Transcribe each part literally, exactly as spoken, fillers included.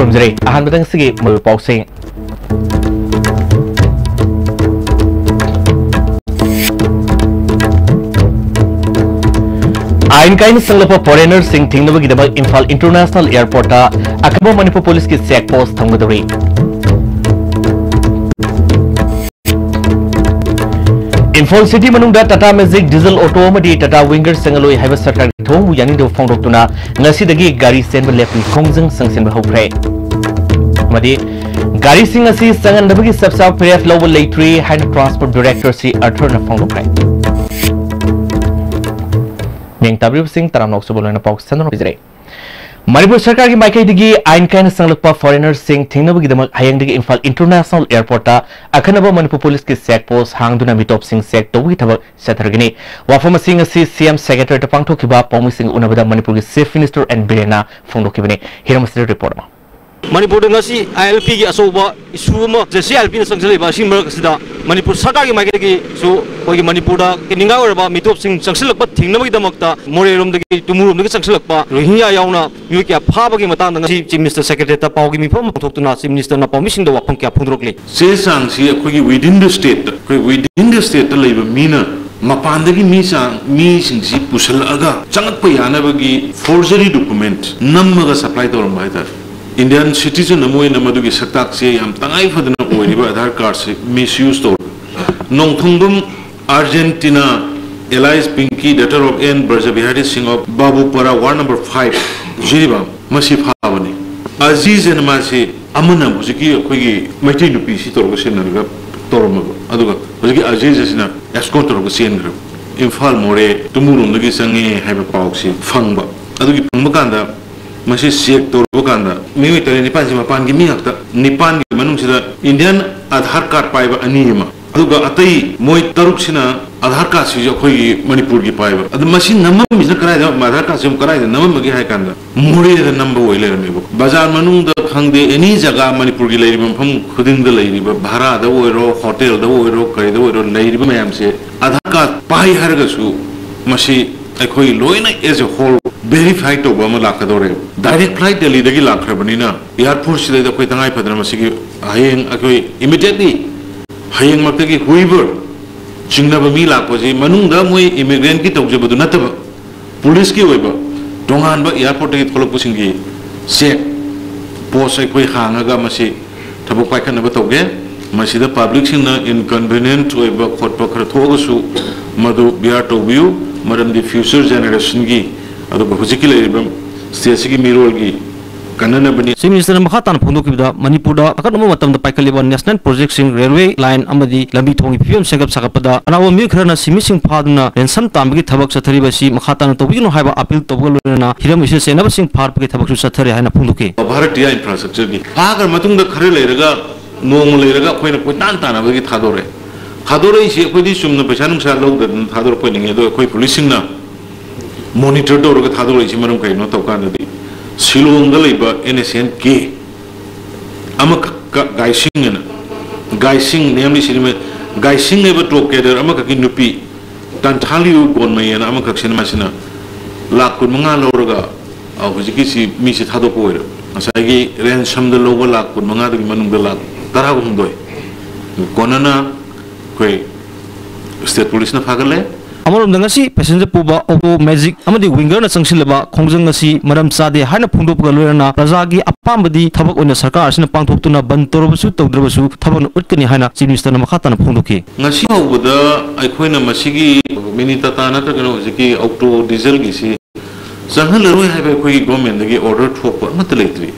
ꯈꯨꯔꯨꯝꯖꯔꯤ꯫ ꯑꯍꯥꯟꯕꯗ ꯉꯁꯤꯒꯤ ꯃꯔꯨ ꯄꯥꯎꯁꯤꯡ꯫ ꯑꯥꯏꯟ ꯀꯥꯏꯅ ꯆꯪꯂꯛꯄ ꯐꯣꯔꯦꯅꯔꯁꯤꯡ ꯊꯤꯡꯅꯕꯒꯤꯗꯃꯛ ꯏꯝꯐꯥꯜ ꯏꯟꯇꯔꯅꯦꯁꯅꯦꯜ ꯑꯦꯌꯔꯄꯣꯔꯠꯇ ꯑꯈꯟꯅꯕ ꯃꯅꯤꯄꯨꯔ ꯄꯨꯂꯤꯁꯀꯤ ꯆꯦꯛ ꯄꯣꯁ ꯊꯝꯒꯗꯧꯔꯤ꯫ ꯏꯝꯐꯥꯜ ꯁꯤꯇꯤ ꯃꯅꯨꯡꯗ ꯇꯥꯇꯥ ꯃꯦꯖꯤꯛ, ꯗꯤꯖꯜ ꯑꯣꯇꯣ ꯑꯃꯗꯤ ꯇꯥꯇꯥ ꯋꯤꯡꯒꯔ ꯆꯪꯍꯜꯂꯣꯏ ꯍꯥꯏꯕ ꯁꯔꯀꯥꯔꯒꯤ ꯊꯧꯑꯣꯡꯕꯨ ꯌꯥꯅꯤꯡꯗꯕ ꯐꯣꯡꯗꯣꯛꯇꯨꯅ ꯉꯁꯤꯗꯒꯤ ꯒꯥꯔꯤ ꯆꯦꯟꯕ ꯂꯦꯞꯄꯒꯤ ꯈꯣꯡꯖꯪ ꯆꯪꯁꯤꯟꯕ ꯍꯧꯈ꯭ꯔꯦ꯫ ꯑꯃꯗꯤ ꯒꯥꯔꯤꯁꯤꯡ ꯑꯁꯤ ꯆꯪꯍꯟꯗꯕꯒꯤ ꯆꯞ ꯆꯥꯕ ꯐꯤꯔꯦꯞ ꯂꯧꯕ ꯂꯩꯇ꯭ꯔꯤ ꯍꯥꯏꯅ ꯇ꯭ꯔꯥꯟꯁꯄꯣꯔꯠ ꯗꯤꯔꯦꯛꯇꯔ ꯁꯤ ꯑꯔꯊꯔꯅ ꯐꯣꯡꯗꯣꯛꯈ꯭ꯔꯦ꯫ ꯌꯦꯡ ꯇꯥꯕꯤꯔꯤꯕꯁꯤꯡ ꯇꯔꯥꯝꯅ ꯑꯣꯛꯆꯕ ꯂꯣꯏꯅ ꯄꯥꯎ ꯁꯟꯗꯣꯛꯅ ꯄꯤꯖꯔꯦ꯫ ꯃꯅꯤꯄꯨꯔ ꯁꯔꯀꯥꯔꯒꯤ ꯃꯥꯏꯀꯩꯗꯒꯤ ꯑꯥꯏꯟ ꯀꯥꯏꯅ ꯆꯪꯂꯛꯄ ꯐꯣꯔꯦꯅꯔꯁꯤꯡ ꯊꯤꯡꯅꯕꯒꯤꯗꯃꯛ ꯍꯌꯦꯡꯗꯒꯤ ꯏꯝꯐꯥꯜ ꯏꯟꯇꯔꯅꯦꯁꯅꯦꯜ ꯑꯦꯌꯔꯄꯣꯔꯠꯇ ꯑꯈꯟꯅꯕ ꯃꯅꯤꯄꯨꯔ ꯄꯨꯂꯤꯁꯀꯤ ꯆꯦꯛ ꯄꯣꯁ ꯍꯥꯡꯗꯨꯅ ꯃꯤꯇꯣꯞꯁꯤꯡ ꯆꯦꯛ ꯇꯧꯕꯒꯤ ꯊꯕꯛ ꯆꯠꯊꯔꯒꯅꯤ꯫ ꯋꯥꯐꯝ ꯑꯁꯤ ꯉꯁꯤ ꯁꯤ ꯑꯦꯝ ꯁꯦꯀ꯭ꯔꯦꯇꯔꯤꯌꯦꯠꯇ ꯄꯥꯡꯊꯣꯛꯈꯤꯕ ꯄꯥꯎꯃꯤꯁꯤꯡꯒ ꯎꯅꯕꯗ ꯃꯅꯤꯄꯨꯔꯒꯤ ꯆꯤꯐ ꯃꯤꯅꯤꯁꯇꯔ ꯑꯦꯟ ꯕꯤꯔꯦꯟꯅ ꯐꯣꯡꯗꯣꯛꯈꯤꯕꯅꯤ꯫ ꯍꯤꯔꯝ ꯑꯁꯤꯗ ꯔꯤꯄꯣꯔꯠ ꯑꯃ꯫ ꯃꯅꯤꯄꯨꯔꯗ ꯉꯁꯤ ꯑꯥꯏ ꯑꯦꯜ ꯄꯤꯒꯤ ꯑꯆꯧꯕ ꯏꯁꯨ ꯑꯃ ꯖꯦ ꯁꯤ ꯑꯥꯏ ꯑꯦꯜ ꯄꯤꯅ ꯆꯪꯁꯤꯜꯂꯛꯏꯕ ꯑꯁꯤꯒꯤ ꯃꯔꯛ ꯑꯁꯤꯗ ꯃꯅꯤꯄꯨꯔ ꯁꯔꯀꯥꯔꯒꯤ ꯃꯥꯏꯀꯩꯗꯒꯤꯁꯨ ꯑꯩꯈꯣꯏꯒꯤ ꯃꯅꯤꯄꯨꯔꯗ ꯅꯤꯡꯉꯥꯏ ꯑꯣꯏꯔꯕ ꯃꯤꯇꯣꯞꯁꯤꯡ ꯆꯪꯁꯤꯜꯂꯛꯄ ꯊꯤꯡꯅꯕꯒꯤꯗꯃꯛꯇ ꯃꯣꯔꯦꯔꯣꯝꯗꯒꯤ, ꯇꯨꯃꯨꯔꯣꯝꯗꯒꯤ ꯆꯪꯁꯤꯜꯂꯛꯄ ꯔꯣꯍꯤꯡꯌꯥ ꯌꯥꯎꯅ ꯃꯤꯑꯣꯏ ꯀꯌꯥ ꯐꯥꯕꯒꯤ ꯃꯇꯥꯡꯗ ꯉꯁꯤ ꯆꯤꯐ ꯃꯤꯅꯤꯁꯇꯔ ꯁꯦꯀ꯭ꯔꯦꯇꯔꯤꯌꯦꯠꯇ ꯄꯥꯎꯒꯤ ꯃꯤꯐꯝ ꯑꯃ ꯄꯥꯡꯊꯣꯛꯇꯨꯅ ꯆꯤꯐ ꯃꯤꯅꯤꯁꯇꯔꯅ ꯄꯥꯎꯃꯤꯁꯤꯡꯗ ꯋꯥꯐꯝ ꯀꯌꯥ ꯐꯣꯡꯗꯣꯔꯛꯂꯤ꯫ ꯆꯦ ꯆꯥꯡꯁꯤ ꯑꯩꯈꯣꯏꯒꯤ within the state, ꯑꯩꯈꯣꯏ within the state ꯂꯩꯕ ꯃꯤꯅ ꯃꯄꯥꯟꯗꯒꯤ ꯃꯤ ꯆꯥꯡ, ꯃꯤꯁꯤꯡꯁꯤ ꯄꯨꯁꯜꯂꯛꯑꯒ ꯆꯪꯉꯛꯄ ꯌꯥꯅꯕꯒꯤ forgery document ꯅꯝꯃꯒ supply ꯇꯧꯔꯝꯕ ꯍꯥꯏꯇꯥꯔꯦ꯫ Indian citizen ꯑꯃ ꯑꯣꯏꯅ ꯃꯗꯨꯒꯤ ꯁꯛꯇꯥꯛꯁꯦ ꯌꯥꯝ ꯇꯉꯥꯏ ꯐꯗꯅ ꯑꯣꯏꯔꯤꯕ ꯑꯙꯥꯔ ꯀꯥꯔꯗꯁꯦ misuse ꯇꯧꯔꯦ꯫ ꯅꯣꯡꯊꯣꯡꯕꯝ Argentina, alias Pinky, daughter of N Brajabihari Singh of Babupara, ward number five, Jiribam, ꯃꯁꯤ ꯐꯥꯕꯅꯤ꯫ ꯑꯖꯤꯖ ꯑꯅ ꯃꯥꯁꯤ ꯑꯃꯅ ꯍꯧꯖꯤꯛꯀꯤ ꯑꯩꯈꯣꯏꯒꯤ ꯃꯩꯇꯩ ꯅꯨꯄꯤꯁꯤ ꯇꯧꯔꯒ ꯁꯦꯟꯅꯔꯒ ꯇꯧꯔꯝꯃꯕ, ꯑꯗꯨꯒ ꯍꯧꯖꯤꯛꯀꯤ ꯑꯖꯤꯖ ꯑꯁꯤꯅ escort ꯇꯧꯔꯒ ꯆꯦꯟꯈ꯭ꯔꯕ꯫ ꯏꯝꯐꯥꯜ ꯃꯣꯔꯦ ꯇꯨꯃꯨꯔꯣꯝꯗꯒꯤ ꯆꯪꯉꯦ ꯍꯥꯏꯕ ꯄꯥꯎꯁꯤ ꯐꯪꯕ꯫ ꯑꯗꯨꯒꯤ ꯐꯪꯕ ꯀꯥꯟꯗ ꯃꯁꯤ check ꯇꯧꯔꯨꯕ ꯀꯥꯟꯗ ꯃꯤꯑꯣꯏ ꯇꯔꯦꯠ ꯅꯤꯄꯥꯜꯁꯤ ꯃꯄꯥꯟꯒꯤ ꯃꯤ ꯉꯥꯛꯇ, ꯅꯤꯄꯥꯜꯒꯤ ꯃꯅꯨꯡꯁꯤꯗ Indian ꯑꯙꯥꯔ ꯀꯥꯔꯗ ꯄꯥꯏꯕ ꯑꯅꯤ ꯑꯃ, ꯑꯗꯨꯒ ꯑꯇꯩ ꯃꯣꯏ ꯇꯔꯨꯛꯁꯤꯅ ꯑꯙꯥꯔ ꯀꯥꯔꯗꯁꯤꯁꯨ ꯑꯩꯈꯣꯏꯒꯤ ꯃꯅꯤꯄꯨꯔꯒꯤ ꯄꯥꯏꯕ꯫ ꯑꯗꯨ ꯃꯁꯤ ꯅꯝꯃꯝꯃꯤꯁꯤꯅ ꯀꯗꯥꯏꯗ, ꯑꯙꯥꯔ ꯀꯥꯔꯗꯁꯤ ꯑꯃꯨꯛ ꯀꯗꯥꯏꯗ ꯅꯝꯃꯝꯕꯒꯦ ꯍꯥꯏ ꯀꯥꯟꯗ, ꯃꯣꯔꯦꯗ ꯅꯝꯕ ꯑꯣꯏ ꯂꯩꯔꯝꯃꯦꯕ꯫ ꯕꯖꯥꯔ ꯃꯅꯨꯡꯗ ꯈꯪꯗꯦ, any ꯖꯒꯥ ꯃꯅꯤꯄꯨꯔꯒꯤ ꯂꯩꯔꯤꯕ ꯃꯐꯝ ꯈꯨꯗꯤꯡꯗ ꯂꯩꯔꯤꯕ, ꯚꯔꯥꯗ ꯑꯣꯏꯔꯣ, ꯍꯣꯇꯦꯜꯗ ꯑꯣꯏꯔꯣ, ꯀꯔꯤꯗ ꯑꯣꯏꯔꯣ, ꯂꯩꯔꯤꯕ ꯃꯌꯥꯝꯁꯦ ꯑꯙꯥꯔ ꯀꯥꯔꯗ ꯄꯥꯏ ꯍꯥꯏꯔꯒꯁꯨ ꯃꯁꯤ ꯑꯩꯈꯣꯏ ꯂꯣꯏꯅ as a whole ꯚꯦꯔꯤꯐꯥꯏ ꯇꯧꯕ ꯑꯃ ꯂꯥꯛꯀꯗꯧꯔꯦ꯫ ꯗꯥꯏꯔꯦꯛ ꯐ꯭ꯂꯥꯏꯠ ꯗꯦꯜꯂꯤꯗꯒꯤ ꯂꯥꯛꯈ꯭ꯔꯕꯅꯤꯅ, ꯑꯦꯌꯥꯔꯐꯣꯔꯁꯁꯤꯗꯩꯗ ꯑꯩꯈꯣꯏ ꯇꯉꯥꯏ ꯐꯗꯅ ꯃꯁꯤꯒꯤ ꯍꯌꯦꯡ ꯑꯩꯈꯣꯏ ꯏꯃꯤꯗꯤꯌꯦꯠꯂꯤ ꯍꯌꯦꯡꯃꯛꯇꯒꯤ ꯍꯨꯏꯕꯔ ꯆꯤꯡꯅꯕ ꯃꯤ ꯂꯥꯛꯄꯁꯤ ꯃꯅꯨꯡꯗ ꯃꯣꯏ ꯏꯃꯤꯒ꯭ꯔꯦꯟꯒꯤ ꯇꯧꯖꯕꯗꯨ ꯅꯠꯇꯕ, ꯄꯨꯂꯤꯁꯀꯤ ꯑꯣꯏꯕ ꯇꯣꯉꯥꯟꯕ ꯑꯦꯌꯥꯔꯄꯣꯔꯠꯇꯒꯤ ꯊꯣꯛꯂꯛꯄꯁꯤꯡꯒꯤ ꯆꯦꯛ ꯄꯣꯁ ꯑꯩꯈꯣꯏ ꯍꯥꯡꯉꯒ ꯃꯁꯤ ꯊꯕꯛ ꯄꯥꯏꯈꯠꯅꯕ ꯇꯧꯒꯦ꯫ ꯃꯁꯤꯗ ꯄꯕ꯭ꯂꯤꯛꯁꯤꯡꯅ ꯏꯟꯀꯟꯚꯤꯅꯤꯌꯦꯟꯠ ꯑꯣꯏꯕ ꯈꯣꯠꯄ ꯈꯔ ꯊꯣꯛꯑꯒꯁꯨ ꯃꯗꯨ ꯕꯤꯌꯥꯔ ꯇꯧꯕꯤꯌꯨ, ꯃꯔꯝꯗꯤ ꯐ꯭ꯌꯨꯆꯔ ꯖꯦꯅꯦꯔꯦꯁꯟꯒꯤ, ꯑꯗꯨꯒ ꯍꯧꯖꯤꯛꯀꯤ ꯂꯩꯔꯤꯕ ꯁ꯭ꯇꯦꯠꯁꯤꯒꯤ ꯃꯤꯔꯣꯜꯒꯤ ꯀꯟꯅꯅꯕꯅꯤ꯫ ꯆꯤꯐ ꯃꯤꯅꯤꯁꯇꯔꯅ ꯃꯈꯥ ꯇꯥꯅ ꯐꯣꯡꯗꯣꯛꯈꯤꯕꯗ, ꯃꯅꯤꯄꯨꯔꯗ ꯑꯀꯛꯅꯕ ꯃꯇꯝꯗ ꯄꯥꯏꯈꯠꯂꯤꯕ ꯅꯦꯁꯅꯦꯜ ꯄ꯭ꯔꯣꯖꯦꯛꯁꯤꯡ, ꯔꯦꯜꯋꯦ ꯂꯥꯏꯟ ꯑꯃꯗꯤ ꯂꯝꯕꯤ ꯊꯣꯡꯒꯤ ꯐꯤꯕꯝ ꯁꯦꯝꯒꯠ ꯁꯥꯒꯠꯄꯗ ꯑꯅꯧꯕ ꯃꯤꯑꯣꯏ ꯈꯔꯅ ꯁꯤꯟꯃꯤꯁꯤꯡ ꯐꯥꯗꯨꯅ ꯔꯦꯟꯁꯝ ꯇꯥꯟꯕꯒꯤ ꯊꯕꯛ ꯆꯠꯊꯔꯤꯕ ꯑꯁꯤ ꯃꯈꯥ ꯇꯥꯅ ꯇꯧꯕꯤꯒꯅꯨ ꯍꯥꯏꯕ ꯑꯄꯤꯜ ꯇꯧꯕꯒ ꯂꯣꯏꯅꯅ ꯍꯤꯔꯝ ꯑꯁꯤꯗ ꯆꯦꯟꯅꯕꯁꯤꯡ ꯐꯥꯔꯛꯄꯒꯤ ꯊꯕꯛꯁꯨ ꯆꯠꯊꯔꯤ ꯍꯥꯏꯅ ꯐꯣꯡꯗꯣꯛꯈꯤ꯫ ꯚꯥꯔꯠꯇꯤꯌꯥ ꯏꯟꯐ꯭ꯔꯥꯁ꯭ꯇ꯭ꯔꯛꯆꯔꯒꯤ ꯐꯥꯈ꯭ꯔ ꯃꯇꯨꯡꯗ ꯈꯔ ꯂꯩꯔꯒ, ꯅꯣꯡꯃ ꯂꯩꯔꯒ ꯑꯩꯈꯣꯏꯅ ꯀꯣꯏꯇꯥꯟ ꯇꯥꯟꯅꯕꯒꯤ ꯊꯥꯗꯣꯔꯛꯑꯦ꯫ ꯊꯥꯗꯣꯔꯛꯏꯁꯤ ꯑꯩꯈꯣꯏꯗꯤ ꯆꯨꯝꯅ ꯄꯩꯁꯥ ꯅꯨꯡꯁꯥ ꯂꯧꯗꯗꯅ ꯊꯥꯗꯣꯔꯛꯄ ꯑꯣꯏꯅꯤꯡꯉꯤ, ꯑꯗꯣ ꯑꯩꯈꯣꯏ ꯄꯨꯂꯤꯁꯁꯤꯡꯅ ꯃꯣꯅꯤꯇꯔ ꯇꯧꯔꯒ ꯊꯥꯗꯣꯔꯛꯏꯁꯤ ꯃꯔꯝ ꯀꯩꯅꯣ ꯇꯧ ꯀꯥꯟꯗꯗꯤ, ꯁꯤꯂꯣꯡꯗ ꯂꯩꯕ ꯑꯦꯟ ꯑꯦꯁ ꯑꯦꯟ ꯀꯦ ꯑꯃꯈꯛꯀ ꯒꯥꯏꯁꯤꯡ ꯑꯅ, ꯒꯥꯏꯁꯤꯡ, ꯅꯦꯝꯂꯤ ꯁꯤꯔꯤꯃꯦ, ꯒꯥꯏꯁꯤꯡ ꯍꯥꯏꯕ ꯇꯣꯞ ꯀꯦꯗꯔ ꯑꯃꯈꯛꯀꯤ ꯅꯨꯄꯤ, ꯇꯥꯟꯊꯥꯂꯤꯌꯨ ꯒꯣꯟꯃꯩ ꯑꯅ ꯑꯃꯈꯛꯁꯤꯅ ꯃꯁꯤꯅ ꯂꯥꯛ ꯀꯨꯟꯃꯉꯥ ꯂꯧꯔꯒ, ꯑ, ꯍꯧꯖꯤꯛꯀꯤꯁꯤ ꯃꯤꯁꯤ ꯊꯥꯗꯣꯛꯄ ꯑꯣꯏꯔꯣ꯫ ꯉꯁꯥꯏꯒꯤ ꯔꯦꯟꯁꯝꯗ ꯂꯧꯕ ꯂꯥꯛ ꯀꯨꯟꯃꯉꯥꯗꯨꯒꯤ ꯃꯅꯨꯡꯗ ꯂꯥꯛ ꯇꯔꯥꯍꯨꯝꯗꯣꯏ ꯀꯣꯟꯅꯅ ꯑꯩꯈꯣꯏ ꯁ꯭ꯇꯦꯠ ꯄꯨꯂꯤꯁꯅ ꯐꯥꯒꯠꯂꯦ꯫ ꯑꯃꯔꯣꯝꯗ, ꯉꯁꯤ ꯄꯦꯁꯦꯟꯖꯔ ꯄꯨꯕ ꯑꯣꯇꯣ ꯃꯦꯖꯤꯛ ꯑꯃꯗꯤ ꯋꯤꯡꯒꯔꯅ ꯆꯪꯁꯤꯜꯂꯕ ꯈꯣꯡꯖꯪ ꯑꯁꯤ ꯃꯔꯝ ꯆꯥꯗꯦ ꯍꯥꯏꯅ ꯐꯣꯡꯗꯣꯛꯄꯒ ꯂꯣꯏꯅꯅ ꯄ꯭ꯔꯖꯥꯒꯤ ꯑꯄꯥꯝꯕꯗꯤ ꯊꯕꯛ ꯑꯣꯏꯅ ꯁꯔꯀꯥꯔ ꯑꯁꯤꯅ ꯄꯥꯡꯊꯣꯛꯇꯨꯅ ꯕꯟ ꯇꯧꯔꯕꯁꯨ ꯇꯧꯗ꯭ꯔꯕꯁꯨ ꯊꯕꯛꯅ ꯎꯠꯀꯅꯤ ꯍꯥꯏꯅ ꯆꯤꯐ ꯃꯤꯅꯤꯁꯇꯔꯅ ꯃꯈꯥ ꯇꯥꯅ ꯐꯣꯡꯗꯣꯛꯈꯤ꯫ ꯉꯁꯤ ꯐꯥꯎꯕꯗ ꯑꯩꯈꯣꯏꯅ ꯃꯁꯤꯒꯤ ꯃꯤꯅꯤ ꯇꯥꯇꯥ ꯅꯠꯇ꯭ꯔꯒꯅ ꯍꯧꯖꯤꯛꯀꯤ ꯑꯣꯇꯣ ꯗꯤꯖꯜꯒꯤꯁꯤ ꯆꯪꯍꯜꯂꯔꯣꯏ ꯍꯥꯏꯕ ꯑꯩꯈꯣꯏꯒꯤ ꯒꯣꯔꯃꯦꯟꯗꯒꯤ ꯑꯣꯔꯗꯔ ꯊꯣꯛꯄ ꯑꯃꯠꯇ ꯂꯩꯇ꯭ꯔꯤ꯫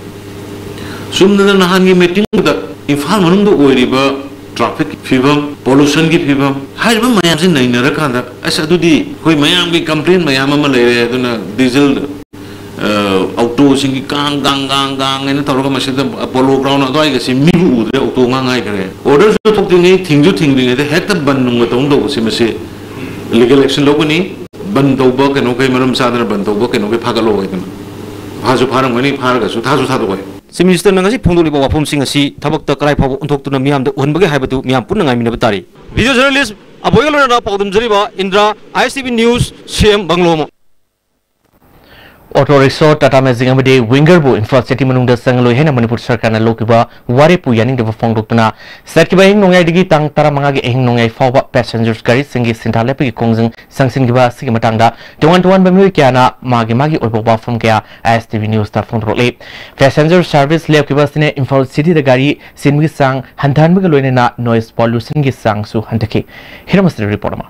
ꯆꯨꯝꯅꯗ ꯅꯍꯥꯟꯒꯤ ꯃꯤꯇꯤꯡꯗꯨꯗ ꯏꯝꯐꯥꯜ ꯃꯅꯨꯡꯗ ꯑꯣꯏꯔꯤꯕ ꯇ꯭ꯔꯥꯐꯤꯛꯀꯤ ꯐꯤꯕꯝ, ꯄꯣꯂꯨꯁꯟꯒꯤ ꯐꯤꯕꯝ, ꯍꯥꯏꯔꯤꯕ ꯃꯌꯥꯝꯁꯤ ꯅꯩꯅꯔꯀꯥꯟꯗ, ꯑꯁ, ꯑꯗꯨꯗꯤ ꯑꯩꯈꯣꯏ ꯃꯌꯥꯝꯒꯤ ꯀꯝꯄ꯭ꯂꯦꯟ ꯃꯌꯥꯝ ꯑꯃ ꯂꯩꯔꯦ, ꯑꯗꯨꯅ ꯗꯤꯖꯜ, ꯑ, ꯑꯣꯇꯣꯁꯤꯡꯒꯤ ꯀꯥꯡ, ꯀꯥꯡ, ꯀꯥꯡ, ꯀꯥꯡ ꯍꯥꯏꯅ ꯇꯧꯔꯒ ꯃꯁꯤꯗ ꯄꯣꯂꯣ ꯒ꯭ꯔꯥꯎꯟ ꯑꯗꯨꯋꯥꯏꯒꯁꯤ ꯃꯤꯕꯨ ꯎꯗ꯭ꯔꯦ, ꯑꯣꯇꯣ ꯉꯥꯛ ꯉꯥꯏꯈ꯭ꯔꯦ꯫ ꯑꯣꯔꯗꯔꯁꯨ ꯊꯣꯛꯇ꯭ꯔꯤꯉꯩ, ꯊꯤꯡꯁꯨ ꯊꯤꯡꯗ꯭ꯔꯤꯉꯩꯗ ꯍꯦꯛꯇ ꯕꯟ ꯅꯨꯡ ꯇꯧ ꯇꯧꯕꯁꯤ, ꯃꯁꯤ ꯂꯤꯒꯦꯜ ꯑꯦꯛꯁꯟ ꯂꯧꯒꯅꯤ꯫ ꯕꯟ ꯇꯧꯕ ꯀꯩꯅꯣꯈꯩ, ꯃꯔꯝ ꯆꯥꯗꯅ ꯕꯟ ꯇꯧꯕ ꯀꯩꯅꯣꯈꯩ ꯐꯥꯒꯠꯂꯣ ꯍꯥꯏꯗꯅ꯫ ꯐꯥꯁꯨ ꯐꯥꯔꯝꯒꯅꯤ, ꯐꯥꯔꯒꯁꯨ ꯊꯥꯁꯨ ꯊꯥꯗꯣꯛꯑꯣꯏ꯫ ꯆꯤꯐ ꯃꯤꯅꯤꯁꯇꯔꯅ ꯉꯁꯤ ꯐꯣꯡꯗꯣꯛꯂꯤꯕ ꯋꯥꯐꯝꯁꯤꯡ ꯑꯁꯤ ꯊꯕꯛꯇ ꯀꯗꯥꯏ ꯐꯥꯎꯕ ꯑꯣꯟꯊꯣꯛꯇꯨꯅ ꯃꯤꯌꯥꯝꯗ ꯎꯍꯟꯕꯒꯦ ꯍꯥꯏꯕꯗꯨ ꯃꯤꯌꯥꯝ ꯄꯨꯟꯅ ꯉꯥꯏꯃꯤꯟꯅꯕ ꯇꯥꯔꯤ꯫ ꯚꯤꯗꯤꯑꯣ ꯖꯔꯅꯦꯂꯤꯁ ꯑꯕꯣꯏꯒ ꯂꯣꯏꯅꯅ ꯄꯥꯎꯗꯝꯖꯔꯤꯕ Indra, I S T V news, C M ꯕꯪꯒꯂꯣꯃ꯫ ꯑꯣꯇꯣ ꯔꯤꯛꯁꯣ, ꯇꯥꯇꯥ ꯃꯦꯖꯤꯛ ꯑꯃꯗꯤ ꯋꯤꯡꯒꯔꯕꯨ ꯏꯝꯐꯥꯜ ꯁꯤꯇꯤ ꯃꯅꯨꯡꯗ ꯆꯪꯍꯜꯂꯣꯏ ꯍꯥꯏꯅ ꯃꯅꯤꯄꯨꯔ ꯁꯔꯀꯥꯔꯅ ꯂꯧꯈꯤꯕ ꯋꯥꯔꯦꯞꯄꯨ ꯌꯥꯅꯤꯡꯗꯕ ꯐꯣꯡꯗꯣꯛꯇꯨꯅ ꯆꯠꯈꯤꯕ ꯑꯍꯤꯡ ꯅꯣꯡꯌꯥꯏꯗꯒꯤ ꯇꯥꯡ ꯇꯔꯥꯃꯉꯥꯒꯤ ꯑꯍꯤꯡ ꯅꯣꯡꯌꯥꯏ ꯐꯥꯎꯕ ꯄꯦꯁꯦꯟꯖꯔꯁ ꯒꯥꯔꯤꯁꯤꯡꯒꯤ ꯁꯤꯟꯊꯥ ꯂꯦꯞꯄꯒꯤ ꯈꯣꯡꯖꯪ ꯆꯪꯁꯤꯟꯈꯤꯕ ꯑꯁꯤꯒꯤ ꯃꯇꯥꯡꯗ ꯇꯣꯉꯥꯟ ꯇꯣꯉꯥꯟꯕ ꯃꯤꯑꯣꯏ ꯀꯌꯥꯅ ꯃꯥꯒꯤ ꯃꯥꯒꯤ ꯑꯣꯏꯕ ꯋꯥꯐꯝ ꯀꯌꯥ ꯑꯥꯏ S T V ꯅ꯭ꯌꯨꯁꯇ ꯐꯣꯡꯗꯣꯔꯛꯂꯤ꯫ Passenger service ꯂꯦꯞꯈꯤꯕ ꯑꯁꯤꯅ ꯏꯝꯐꯥꯜ ꯁꯤꯇꯤꯗ ꯒꯥꯔꯤ ꯆꯤꯟꯕꯒꯤ ꯆꯥꯡ ꯍꯟꯊꯍꯟꯕꯒ ꯂꯣꯏꯅꯅ ꯅꯣꯏꯁ ꯄꯣꯂꯨꯁꯟꯒꯤ ꯆꯥꯡꯁꯨ ꯍꯟꯊꯈꯤ꯫ ꯍꯤꯔꯝ ꯑꯁꯤꯗ ꯔꯤꯄꯣꯔꯠ ꯑꯃ꯫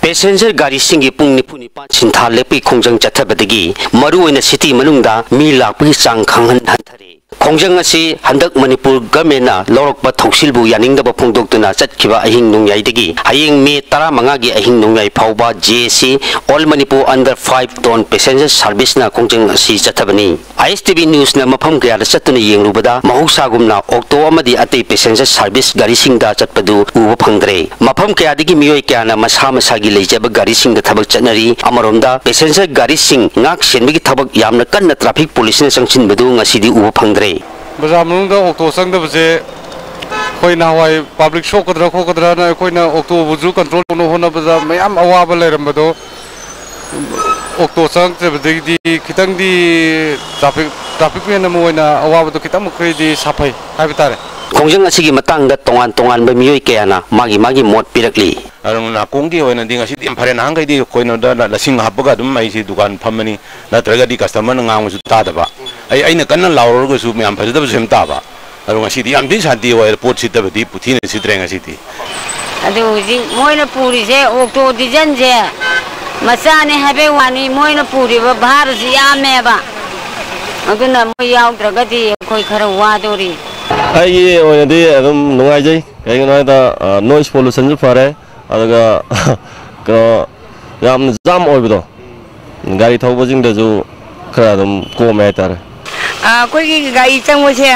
ꯄꯦꯁꯦꯟꯖꯔ ꯒꯥꯔꯤꯁꯤꯡꯒꯤ ꯄꯨꯡ ꯅꯤꯐꯨ ꯅꯤꯄꯥꯟ ꯁꯤꯟꯊꯥ ꯂꯦꯞꯄꯒꯤ ꯈꯣꯡꯖꯪ ꯆꯠꯊꯕꯗꯒꯤ ꯃꯔꯨꯑꯣꯏꯅ ꯁꯤꯇꯤ ꯃꯅꯨꯡꯗ ꯃꯤ ꯂꯥꯛꯄꯒꯤ ꯆꯥꯡ ꯈꯪꯍꯟ ꯍꯟꯊꯔꯦ꯫ ꯈꯣꯡꯖꯪ ꯑꯁꯤ ꯍꯟꯗꯛ ꯃꯅꯤꯄꯨꯔ ꯒꯚꯔꯟꯃꯦꯟꯠꯅ ꯂꯧꯔꯛꯄ ꯊꯧꯁꯤꯜꯕꯨ ꯌꯥꯅꯤꯡꯗꯕ ꯐꯣꯡꯗꯣꯛꯇꯨꯅ ꯆꯠꯈꯤꯕ ꯑꯍꯤꯡ ꯅꯣꯡꯌꯥꯏꯗꯒꯤ ꯍꯌꯦꯡ ꯃꯦ ꯇꯔꯥꯃꯉꯥꯒꯤ ꯑꯍꯤꯡ ꯅꯣꯡꯌꯥꯏ ꯐꯥꯎꯕ J A C, all Manipur under five ton passenger ꯁꯥꯔꯚꯤꯁꯅ ꯈꯣꯡꯖꯪ ꯑꯁꯤ ꯆꯠꯊꯕꯅꯤ꯫ ꯑꯥꯏ ꯑꯦꯁ ꯇꯤ ꯚꯤ ꯅ꯭ꯌꯨꯁꯅ ꯃꯐꯝ ꯀꯌꯥꯗ ꯆꯠꯇꯨꯅ ꯌꯦꯡꯂꯨꯕꯗ ꯃꯍꯧꯁꯥꯒꯨꯝꯅ ꯑꯣꯛꯇꯣ ꯑꯃꯗꯤ ꯑꯇꯩ ꯄꯦꯁꯦꯟꯖꯔ ꯁꯥꯔꯚꯤꯁ ꯒꯥꯔꯤꯁꯤꯡꯗ ꯆꯠꯄꯗꯨ ꯎꯕ ꯐꯪꯗ꯭ꯔꯦ꯫ ꯃꯐꯝ ꯀꯌꯥꯗꯒꯤ ꯃꯤꯑꯣꯏ ꯀꯌꯥꯅ ꯃꯁꯥ ꯃꯁꯥꯒꯤ ꯂꯩꯖꯕ ꯒꯥꯔꯤꯁꯤꯡꯗ ꯊꯕꯛ ꯆꯠꯅꯔꯤ꯫ ꯑꯃꯔꯣꯝꯗ ꯄꯦꯁꯦꯟꯖꯔ ꯒꯥꯔꯤꯁꯤꯡ ꯉꯥꯛ ꯁꯦꯟꯕꯒꯤ ꯊꯕꯛ ꯌꯥꯝꯅ ꯀꯟꯅ ꯇ꯭ꯔꯥꯐꯤꯛ ꯄꯨꯂꯤꯁꯅ ꯆꯪꯁꯤꯟꯕꯗꯨ ꯉꯁꯤꯗꯤ ꯎꯕ ꯐꯪꯗ꯭ꯔꯦ꯫ ꯕꯖꯥꯔ ꯃꯅꯨꯡꯗ ꯑꯣꯛꯇꯣ ꯆꯪꯗꯕꯁꯦ ꯑꯩꯈꯣꯏ ꯅꯍꯥꯟꯋꯥꯏ ꯄꯕ꯭ꯂꯤꯛ ꯁꯣꯛꯀꯗ꯭ꯔꯥ ꯈꯣꯠꯀꯗ꯭ꯔꯥꯅ ꯑꯩꯈꯣꯏꯅ ꯑꯣꯛꯇꯣꯕꯨꯁꯨ ꯀꯟꯇ꯭ꯔꯣꯜ ꯇꯧꯅꯕ ꯍꯣꯠꯅꯕꯗ ꯃꯌꯥꯝ ꯑꯋꯥꯕ ꯂꯩꯔꯝꯕꯗꯣ ꯑꯣꯛꯇꯣ ꯆꯪꯉꯛꯇꯕꯗꯒꯤꯗꯤ ꯈꯤꯇꯪꯗꯤ ꯇ꯭ꯔꯥꯐꯤꯛ, ꯇ꯭ꯔꯥꯐꯤꯛ ꯃꯦꯟ ꯑꯃ ꯑꯣꯏꯅ ꯑꯋꯥꯕꯗꯣ ꯈꯤꯇꯪ ꯃꯈꯩꯗꯤ ꯁꯥꯐꯩ ꯍꯥꯏꯕ ꯇꯥꯔꯦ꯫ ꯈꯣꯡꯖꯪ ꯑꯁꯤꯒꯤ ꯃꯇꯥꯡꯗ ꯇꯣꯉꯥꯟ ꯇꯣꯉꯥꯟꯕ ꯃꯤꯑꯣꯏ ꯀꯌꯥꯅ ꯃꯥꯒꯤ ꯃꯥꯒꯤ ꯃꯣꯠ ꯄꯤꯔꯛꯂꯤ꯫ ꯑꯗꯨꯝ ꯅꯥꯀꯣꯡꯒꯤ ꯑꯣꯏꯅꯗꯤ ꯉꯁꯤꯗꯤ ꯌꯥꯝ ꯐꯔꯦ꯫ ꯅꯍꯥꯟꯈꯩꯗꯤ ꯑꯩꯈꯣꯏꯅ ꯂ-, ꯂꯁꯤꯡ ꯍꯥꯞꯄꯒ ꯑꯗꯨꯝ ꯑꯩꯁꯤ ꯗꯨꯀꯥꯟ ꯐꯝꯃꯅꯤ, ꯅꯠꯇ꯭ꯔꯒꯗꯤ ꯀꯁꯇꯃꯔꯅ ꯉꯥꯡꯕꯁꯨ ꯇꯥꯗꯕ꯫ ꯑꯩ, ꯑꯩꯅ ꯀꯟꯅ ꯂꯥꯎꯔꯨꯔꯒꯁꯨ ꯃꯌꯥꯝ ꯐꯖꯗꯕꯁꯨ ꯌꯥꯝ ꯇꯥꯕ꯫ ꯑꯗꯣ ꯉꯁꯤꯗꯤ ꯌꯥꯝ ꯊꯤꯅ ꯁꯥꯟꯇꯤ ꯑꯣꯏ, ꯄꯣꯠ ꯁꯤꯠꯇꯕꯗꯤ ꯄꯨꯊꯤꯅ ꯁꯤꯠꯇ꯭ꯔꯦ ꯉꯁꯤꯗꯤ꯫ ꯑꯗꯨ ꯍꯧꯖꯤꯛ ꯃꯣꯏꯅ ꯄꯨꯔꯤꯁꯦ ꯑꯣꯛꯇꯣ ꯗꯤꯖꯟꯁꯦ ꯃꯆꯥꯅꯦ ꯍꯥꯏꯕꯩ ꯋꯥꯅꯤ, ꯃꯣꯏꯅ ꯄꯨꯔꯤꯕ ꯚꯥꯔꯁꯤ ꯌꯥꯝꯃꯦꯕ꯫ ꯑꯗꯨꯅ ꯃꯣꯏ ꯌꯥꯎꯗ꯭ꯔꯒꯗꯤ ꯑꯩꯈꯣꯏ ꯈꯔ ꯋꯥꯗꯣꯔꯤ꯫ ꯑꯩꯒꯤ ꯑꯣꯏꯅꯗꯤ ꯑꯗꯨꯝ ꯅꯨꯡꯉꯥꯏꯖꯩ꯫ ꯀꯩꯒꯤꯅꯣ ꯍꯥꯏꯗ, ꯑ, ꯅꯣꯏꯁ ꯄꯣꯂꯨꯁꯟꯁꯨ ꯐꯔꯦ, ꯑꯗꯨꯒ ꯀꯩꯅꯣ ꯌꯥꯝꯅ ꯖꯥꯝ ꯑꯣꯏꯕꯗꯣ, ꯒꯥꯔꯤ ꯊꯧꯕꯁꯤꯡꯗꯁꯨ ꯈꯔ ꯑꯗꯨꯝ ꯀꯣꯝꯃꯦ ꯍꯥꯏꯇꯥꯔꯦ꯫ ꯑ, ꯑꯩꯈꯣꯏꯒꯤ ꯒꯥꯔꯤ ꯆꯪꯕꯁꯦ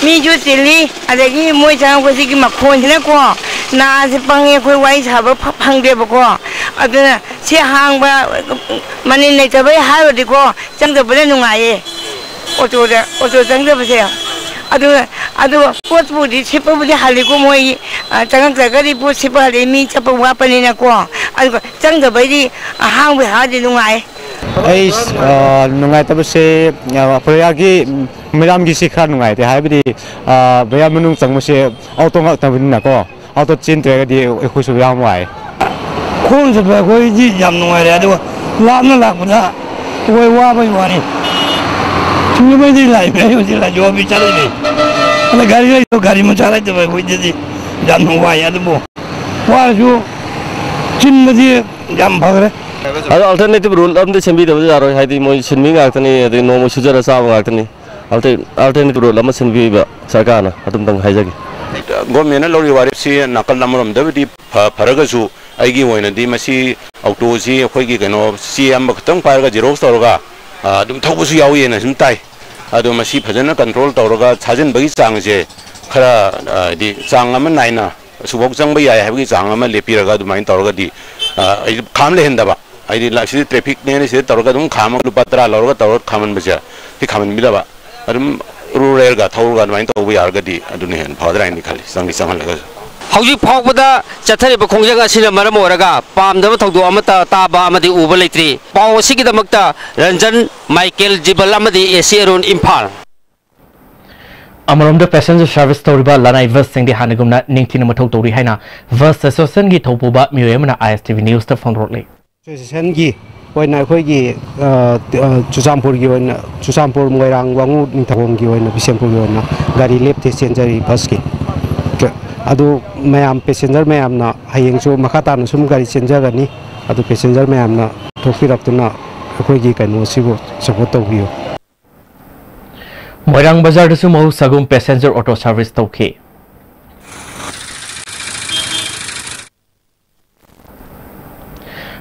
ꯃꯤꯁꯨ ꯆꯤꯜꯂꯤ, ꯑꯗꯒꯤ ꯃꯣꯏ ꯆꯪꯉꯛꯄꯁꯤꯒꯤ ꯃꯈꯣꯟꯁꯤꯅꯀꯣ ꯅꯥꯁꯦ ꯄꯪꯉꯦ, ꯑꯩꯈꯣꯏ ꯋꯥꯔꯤ ꯁꯥꯕ ꯐ-, ꯐꯪꯗꯦꯕꯀꯣ꯫ ꯑꯗꯨꯅ ꯁꯤ ꯍꯥꯡꯕ ꯃꯅꯤꯟ ꯂꯩꯇꯕꯩ ꯍꯥꯏꯔꯨꯔꯗꯤꯀꯣ ꯆꯪꯗꯕꯅ ꯅꯨꯡꯉꯥꯏꯌꯦ꯫ ꯑꯣꯇꯣꯗ, ꯑꯣꯇꯣ ꯆꯪꯗꯕꯁꯦ꯫ ꯑꯗꯨ, ꯑꯗꯨ ꯄꯣꯠꯄꯨꯗꯤ ꯁꯤꯠꯄꯕꯨꯗꯤ ꯍꯜꯂꯤꯀꯣ ꯃꯣꯏ, ꯑ, ꯆꯪꯉꯛꯇ꯭ꯔꯒꯗꯤ ꯄꯣꯠ ꯁꯤꯠꯄ ꯍꯜꯂꯤ, ꯃꯤ ꯆꯠꯄ ꯋꯥꯠꯄꯅꯤꯅꯀꯣ꯫ ꯑꯗꯨꯒ ꯆꯪꯗꯕꯩꯗꯤ ꯑꯍꯥꯡꯕ ꯍꯥꯏꯔꯗꯤ ꯅꯨꯡꯉꯥꯏ꯫ ꯑꯩ ꯑ, ꯅꯨꯡꯉꯥꯏꯇꯕꯁꯦ, ꯑ, ꯄ꯭ꯔꯌꯥꯒꯤ ꯃꯦꯗꯥꯝꯒꯤꯁꯤ ꯈꯔ ꯅꯨꯡꯉꯥꯏꯇꯦ꯫ ꯍꯥꯏꯕꯗꯤ, ꯑ, ꯄ꯭ꯔꯌꯥ ꯃꯅꯨꯡ ꯆꯪꯕꯁꯦ ꯑꯣꯇꯣ ꯉꯥꯛꯇꯕꯅꯤꯅꯀꯣ, ꯑꯣꯇꯣ ꯆꯦꯟꯗ꯭ꯔꯒꯗꯤ ꯑꯩꯈꯣꯏꯁꯨ ꯌꯥꯝ ꯋꯥꯏ꯫ ꯈꯣꯡ ꯆꯠꯄ ꯑꯩꯈꯣꯏꯗꯤ ꯌꯥꯝ ꯅꯨꯡꯉꯥꯏꯔꯦ, ꯑꯗꯨꯒ ꯂꯥꯞꯅ ꯂꯥꯛꯄꯗ ꯑꯩꯈꯣꯏ ꯋꯥꯕꯩ ꯋꯥꯅꯤ꯫ ꯁꯤꯡꯖꯃꯩꯗꯩ ꯂꯥꯛꯏꯅꯦ ꯑꯩ ꯍꯧꯖꯤꯛ ꯔꯥꯖꯨ ꯑꯣꯐꯤꯁ ꯆꯠꯂꯤꯅꯦ꯫ ꯑꯗ ꯒꯥꯔꯤ ꯂꯩꯇꯕ, ꯒꯥꯔꯤ ꯃꯆꯥ ꯂꯩꯇꯕ ꯑꯩꯈꯣꯏꯗꯗꯤ ꯌꯥꯝꯅ ꯋꯥꯏ꯫ ꯑꯗꯨꯕꯨ ꯋꯥꯔꯁꯨ ꯆꯤꯟꯕꯗꯤ ꯌꯥꯝ ꯐꯈ꯭ꯔꯦ꯫ ꯑꯗꯣ alternative route ꯑꯝꯇ ꯁꯦꯝꯕꯤꯗꯕꯗꯤ ꯌꯥꯔꯣꯏ, ꯍꯥꯏꯗꯤ ꯃꯣꯏ ꯁꯤꯟꯃꯤ ꯉꯥꯛꯇꯅꯤ, ꯑꯗꯩ ꯅꯣꯡꯃ ꯁꯨꯖꯔ ꯆꯥꯕ ꯉꯥꯛꯇꯅꯤ꯫ Alter-, alternative route ꯑꯃ ꯁꯤꯟꯕꯤꯕ ꯁꯔꯀꯥꯔꯅ ꯑꯗꯨꯝꯇꯪ ꯍꯥꯏꯖꯒꯦ꯫ ꯒꯣꯔꯃꯦꯟꯅ ꯂꯧꯔꯤꯕ ꯋꯥꯔꯦꯞꯁꯤ ꯅꯥꯀꯜ ꯑꯃꯔꯣꯝꯗꯕꯨꯗꯤ ꯐ-, ꯐꯔꯒꯁꯨ, ꯑꯩꯒꯤ ꯑꯣꯏꯅꯗꯤ ꯃꯁꯤ ꯑꯣꯇꯣꯁꯤ ꯑꯩꯈꯣꯏꯒꯤ ꯀꯩꯅꯣ ꯆꯦ ꯑꯃ ꯈꯛꯇꯪ ꯄꯥꯏꯔꯒ ꯖꯦꯔꯣꯛꯁ ꯇꯧꯔꯒ, ꯑ, ꯑꯗꯨꯝ ꯊꯧꯕꯁꯨ ꯌꯥꯎꯏꯅ ꯁꯨꯝ ꯇꯥꯏ꯫ ꯑꯗꯣ ꯃꯁꯤ ꯐꯖꯅ ꯀꯟꯇ꯭ꯔꯣꯜ ꯇꯧꯔꯒ ꯊꯥꯖꯤꯟꯕꯒꯤ ꯆꯥꯡꯁꯦ ꯈꯔ, ꯑ, ꯍꯥꯏꯗꯤ ꯆꯥꯡ ꯑꯃ ꯅꯥꯏꯅ ꯑꯁꯨꯛꯐꯥꯎ ꯆꯪꯕ ꯌꯥꯏ ꯍꯥꯏꯕꯒꯤ ꯆꯥꯡ ꯑꯃ ꯂꯦꯞꯄꯤꯔꯒ ꯑꯗꯨꯃꯥꯏꯅ ꯇꯧꯔꯒꯗꯤ, ꯑ, ꯑꯩ ꯈꯥꯝ ꯂꯩꯍꯟꯗꯕ꯫ ꯍꯥꯏꯗꯤ ꯂ-, ꯁꯤꯗ ꯇ꯭ꯔꯦꯐꯤꯛꯅꯦꯅ ꯁꯤꯗ ꯇꯧꯔꯒ ꯑꯗꯨꯝ ꯈꯥꯝꯃꯒ ꯂꯨꯄꯥ ꯇꯔꯥ ꯂꯧꯔꯒ ꯇꯧꯔꯒ ꯈꯥꯝꯍꯟꯕꯁꯦ, ꯁꯤ ꯈꯥꯝꯍꯟꯕꯤꯗꯕ꯫ ꯑꯗꯨꯝ ꯔꯨꯔꯦꯜꯒ ꯊꯧꯔꯒ ꯑꯗꯨꯃꯥꯏꯅ ꯇꯧꯕ ꯌꯥꯔꯒꯗꯤ ꯑꯗꯨꯅ ꯍꯦꯟꯅ ꯐꯒꯗ꯭ꯔꯥ ꯍꯥꯏꯅꯗꯤ ꯈꯜꯂꯤ, ꯆꯪꯗꯤ ꯆꯪꯍꯜꯂꯒꯁꯨ꯫ ꯍꯧꯖꯤꯛ ꯐꯥꯎꯕꯗ ꯆꯠꯊꯔꯤꯕ ꯈꯣꯡꯖꯪ ꯑꯁꯤꯅ ꯃꯔꯝ ꯑꯣꯏꯔꯒ ꯄꯥꯝꯗꯕ ꯊꯧꯗꯣꯛ ꯑꯃꯠꯇ ꯇꯥꯕ ꯑꯃꯗꯤ ꯎꯕ ꯂꯩꯇ꯭ꯔꯤ꯫ ꯄꯥꯎ ꯑꯁꯤꯒꯤꯗꯃꯛꯇ ꯔꯟꯖꯟ, ꯃꯥꯏꯀꯦꯜ ꯖꯤꯕꯜ ꯑꯃꯗꯤ ꯑꯦ ꯁꯤ ꯑꯦ ꯑꯔꯨꯟ, ꯏꯝꯐꯥꯜ꯫ ꯑꯃꯔꯣꯝꯗ passenger service ꯇꯧꯔꯤꯕ ꯂꯅꯥꯏ ꯕꯁꯁꯤꯡꯗꯤ ꯍꯥꯟꯅꯒꯨꯝꯅ ꯅꯤꯡꯊꯤꯅ ꯃꯊꯧ ꯇꯧꯔꯤ ꯍꯥꯏꯅ ꯕꯁ ꯑꯦꯁꯣꯁꯤꯌꯦꯁꯟꯒꯤ ꯊꯧꯄꯨꯕ ꯃꯤꯑꯣꯏ ꯑꯃꯅ ꯑꯥꯏ ꯑꯦꯁ ꯇꯤ ꯚꯤ ꯅ꯭ꯌꯨꯁꯇ ꯐꯣꯡꯗꯣꯔꯛꯂꯤ꯫ ꯑꯦꯁꯣꯁꯤꯌꯦꯁꯟꯒꯤ ꯑꯣꯏꯅ ꯑꯩꯈꯣꯏꯒꯤ, ꯑ, ꯑ, ꯆꯨꯔꯆꯥꯟꯄꯨꯔꯒꯤ ꯑꯣꯏꯅ, ꯆꯨꯔꯆꯥꯟꯄꯨꯔ, ꯃꯣꯏꯔꯥꯡ, ꯋꯥꯉꯨ, ꯅꯤꯡꯊꯧꯈꯣꯡꯒꯤ ꯑꯣꯏꯅ ꯕꯤꯁꯦꯝꯄꯨꯔꯒꯤ ꯑꯣꯏꯅ ꯒꯥꯔꯤ ꯂꯦꯞꯇꯦ ꯆꯦꯟꯖꯔꯤ ꯕꯁꯀꯤ꯫ ꯑꯗꯨ ꯃꯌꯥꯝ, passenger ꯃꯌꯥꯝꯅ ꯍꯌꯦꯡꯁꯨ ꯃꯈꯥ ꯇꯥꯅ ꯁꯨꯝ ꯒꯥꯔꯤ ꯆꯦꯟꯖꯒꯅꯤ꯫ ꯑꯗꯨ passenger ꯃꯌꯥꯝꯅ ꯊꯣꯛꯄꯤꯔꯛꯇꯨꯅ ꯑꯩꯈꯣꯏꯒꯤ ꯀꯩꯅꯣꯁꯤꯕꯨ support ꯇꯧꯕꯤꯌꯨ꯫ ꯃꯣꯏꯔꯥꯡ ꯕꯖꯥꯔꯗꯁꯨ ꯃꯍꯧꯁꯥꯒꯨꯝ passenger auto service ꯇꯧꯈꯤ꯫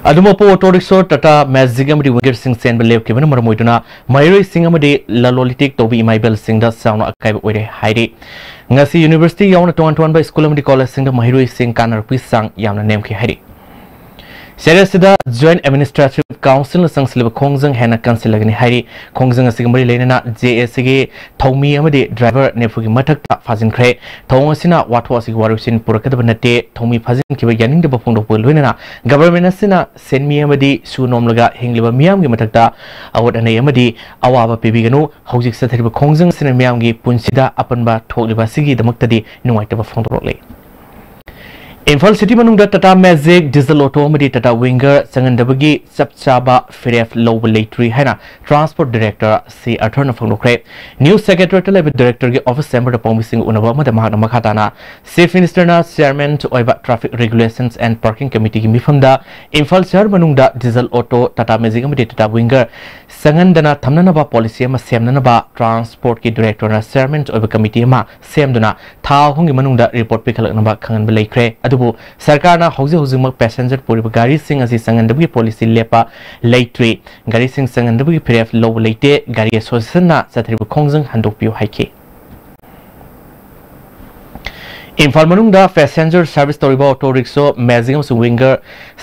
ꯑꯗꯨꯃꯛꯄꯨ, ꯑꯣꯇꯣ ꯔꯤꯛꯁꯣ, ꯇꯥꯇꯥ ꯃꯦꯖꯤꯛ ꯑꯃꯗꯤ ꯋꯤꯡꯒꯔꯁꯤꯡ ꯆꯦꯟꯕ ꯂꯦꯞꯈꯤꯕꯅ ꯃꯔꯝ ꯑꯣꯏꯗꯨꯅ ꯃꯍꯩꯔꯣꯏꯁꯤꯡ ꯑꯃꯗꯤ ꯂꯂꯣꯟ ꯏꯇꯤꯛ ꯇꯧꯕ ꯏꯃꯥ ꯏꯕꯦꯜꯁꯤꯡꯗ ꯆꯥꯎꯅ ꯑꯀꯥꯏꯕ ꯑꯣꯏꯔꯦ ꯍꯥꯏꯔꯤ꯫ ꯉꯁꯤ ꯌꯨꯅꯤꯚꯔꯁꯤꯇꯤ ꯌꯥꯎꯅ ꯇꯣꯉꯥꯟ ꯇꯣꯉꯥꯟꯕ ꯁ꯭ꯀꯨꯜ ꯑꯃꯗꯤ ꯀꯣꯂꯦꯖꯁꯤꯡꯗ ꯃꯍꯩꯔꯣꯏꯁꯤꯡ ꯀꯥꯟꯅꯔꯛꯄꯒꯤ ꯆꯥꯡ ꯌꯥꯝꯅ ꯅꯦꯝꯈꯤ ꯍꯥꯏꯔꯤ꯫ ꯁꯦꯔꯦꯁꯤꯗ Joint Administrative Councilꯅ ꯆꯪꯁꯤꯜꯂꯤꯕ ꯈꯣꯡꯖꯪ ꯍꯦꯟꯅ ꯀꯟꯁꯤꯜꯂꯒꯅꯤ ꯍꯥꯏꯔꯤ꯫ ꯈꯣꯡꯖꯪ ꯑꯁꯤꯒ ꯃꯔꯤ ꯂꯩꯅꯅ JACꯒꯤ ꯊꯧꯃꯤ ꯑꯃꯗꯤ driver ꯅꯦꯐꯨꯒꯤ ꯃꯊꯛꯇ ꯐꯥꯖꯤꯟꯈ꯭ꯔꯦ꯫ ꯊꯧꯑꯣꯡ ꯑꯁꯤꯅ ꯋꯥꯊꯣꯛ ꯑꯁꯤꯒꯤ ꯋꯥꯔꯣꯏꯁꯤꯟ ꯄꯨꯔꯛꯀꯗꯕ ꯅꯠꯇꯦ꯫ ꯊꯧꯃꯤ ꯐꯥꯖꯤꯟꯈꯤꯕ ꯌꯥꯅꯤꯡꯗꯕ ꯐꯣꯡꯗꯣꯛꯄꯒ ꯂꯣꯏꯅꯅ government ꯑꯁꯤꯅ ꯁꯦꯟꯃꯤ ꯑꯃꯗꯤ ꯁꯨ ꯅꯣꯝꯂꯒ ꯍꯤꯡꯂꯤꯕ ꯃꯤꯌꯥꯝꯒꯤ ꯃꯊꯛꯇ ꯑꯋꯥꯠ ꯑꯅꯩ ꯑꯃꯗꯤ ꯑꯋꯥꯕ ꯄꯤꯕꯤꯒꯅꯨ꯫ ꯍꯧꯖꯤꯛ ꯆꯠꯊꯔꯤꯕ ꯈꯣꯡꯖꯪ ꯑꯁꯤꯅ ꯃꯤꯌꯥꯝꯒꯤ ꯄꯨꯟꯁꯤꯗ ꯑꯄꯟꯕ ꯊꯣꯛꯂꯤꯕ ꯑꯁꯤꯒꯤꯗꯃꯛꯇꯗꯤ ꯅꯨꯡꯉꯥꯏꯇꯕ ꯐꯣꯡꯗꯣꯔꯛꯂꯤ꯫ ꯏꯝꯐꯥꯜ city ꯃꯅꯨꯡꯗ Tata Magic, Diesel Auto ꯑꯃꯗꯤ Tata Winger ꯆꯪꯍꯟꯗꯕꯒꯤ ꯆꯞ ꯆꯥꯕ ꯐꯤꯔꯦꯞ ꯂꯧꯕ ꯂꯩꯇ꯭ꯔꯤ ꯍꯥꯏꯅ Transport Director C Arthurꯅ ꯐꯣꯡꯗꯣꯛꯈ꯭ꯔꯦ꯫ News Secretariatꯇ ꯂꯩꯕ directorꯒꯤ office chamberꯗ ꯄꯥꯎꯃꯤꯁꯤꯡꯒ ꯎꯅꯕ ꯑꯃꯗ ꯃꯍꯥꯛꯅ ꯃꯈꯥ ꯇꯥꯅ Chief Ministerꯅ chairman ꯑꯣꯏꯕ Traffic Regulations and Parking Committeeꯒꯤ ꯃꯤꯐꯝꯗ Imphal ꯁꯍꯔ ꯃꯅꯨꯡꯗ Diesel Auto, Tata Magic ꯑꯃꯗꯤ Tata Winger ꯆꯪꯍꯟꯗꯅ ꯊꯝꯅꯅꯕ policy ꯑꯃ ꯁꯦꯝꯅꯅꯕ Transportꯀꯤ Directorꯅ chairman ꯑꯣꯏꯕ committee ꯑꯃ ꯁꯦꯝꯗꯨꯅ ꯊꯥ ꯑꯍꯨꯝꯒꯤ ꯃꯅꯨꯡꯗ report ꯄꯤꯈꯠꯂꯛꯅꯕ ꯈꯪꯍꯟꯕ ꯂꯩꯈ꯭ꯔꯦ꯫ ꯑꯗꯨꯕꯨ ꯁꯔꯀꯥꯔꯅ ꯍꯧꯖꯤꯛ ꯍꯧꯖꯤꯛꯃꯛ passenger ꯄꯨꯔꯤꯕ ꯒꯥꯔꯤꯁꯤꯡ ꯑꯁꯤ ꯆꯪꯍꯟꯗꯕꯒꯤ policy ꯂꯦꯞꯄ ꯂꯩꯇ꯭ꯔꯤ꯫ ꯒꯥꯔꯤꯁꯤꯡ ꯆꯪꯍꯟꯗꯕꯒꯤ ꯐꯤꯔꯦꯞ ꯂꯧꯕ ꯂꯩꯇꯦ꯫ ꯒꯥꯔꯤ associationꯅ ꯆꯠꯊꯔꯤꯕ ꯈꯣꯡꯖꯪ ꯍꯟꯗꯣꯛꯄꯤꯌꯨ ꯍꯥꯏꯈꯤ꯫ ꯏꯝꯐꯥꯜ ꯃꯅꯨꯡꯗ passenger service ꯇꯧꯔꯤꯕ auto rickshaw, Magic ꯑꯃꯁꯨꯡ Winger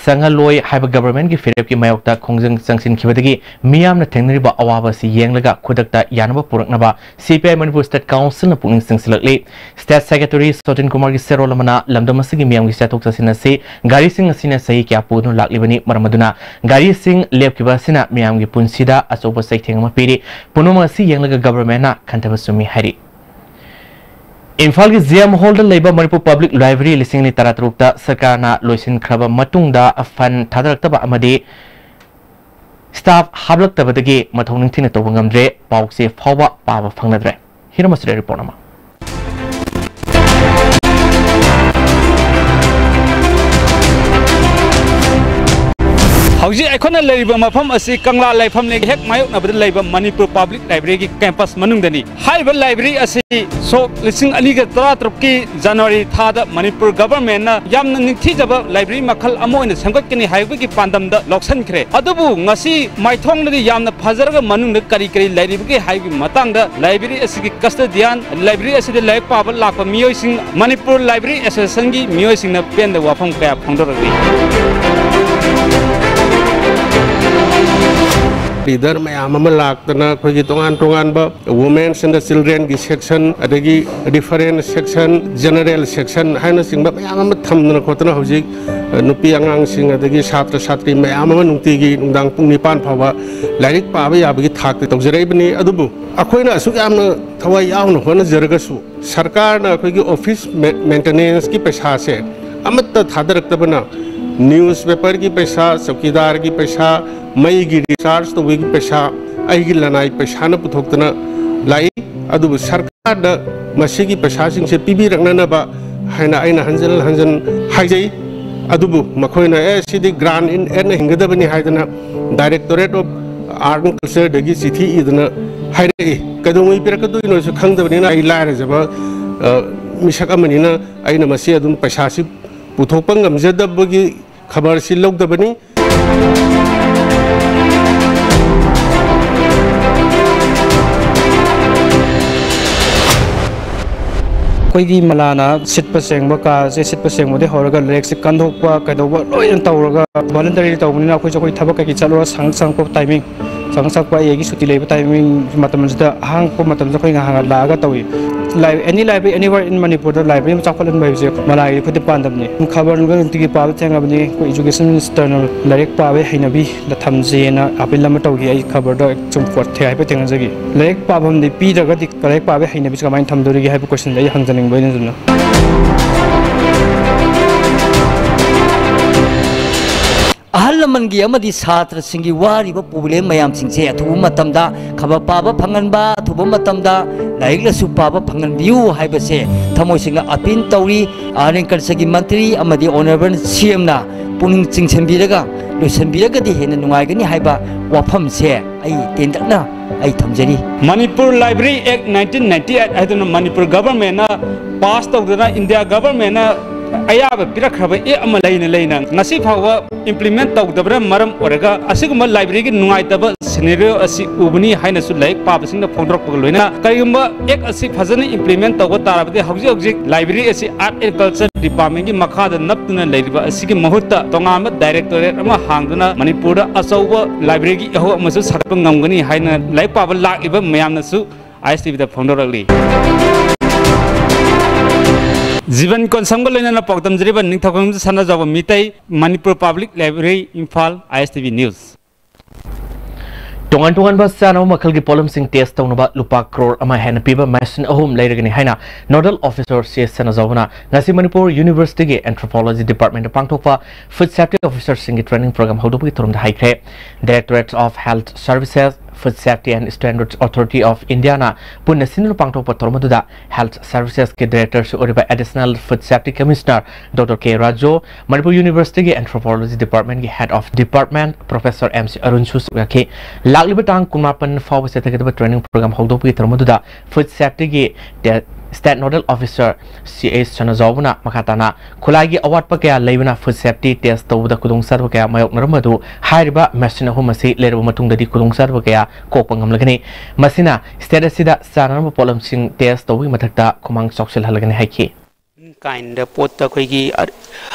ꯆꯪꯍꯜꯂꯣꯏ ꯍꯥꯏꯕ governmentꯀꯤ ꯐꯤꯔꯦꯞꯀꯤ ꯃꯥꯌꯣꯛꯇ ꯈꯣꯡꯖꯪ ꯆꯪꯁꯤꯟꯈꯤꯕꯗꯒꯤ ꯃꯤꯌꯥꯝꯅ ꯊꯦꯡꯅꯔꯤꯕ ꯑꯋꯥꯕ ꯑꯁꯤ ꯌꯦꯡꯂꯒ ꯈꯨꯗꯛꯇ ꯌꯥꯅꯕ ꯄꯨꯔꯛꯅꯕ CPI Manipur State Councilꯅ ꯄꯨꯛꯅꯤꯡ ꯆꯤꯡꯁꯤꯜꯂꯛꯂꯤ꯫ State Secretary ꯁꯣꯇꯤꯟ ꯀꯨꯃꯥꯔꯒꯤ ꯁꯦꯔꯣꯜ ꯑꯃꯅ ꯂꯝꯗꯝ ꯑꯁꯤꯒꯤ ꯃꯤꯌꯥꯝꯒꯤ ꯆꯠꯊꯣꯛ ꯆꯠꯁꯤꯟ ꯑꯁꯤ ꯒꯥꯔꯤꯁꯤꯡ ꯑꯁꯤꯅ ꯆꯍꯤ ꯀꯌꯥ ꯄꯨꯗꯨꯅ ꯂꯥꯛꯂꯤꯕꯅꯤ, ꯃꯔꯝ ꯑꯗꯨꯅ ꯒꯥꯔꯤꯁꯤꯡ ꯂꯦꯞꯈꯤꯕ ꯑꯁꯤꯅ ꯃꯤꯌꯥꯝꯒꯤ ꯄꯨꯟꯁꯤꯗ ꯑꯆꯧꯕ ꯆꯩꯊꯦꯡ ꯑꯃ ꯄꯤꯔꯤ꯫ ꯄꯨꯝꯅꯃꯛ ꯑꯁꯤ ꯌꯦꯡꯂꯒ governmentꯅ ꯈꯟꯊꯕ ꯆꯨꯝꯃꯤ ꯍꯥꯏꯔꯤ꯫ ꯏꯝꯐꯥꯜꯒꯤ J M Hallꯗ ꯂꯩꯕ Manipur Public Library ꯂꯤꯁꯤꯡ ꯑꯅꯤ ꯇꯔꯥꯇꯔꯨꯛꯇ ꯁꯔꯀꯥꯔꯅ ꯂꯣꯏꯁꯤꯟꯈ꯭ꯔꯕ ꯃꯇꯨꯡꯗ fund ꯊꯥꯗꯔꯛꯇꯕ ꯑꯃꯗꯤ staff ꯍꯥꯞꯂꯛꯇꯕꯗꯒꯤ ꯃꯊꯧ ꯅꯤꯡꯊꯤꯅ ꯇꯧꯕ ꯉꯝꯗ꯭ꯔꯦ꯫ ꯄꯥꯎꯆꯦ ꯐꯥꯎꯕ ꯄꯥꯕ ꯐꯪꯅꯗ꯭ꯔꯦ꯫ ꯍꯤꯔꯝ ꯑꯁꯤꯗ report ꯑꯃ꯫ ꯍꯧꯖꯤꯛ ꯑꯩꯈꯣꯏꯅ ꯂꯩꯔꯤꯕ ꯃꯐꯝ ꯑꯁꯤ ꯀꯪꯂꯥ ꯂꯥꯏꯐꯝꯂꯦꯟꯒꯤ ꯍꯦꯛ ꯃꯥꯌꯣꯛꯅꯕꯗ ꯂꯩꯕ Manipur Public Libraryꯒꯤ campus ꯃꯅꯨꯡꯗꯅꯤ꯫ ꯍꯥꯏꯔꯤꯕ library ꯑꯁꯤ ꯁꯣꯛ ꯂꯤꯁꯤꯡ ꯑꯅꯤꯒ ꯇꯔꯥꯇꯔꯨꯛꯀꯤ January ꯊꯥꯗ Manipur governmentꯅ ꯌꯥꯝꯅ ꯅꯤꯡꯊꯤꯖꯕ library ꯃꯈꯜ ꯑꯃ ꯑꯣꯏꯅ ꯁꯦꯝꯒꯠꯀꯅꯤ ꯍꯥꯏꯕꯒꯤ ꯄꯥꯟꯗꯝꯗ ꯂꯧꯁꯤꯟꯈ꯭ꯔꯦ꯫ ꯑꯗꯨꯕꯨ ꯉꯁꯤ ꯃꯥꯏꯊꯣꯡꯗꯗꯤ ꯌꯥꯝꯅ ꯐꯖꯔꯒ ꯃꯅꯨꯡꯗ ꯀꯔꯤ ꯀꯔꯤ ꯂꯩꯔꯤꯕꯒꯦ ꯍꯥꯏꯕꯒꯤ ꯃꯇꯥꯡꯗ library ꯑꯁꯤꯒꯤ custodian, library ꯑꯁꯤꯗ ꯂꯥꯏꯔꯤꯛ ꯄꯥꯕ ꯂꯥꯛꯄ ꯃꯤꯑꯣꯏꯁꯤꯡ, Manipur Library Associationꯒꯤ ꯃꯤꯑꯣꯏꯁꯤꯡꯅ ꯄꯦꯟꯗꯕ ꯋꯥꯐꯝ ꯀꯌꯥ ꯐꯣꯡꯗꯣꯔꯛꯂꯤ꯫ ꯂꯤꯗꯔ ꯃꯌꯥꯝ ꯑꯃ ꯂꯥꯛꯇꯅ ꯑꯩꯈꯣꯏꯒꯤ ꯇꯣꯉꯥꯟ ꯇꯣꯉꯥꯟꯕ Women's and the Childrenꯒꯤ section, ꯑꯗꯒꯤ reference section, general section ꯍꯥꯏꯅꯆꯤꯡꯕ ꯃꯌꯥꯝ ꯑꯃ ꯊꯝꯗꯅ ꯈꯣꯠꯇꯅ ꯍꯧꯖꯤꯛ, ꯑ, ꯅꯨꯄꯤ ꯑꯉꯥꯡꯁꯤꯡ ꯑꯗꯒꯤ ꯁꯥꯇ꯭ꯔ ꯁꯥꯇ꯭ꯔꯤ ꯃꯌꯥꯝ ꯑꯃ ꯅꯨꯡꯇꯤꯒꯤ ꯅꯨꯡꯗꯥꯡ ꯄꯨꯡ ꯅꯤꯄꯥꯟ ꯐꯥꯎꯕ ꯂꯥꯏꯔꯤꯛ ꯄꯥꯕ ꯌꯥꯕꯒꯤ ꯊꯥꯛꯇ ꯇꯧꯖꯔꯛꯏꯕꯅꯤ꯫ ꯑꯗꯨꯕꯨ ꯑꯩꯈꯣꯏꯅ ꯑꯁꯨꯛ ꯌꯥꯝꯅ ꯊꯋꯥꯏ ꯌꯥꯎꯅ ꯍꯣꯠꯅꯖꯔꯒꯁꯨ ꯁꯔꯀꯥꯔꯅ ꯑꯩꯈꯣꯏꯒꯤ office maintenanceꯀꯤ ꯄꯩꯁꯥꯁꯦ ꯑꯃꯠꯇ ꯊꯥꯗꯔꯛꯇꯕꯅ, newspaperꯒꯤ ꯄꯩꯁꯥ, ꯆꯧꯀꯤꯗꯥꯔꯒꯤ ꯄꯩꯁꯥ, ꯃꯩꯒꯤ recharge ꯇꯧꯕꯒꯤ ꯄꯩꯁꯥ, ꯑꯩꯒꯤ ꯂꯅꯥꯏ ꯄꯩꯁꯥꯅ ꯄꯨꯊꯣꯛꯇꯅ ꯂꯥꯛꯏ꯫ ꯑꯗꯨꯕꯨ ꯁꯔꯀꯥꯔꯗ ꯃꯁꯤꯒꯤ ꯄꯩꯁꯥꯁꯤꯡꯁꯦ ꯄꯤꯕꯤꯔꯛꯅꯅꯕ ꯍꯥꯏꯅ ꯑꯩꯅ ꯍꯟꯖꯤꯟ ꯍꯟꯖꯤꯟ ꯍꯥꯏꯖꯩ꯫ ꯑꯗꯨꯕꯨ ꯃꯈꯣꯏꯅ, "ꯑꯦ, ꯁꯤꯗꯤ grant in aidꯅ ꯍꯤꯡꯒꯗꯕꯅꯤ" ꯍꯥꯏꯗꯅ Directorate of Art and Cultureꯗꯒꯤ ꯆꯤꯊꯤ ꯏꯗꯨꯅ ꯍꯥꯏꯔꯛꯏ꯫ ꯀꯩꯗꯧꯉꯩ ꯄꯤꯔꯛꯀꯗꯣꯏꯅꯣꯁꯨ ꯈꯪꯗꯕꯅꯤꯅ ꯑꯩ ꯂꯥꯏꯔꯖꯕ, ꯑ, ꯃꯤꯁꯛ ꯑꯃꯅꯤꯅ ꯑꯩꯅ ꯃꯁꯤ ꯑꯗꯨꯝ ꯄꯩꯁꯥꯁꯤ ꯄꯨꯊꯣꯛꯄ ꯉꯝꯖꯗꯕꯒꯤ ꯈꯕꯔꯁꯤ ꯂꯧꯗꯕꯅꯤ꯫ ꯑꯩꯈꯣꯏꯒꯤ ꯃꯂꯥꯅ ꯁꯤꯠꯄ ꯁꯦꯡꯕ, ꯀꯥꯁꯦ ꯁꯤꯠꯄ ꯁꯦꯡꯕꯗꯒꯤ ꯍꯧꯔꯒ ꯂꯥꯏꯔꯤꯛꯁꯦ ꯀꯟꯊꯣꯛꯄ ꯀꯩꯗꯧꯕ ꯂꯣꯏꯅ ꯇꯧꯔꯒ, voluntary ꯇꯧꯕꯅꯤꯅ ꯑꯩꯈꯣꯏꯁꯨ ꯑꯩꯈꯣꯏ ꯊꯕꯛ ꯀꯩꯀꯩ ꯆꯠꯂꯨꯔ ꯁꯪ ꯁꯪꯉꯛꯄ timing, ꯁꯪ ꯁꯪꯉꯛꯄ ꯑꯩꯒꯤ ꯁꯨꯇꯤ ꯂꯩꯕ timing ꯃꯇꯝꯁꯤꯗ, ꯑꯍꯥꯡꯕ ꯃꯇꯝꯁꯤꯗ ꯑꯩꯈꯣꯏ ꯉꯥꯏꯍꯥꯛ ꯉꯥꯏꯍꯥꯛ ꯂꯥꯛꯑꯒ ꯇꯧꯏ꯫ Li-, any library, anywhere in ꯃꯅꯤꯄꯨꯔꯗ library ꯑꯃ ꯆꯥꯎꯈꯠꯍꯟꯕ ꯍꯥꯏꯕꯁꯦ ꯃꯂꯥꯒꯤ ꯑꯩꯈꯣꯏ departmentꯅꯤ꯫ ꯈꯕꯔ ꯅꯨꯡꯕꯔ ꯅꯨꯡꯇꯤꯒꯤ ꯄꯥꯕ ꯊꯦꯡꯅꯕꯅꯤ꯫ ꯑꯩꯈꯣꯏ education ministerꯅ ꯂꯥꯏꯔꯤꯛ ꯄꯥꯕꯒꯤ ꯍꯩꯅꯕꯤ ꯊꯝꯖꯦꯅ appeal ꯑꯃ ꯇꯧꯈꯤ꯫ ꯑꯩ ꯈꯕꯔꯗ ꯁꯨꯝ quote ꯊꯦ-, ꯍꯥꯏꯐꯦꯠ ꯊꯦꯡꯅꯖꯈꯤ꯫ ꯂꯥꯏꯔꯤꯛ ꯄꯥꯐꯝꯗꯤ ꯄꯤꯗ꯭ꯔꯒꯗꯤ ꯂꯥꯏꯔꯤꯛ ꯄꯥꯕꯒꯤ ꯍꯩꯅꯕꯤꯁꯦ ꯀꯃꯥꯏꯅ ꯊꯝꯗꯣꯔꯤꯒꯦ ꯍꯥꯏꯕ questionꯁꯦ ꯑꯩ ꯍꯪꯖꯅꯤꯡꯕ ꯑꯩꯅ ꯑꯗꯨꯅ꯫ ꯑꯍꯜ ꯂꯃꯟꯒꯤ ꯑꯃꯗꯤ ꯁꯥꯇ꯭ꯔꯁꯤꯡꯒꯤ ꯋꯥꯔꯤꯕ problem ꯃꯌꯥꯝꯁꯤꯡꯁꯦ ꯑꯊꯨꯕ ꯃꯇꯝꯗ ꯈꯕꯔ ꯄꯥꯕ ꯐꯪꯍꯟꯕ, ꯑꯊꯨꯕ ꯃꯇꯝꯗ ꯂꯥꯏꯔꯤꯛ ꯂꯥꯏꯁꯨ ꯄꯥꯕ ꯐꯪꯍꯟꯕꯤꯌꯨ ꯍꯥꯏꯕꯁꯦ ꯊꯃꯣꯏ ꯁꯦꯡꯅ appeal ꯇꯧꯔꯤ꯫ Art and Cultureꯒꯤ ꯃꯟꯇ꯭ꯔꯤ ꯑꯃꯗꯤ Honourable CMꯅ ꯄꯨꯛꯅꯤꯡ ꯆꯤꯡꯁꯤꯟꯕꯤꯔꯒ ꯂꯣꯏꯁꯤꯟꯕꯤꯔꯒꯗꯤ ꯍꯦꯟꯅ ꯅꯨꯡꯉꯥꯏꯒꯅꯤ ꯍꯥꯏꯕ ꯋꯥꯐꯝꯁꯦ ꯑꯩ ꯇꯦꯟꯇꯛꯅ ꯑꯩ ꯊꯝꯖꯔꯤ꯫ Manipur Library Act nineteen ninety eight ꯍꯥꯏꯗꯨꯅ ꯃꯅꯤꯄꯨꯔ governmentꯅ pass ꯇꯧꯗꯨꯅ, India governmentꯅ ꯑꯌꯥꯕ ꯄꯤꯔꯛꯈ꯭ꯔꯕ ꯑꯦꯛ ꯑꯃ ꯂꯩꯅ ꯂꯩꯅ ꯉꯁꯤ ꯐꯥꯎꯕ implement ꯇꯧꯗꯕꯅ ꯃꯔꯝ ꯑꯣꯏꯔꯒ ꯑꯁꯤꯒꯨꯝꯕ library ꯒꯤ ꯅꯨꯡꯉꯥꯏꯇꯕ scenario ꯑꯁꯤ ꯎꯕꯅꯤ ꯍꯥꯏꯅꯁꯨ ꯂꯥꯏꯔꯤꯛ ꯄꯥꯕꯁꯤꯡꯅ ꯐꯣꯡꯗꯣꯔꯛꯄꯒ ꯂꯣꯏꯅꯅ ꯀꯔꯤꯒꯨꯝꯕ ꯑꯦꯛ ꯑꯁꯤ ꯐꯖꯅ implement ꯇꯧꯕ ꯇꯥꯔꯕꯗꯤ ꯍꯧꯖꯤꯛ ꯍꯧꯖꯤꯛ library ꯑꯁꯤ Art and Culture Department ꯒꯤ ꯃꯈꯥꯗ ꯅꯞꯇꯨꯅ ꯂꯩꯔꯤꯕ ꯑꯁꯤꯒꯤ ꯃꯍꯨꯠꯇ ꯇꯣꯉꯥꯟꯕ directorate ꯑꯃ ꯍꯥꯡꯗꯨꯅ ꯃꯅꯤꯄꯨꯔꯗ ꯑꯆꯧꯕ library ꯒꯤ ꯏꯍꯧ ꯑꯃꯁꯨ ꯁꯥꯒꯠꯄ ꯉꯝꯒꯅꯤ ꯍꯥꯏꯅ ꯂꯥꯏꯔꯤꯛ ꯄꯥꯕ ꯂꯥꯛꯂꯤꯕ ꯃꯌꯥꯝꯅꯁꯨ I S T V ꯗ ꯐꯣꯡꯗꯣꯔꯛꯂꯤ꯫ ꯖꯤꯕꯟ ꯀꯣꯟꯁꯝꯒ ꯂꯣꯏꯅꯅ ꯄꯥꯎꯗꯝꯖꯔꯤꯕ Ningthoukhongbam Sanajaoba Meetei, Manipur public library, Imphal, I S T V News꯫ ꯇꯣꯉꯥꯟ ꯇꯣꯉꯥꯟꯕ ꯆꯥꯅꯕ ꯃꯈꯜꯒꯤ ꯄꯣꯠꯂꯝꯁꯤꯡ test ꯇꯧꯅꯕ ꯂꯨꯄꯥ ꯀ꯭ꯔꯣꯔ ꯑꯃ ꯍꯦꯟꯅ ꯄꯤꯕ machine ꯑꯍꯨꯝ ꯂꯩꯔꯒꯅꯤ ꯍꯥꯏꯅ Nodal Officer ꯁꯤ ꯑꯦꯁ ꯁꯅꯥꯖꯥꯎꯕꯅ ꯉꯁꯤ ꯃꯅꯤꯄꯨꯔ University ꯒꯤ Anthropology Department ꯇ ꯄꯥꯡꯊꯣꯛꯄ Food Safety Officer ꯁꯤꯡꯒꯤ training program ꯍꯧꯗꯣꯛꯄꯒꯤ ꯊꯧꯔꯝꯗ ꯍꯥꯏꯈ꯭ꯔꯦ꯫ Directorate of Health Services, Food Safety and Standards Authority of India ꯅ ꯄꯨꯟꯅ ꯁꯤꯟꯗꯨꯅ ꯄꯥꯡꯊꯣꯛꯄ ꯊꯧꯔꯝ ꯑꯗꯨꯗ Health Services ꯀꯤ Director ꯁꯨ ꯑꯣꯏꯔꯤꯕ Additional Food Safety Commissioner Doctor K Raju, Manipur University ꯒꯤ Anthropology Department ꯀꯤ Head of Department Professor M C ꯑꯔꯨꯟꯁꯨ ꯁꯔꯨꯛ ꯌꯥꯈꯤ꯫ ꯂꯥꯛꯂꯤꯕ ꯇꯥꯡ ꯀꯨꯟꯃꯥꯄꯟ ꯐꯥꯎꯕ ꯆꯠꯊꯒꯗꯕ training program ꯍꯧꯗꯣꯛꯄꯒꯤ ꯊꯧꯔꯝ ꯑꯗꯨꯗ Food Safety ꯒꯤ ꯇꯦ-, State Nodal Officer C S ꯁꯅꯥꯖꯥꯎꯕꯅ ꯃꯈꯥ ꯇꯥꯅ ꯈꯨꯠꯂꯥꯏꯒꯤ ꯑꯋꯥꯠꯄ ꯀꯌꯥ ꯂꯩꯕꯅ food safety test ꯇꯧꯕꯗ ꯈꯨꯗꯣꯡꯆꯥꯗꯕ ꯀꯌꯥ ꯃꯥꯌꯣꯛꯅꯔꯝꯕ ꯑꯗꯨ ꯍꯥꯏꯔꯤꯕ machine ꯑꯍꯨꯝ ꯑꯁꯤ ꯂꯩꯔꯕ ꯃꯇꯨꯡꯗꯗꯤ ꯈꯨꯗꯣꯡꯆꯥꯗꯕ ꯀꯌꯥ ꯀꯣꯛꯄ ꯉꯝꯂꯒꯅꯤ꯫ ꯃꯁꯤꯅ state ꯑꯁꯤꯗ ꯆꯥꯅꯅꯕ ꯄꯣꯠꯂꯝꯁꯤꯡ test ꯇꯧꯕꯒꯤ ꯃꯊꯛꯇ ꯈꯨꯃꯥꯡ ꯆꯥꯎꯁꯤꯜꯍꯜꯂꯒꯅꯤ ꯍꯥꯏꯈꯤ꯫ Kind ꯗ ꯄꯣꯠꯇ ꯑꯩꯈꯣꯏꯒꯤ, ꯑ-,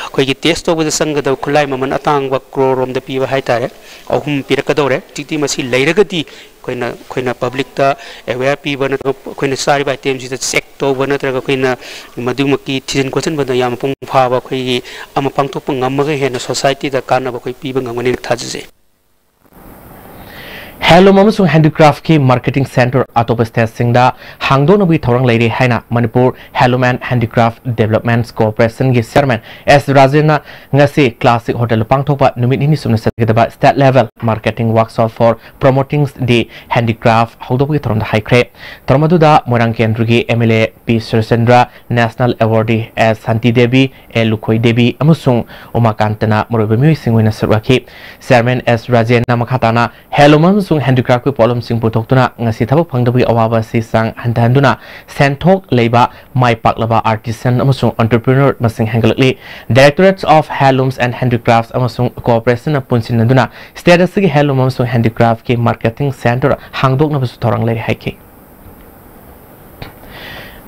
ꯑꯩꯈꯣꯏꯒꯤ test ꯇꯧꯕꯗ ꯆꯪꯒꯗꯕ ꯈꯨꯠꯂꯥꯏ ꯃꯃꯜ ꯑꯇꯥꯡꯕ ꯀ꯭ꯔꯣꯔ ꯔꯣꯝꯗ ꯄꯤꯕ ꯍꯥꯏꯇꯥꯔꯦ, ꯑꯍꯨꯝ ꯄꯤꯔꯛꯀꯗꯧꯔꯦ꯫ ꯍꯧꯖꯤꯛꯇꯤ ꯃꯁꯤ ꯂꯩꯔꯒꯗꯤ ꯑꯩꯈꯣꯏꯅ, ꯑꯩꯈꯣꯏꯅ public ꯇ aware ꯄꯤꯕ ꯅꯠꯇ꯭ꯔꯒ ꯑꯩꯈꯣꯏꯅ ꯆꯥꯔꯤꯕ item ꯁꯤꯗ check ꯇꯧꯕ ꯅꯠꯇ꯭ꯔꯒ ꯑꯩꯈꯣꯏꯅ ꯃꯗꯨꯃꯛꯀꯤ ꯊꯤꯖꯤꯟ ꯈꯣꯠꯆꯤꯟꯕꯗ ꯌꯥꯝ ꯃꯄꯨꯡ ꯐꯥꯕ ꯑꯩꯈꯣꯏꯒꯤ ꯑꯃ ꯄꯥꯡꯊꯣꯛꯄ ꯉꯝꯃꯒ ꯍꯦꯟꯅ society ꯗ ꯀꯥꯟꯅꯕ ꯑꯩꯈꯣꯏ ꯄꯤꯕ ꯉꯝꯒꯅꯤꯅ ꯊꯥꯖꯖꯩ꯫ Handloom ꯑꯃꯁꯨꯡ handicraft ꯀꯤ marketing centre ꯑꯇꯣꯞꯄ state ꯁꯤꯡꯗ ꯍꯥꯡꯗꯣꯛꯅꯕꯒꯤ ꯊꯧꯔꯥꯡ ꯂꯩꯔꯤ ꯍꯥꯏꯅ Manipur Handloom and Handicraft Development Corporation ꯒꯤ Chairman ꯑꯦꯁ ꯔꯥꯖꯦꯟꯅ ꯉꯁꯤ Classic Hotel ꯗ ꯄꯥꯡꯊꯣꯛꯄ ꯅꯨꯃꯤꯠ ꯅꯤꯅꯤ ꯆꯨꯞꯅ ꯆꯠꯊꯒꯗꯕ State Level Marketing Workshop for Promoting the Handicraft ꯍꯧꯗꯣꯛꯄꯒꯤ ꯊꯧꯔꯝꯗ ꯍꯥꯏꯈ꯭ꯔꯦ꯫ ꯊꯧꯔꯝ ꯑꯗꯨꯗ ꯃꯣꯏꯔꯥꯡ ꯀꯦꯟꯗ꯭ꯔꯒꯤ M L A P Surchandra, National Awardee S Shanti Devi, A Lukhoi Devi ꯑꯃꯁꯨꯡ ꯎꯃꯥꯀꯥꯟꯇꯅ ꯃꯔꯨꯑꯣꯏꯕ ꯃꯤꯑꯣꯏꯁꯤꯡ ꯑꯣꯏꯅ ꯁꯔꯨꯛ ꯌꯥꯈꯤ꯫ Chairman ꯑꯦꯁ ꯔꯥꯖꯦꯟꯅ ꯃꯈꯥ ꯇꯥꯅ Handloom ꯑꯃꯁꯨꯡ ꯑꯃꯁꯨꯡ ꯍꯦꯟꯗꯤꯀ꯭ꯔꯥꯐꯀꯤ ꯄꯣꯠꯂꯝꯁꯤꯡ ꯄꯨꯊꯣꯛꯇꯨꯅ ꯉꯁꯤ ꯊꯕꯛ ꯐꯪꯗꯕꯒꯤ ꯑꯋꯥꯕ ꯑꯁꯤ ꯆꯥꯡ ꯍꯟꯊꯍꯟꯗꯨꯅ ꯁꯦꯟꯊꯣꯛ ꯂꯩꯕ ꯃꯥꯏ ꯄꯥꯛꯂꯕ ꯑꯥꯔꯇꯤꯁꯟ ꯑꯃꯁꯨꯡ ꯑꯣꯟꯇꯔꯄ꯭ꯔꯤꯅꯔ ꯃꯁꯤꯡ ꯍꯦꯟꯒꯠꯂꯛꯂꯤ꯫ Directorate of Handlooms and Handicrafts ꯑꯃꯁꯨꯡ ꯀꯣꯑꯣꯄꯔꯦꯁꯟꯅ ꯄꯨꯟꯁꯤꯟꯅꯗꯨꯅ ꯁ꯭ꯇꯦꯠ ꯑꯁꯤꯒꯤ ꯍꯦꯟꯂꯨꯝ ꯑꯃꯁꯨꯡ ꯍꯦꯟꯗꯤꯀ꯭ꯔꯥꯐꯀꯤ ꯃꯥꯔꯀꯦꯇꯤꯡ ꯁꯦꯟꯇꯔ ꯍꯥꯡꯗꯣꯛꯅꯕꯁꯨ ꯊꯧꯔꯥꯡ ꯂꯩꯔꯤ ꯍꯥꯏꯈꯤ꯫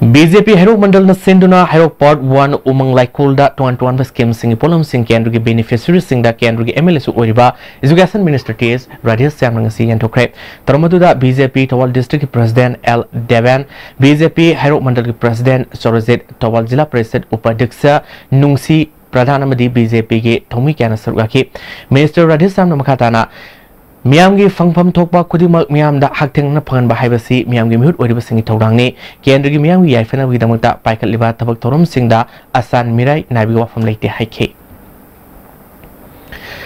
ꯕꯤ ꯖꯦ ꯄꯤ ꯍꯩꯔꯣꯛ ꯃꯟꯗꯜꯅ ꯁꯤꯟꯗꯨꯅ ꯍꯩꯔꯣꯛ ꯄꯥꯔꯠ ꯋꯥꯟ ꯎꯃꯪ ꯂꯥꯏꯀꯣꯜꯗ ꯇꯣꯉꯥꯟ ꯇꯣꯉꯥꯟꯕ ꯁ꯭ꯀꯤꯝꯁꯤꯡꯒꯤ ꯄꯣꯠꯂꯝꯁꯤꯡ ꯀꯦꯟꯗ꯭ꯔꯒꯤ ꯕꯦꯅꯤꯐꯤꯁꯔꯤꯁꯤꯡꯗ ꯀꯦꯟꯗ꯭ꯔꯒꯤ ꯑꯦꯝ ꯑꯦꯜ ꯑꯦꯁꯨ ꯑꯣꯏꯔꯤꯕ ꯏꯖꯨꯀꯦꯁꯟ ꯃꯤꯅꯤꯁꯇꯔ ꯇꯤ ꯑꯦꯁ ꯔꯥꯙꯦꯁ꯭ꯌꯥꯝꯅ ꯉꯁꯤ ꯌꯦꯟꯊꯣꯛꯈ꯭ꯔꯦ꯫ ꯊꯧꯔꯝ ꯑꯗꯨꯗ ꯕꯤ ꯖꯦ ꯄꯤ ꯊꯧꯕꯥꯜ ꯗꯤꯁꯇ꯭ꯔꯤꯛꯀꯤ president L Deben, B J ꯄꯤ ꯍꯩꯔꯣꯛ ꯃꯟꯗꯜꯒꯤ ꯄ꯭ꯔꯁꯤꯗꯦꯟꯠ ꯆꯧꯔꯖꯤꯠ, ꯊꯧꯕꯥꯜ ꯖꯤꯂꯥ ꯄꯔꯤꯁꯗ ꯎꯄꯥꯙ꯭ꯌꯛꯁ ꯅꯨꯡꯁꯤ ꯄ꯭ꯔꯙꯥꯟ ꯑꯃꯗꯤ ꯕꯤ ꯖꯦ ꯄꯤꯒꯤ ꯊꯧꯃꯤ ꯀꯌꯥꯅ ꯁꯔꯨꯛ ꯌꯥꯈꯤ꯫ ꯃꯤꯅꯤꯁꯇꯔ ꯔꯥꯙꯦꯁ꯭ꯌꯥꯝꯅ ꯃꯈꯥ ꯇꯥꯅ ꯃꯤꯌꯥꯝꯒꯤ ꯐꯪꯐꯝ ꯊꯣꯛꯄ ꯈꯨꯗꯤꯡꯃꯛ ꯃꯤꯌꯥꯝꯗ ꯍꯛꯊꯦꯡꯅꯅ ꯐꯪꯍꯟꯕ ꯍꯥꯏꯕꯁꯤ ꯃꯤꯌꯥꯝꯒꯤ ꯃꯤꯍꯨꯠ ꯑꯣꯏꯔꯤꯕꯁꯤꯡꯒꯤ ꯊꯧꯗꯥꯡꯅꯤ꯫ ꯀꯦꯟꯗ꯭ꯔꯒꯤ ꯃꯤꯌꯥꯝꯒꯤ ꯌꯥꯏꯐꯅꯕꯒꯤꯗꯃꯛꯇ ꯄꯥꯏꯈꯠꯂꯤꯕ ꯊꯕꯛ ꯊꯧꯔꯝꯁꯤꯡꯗ ꯑꯁꯥꯟ ꯃꯤꯔꯥꯏ ꯅꯥꯏꯕꯒꯤ ꯋꯥꯐꯝ ꯂꯩꯇꯦ ꯍꯥꯏꯈꯤ꯫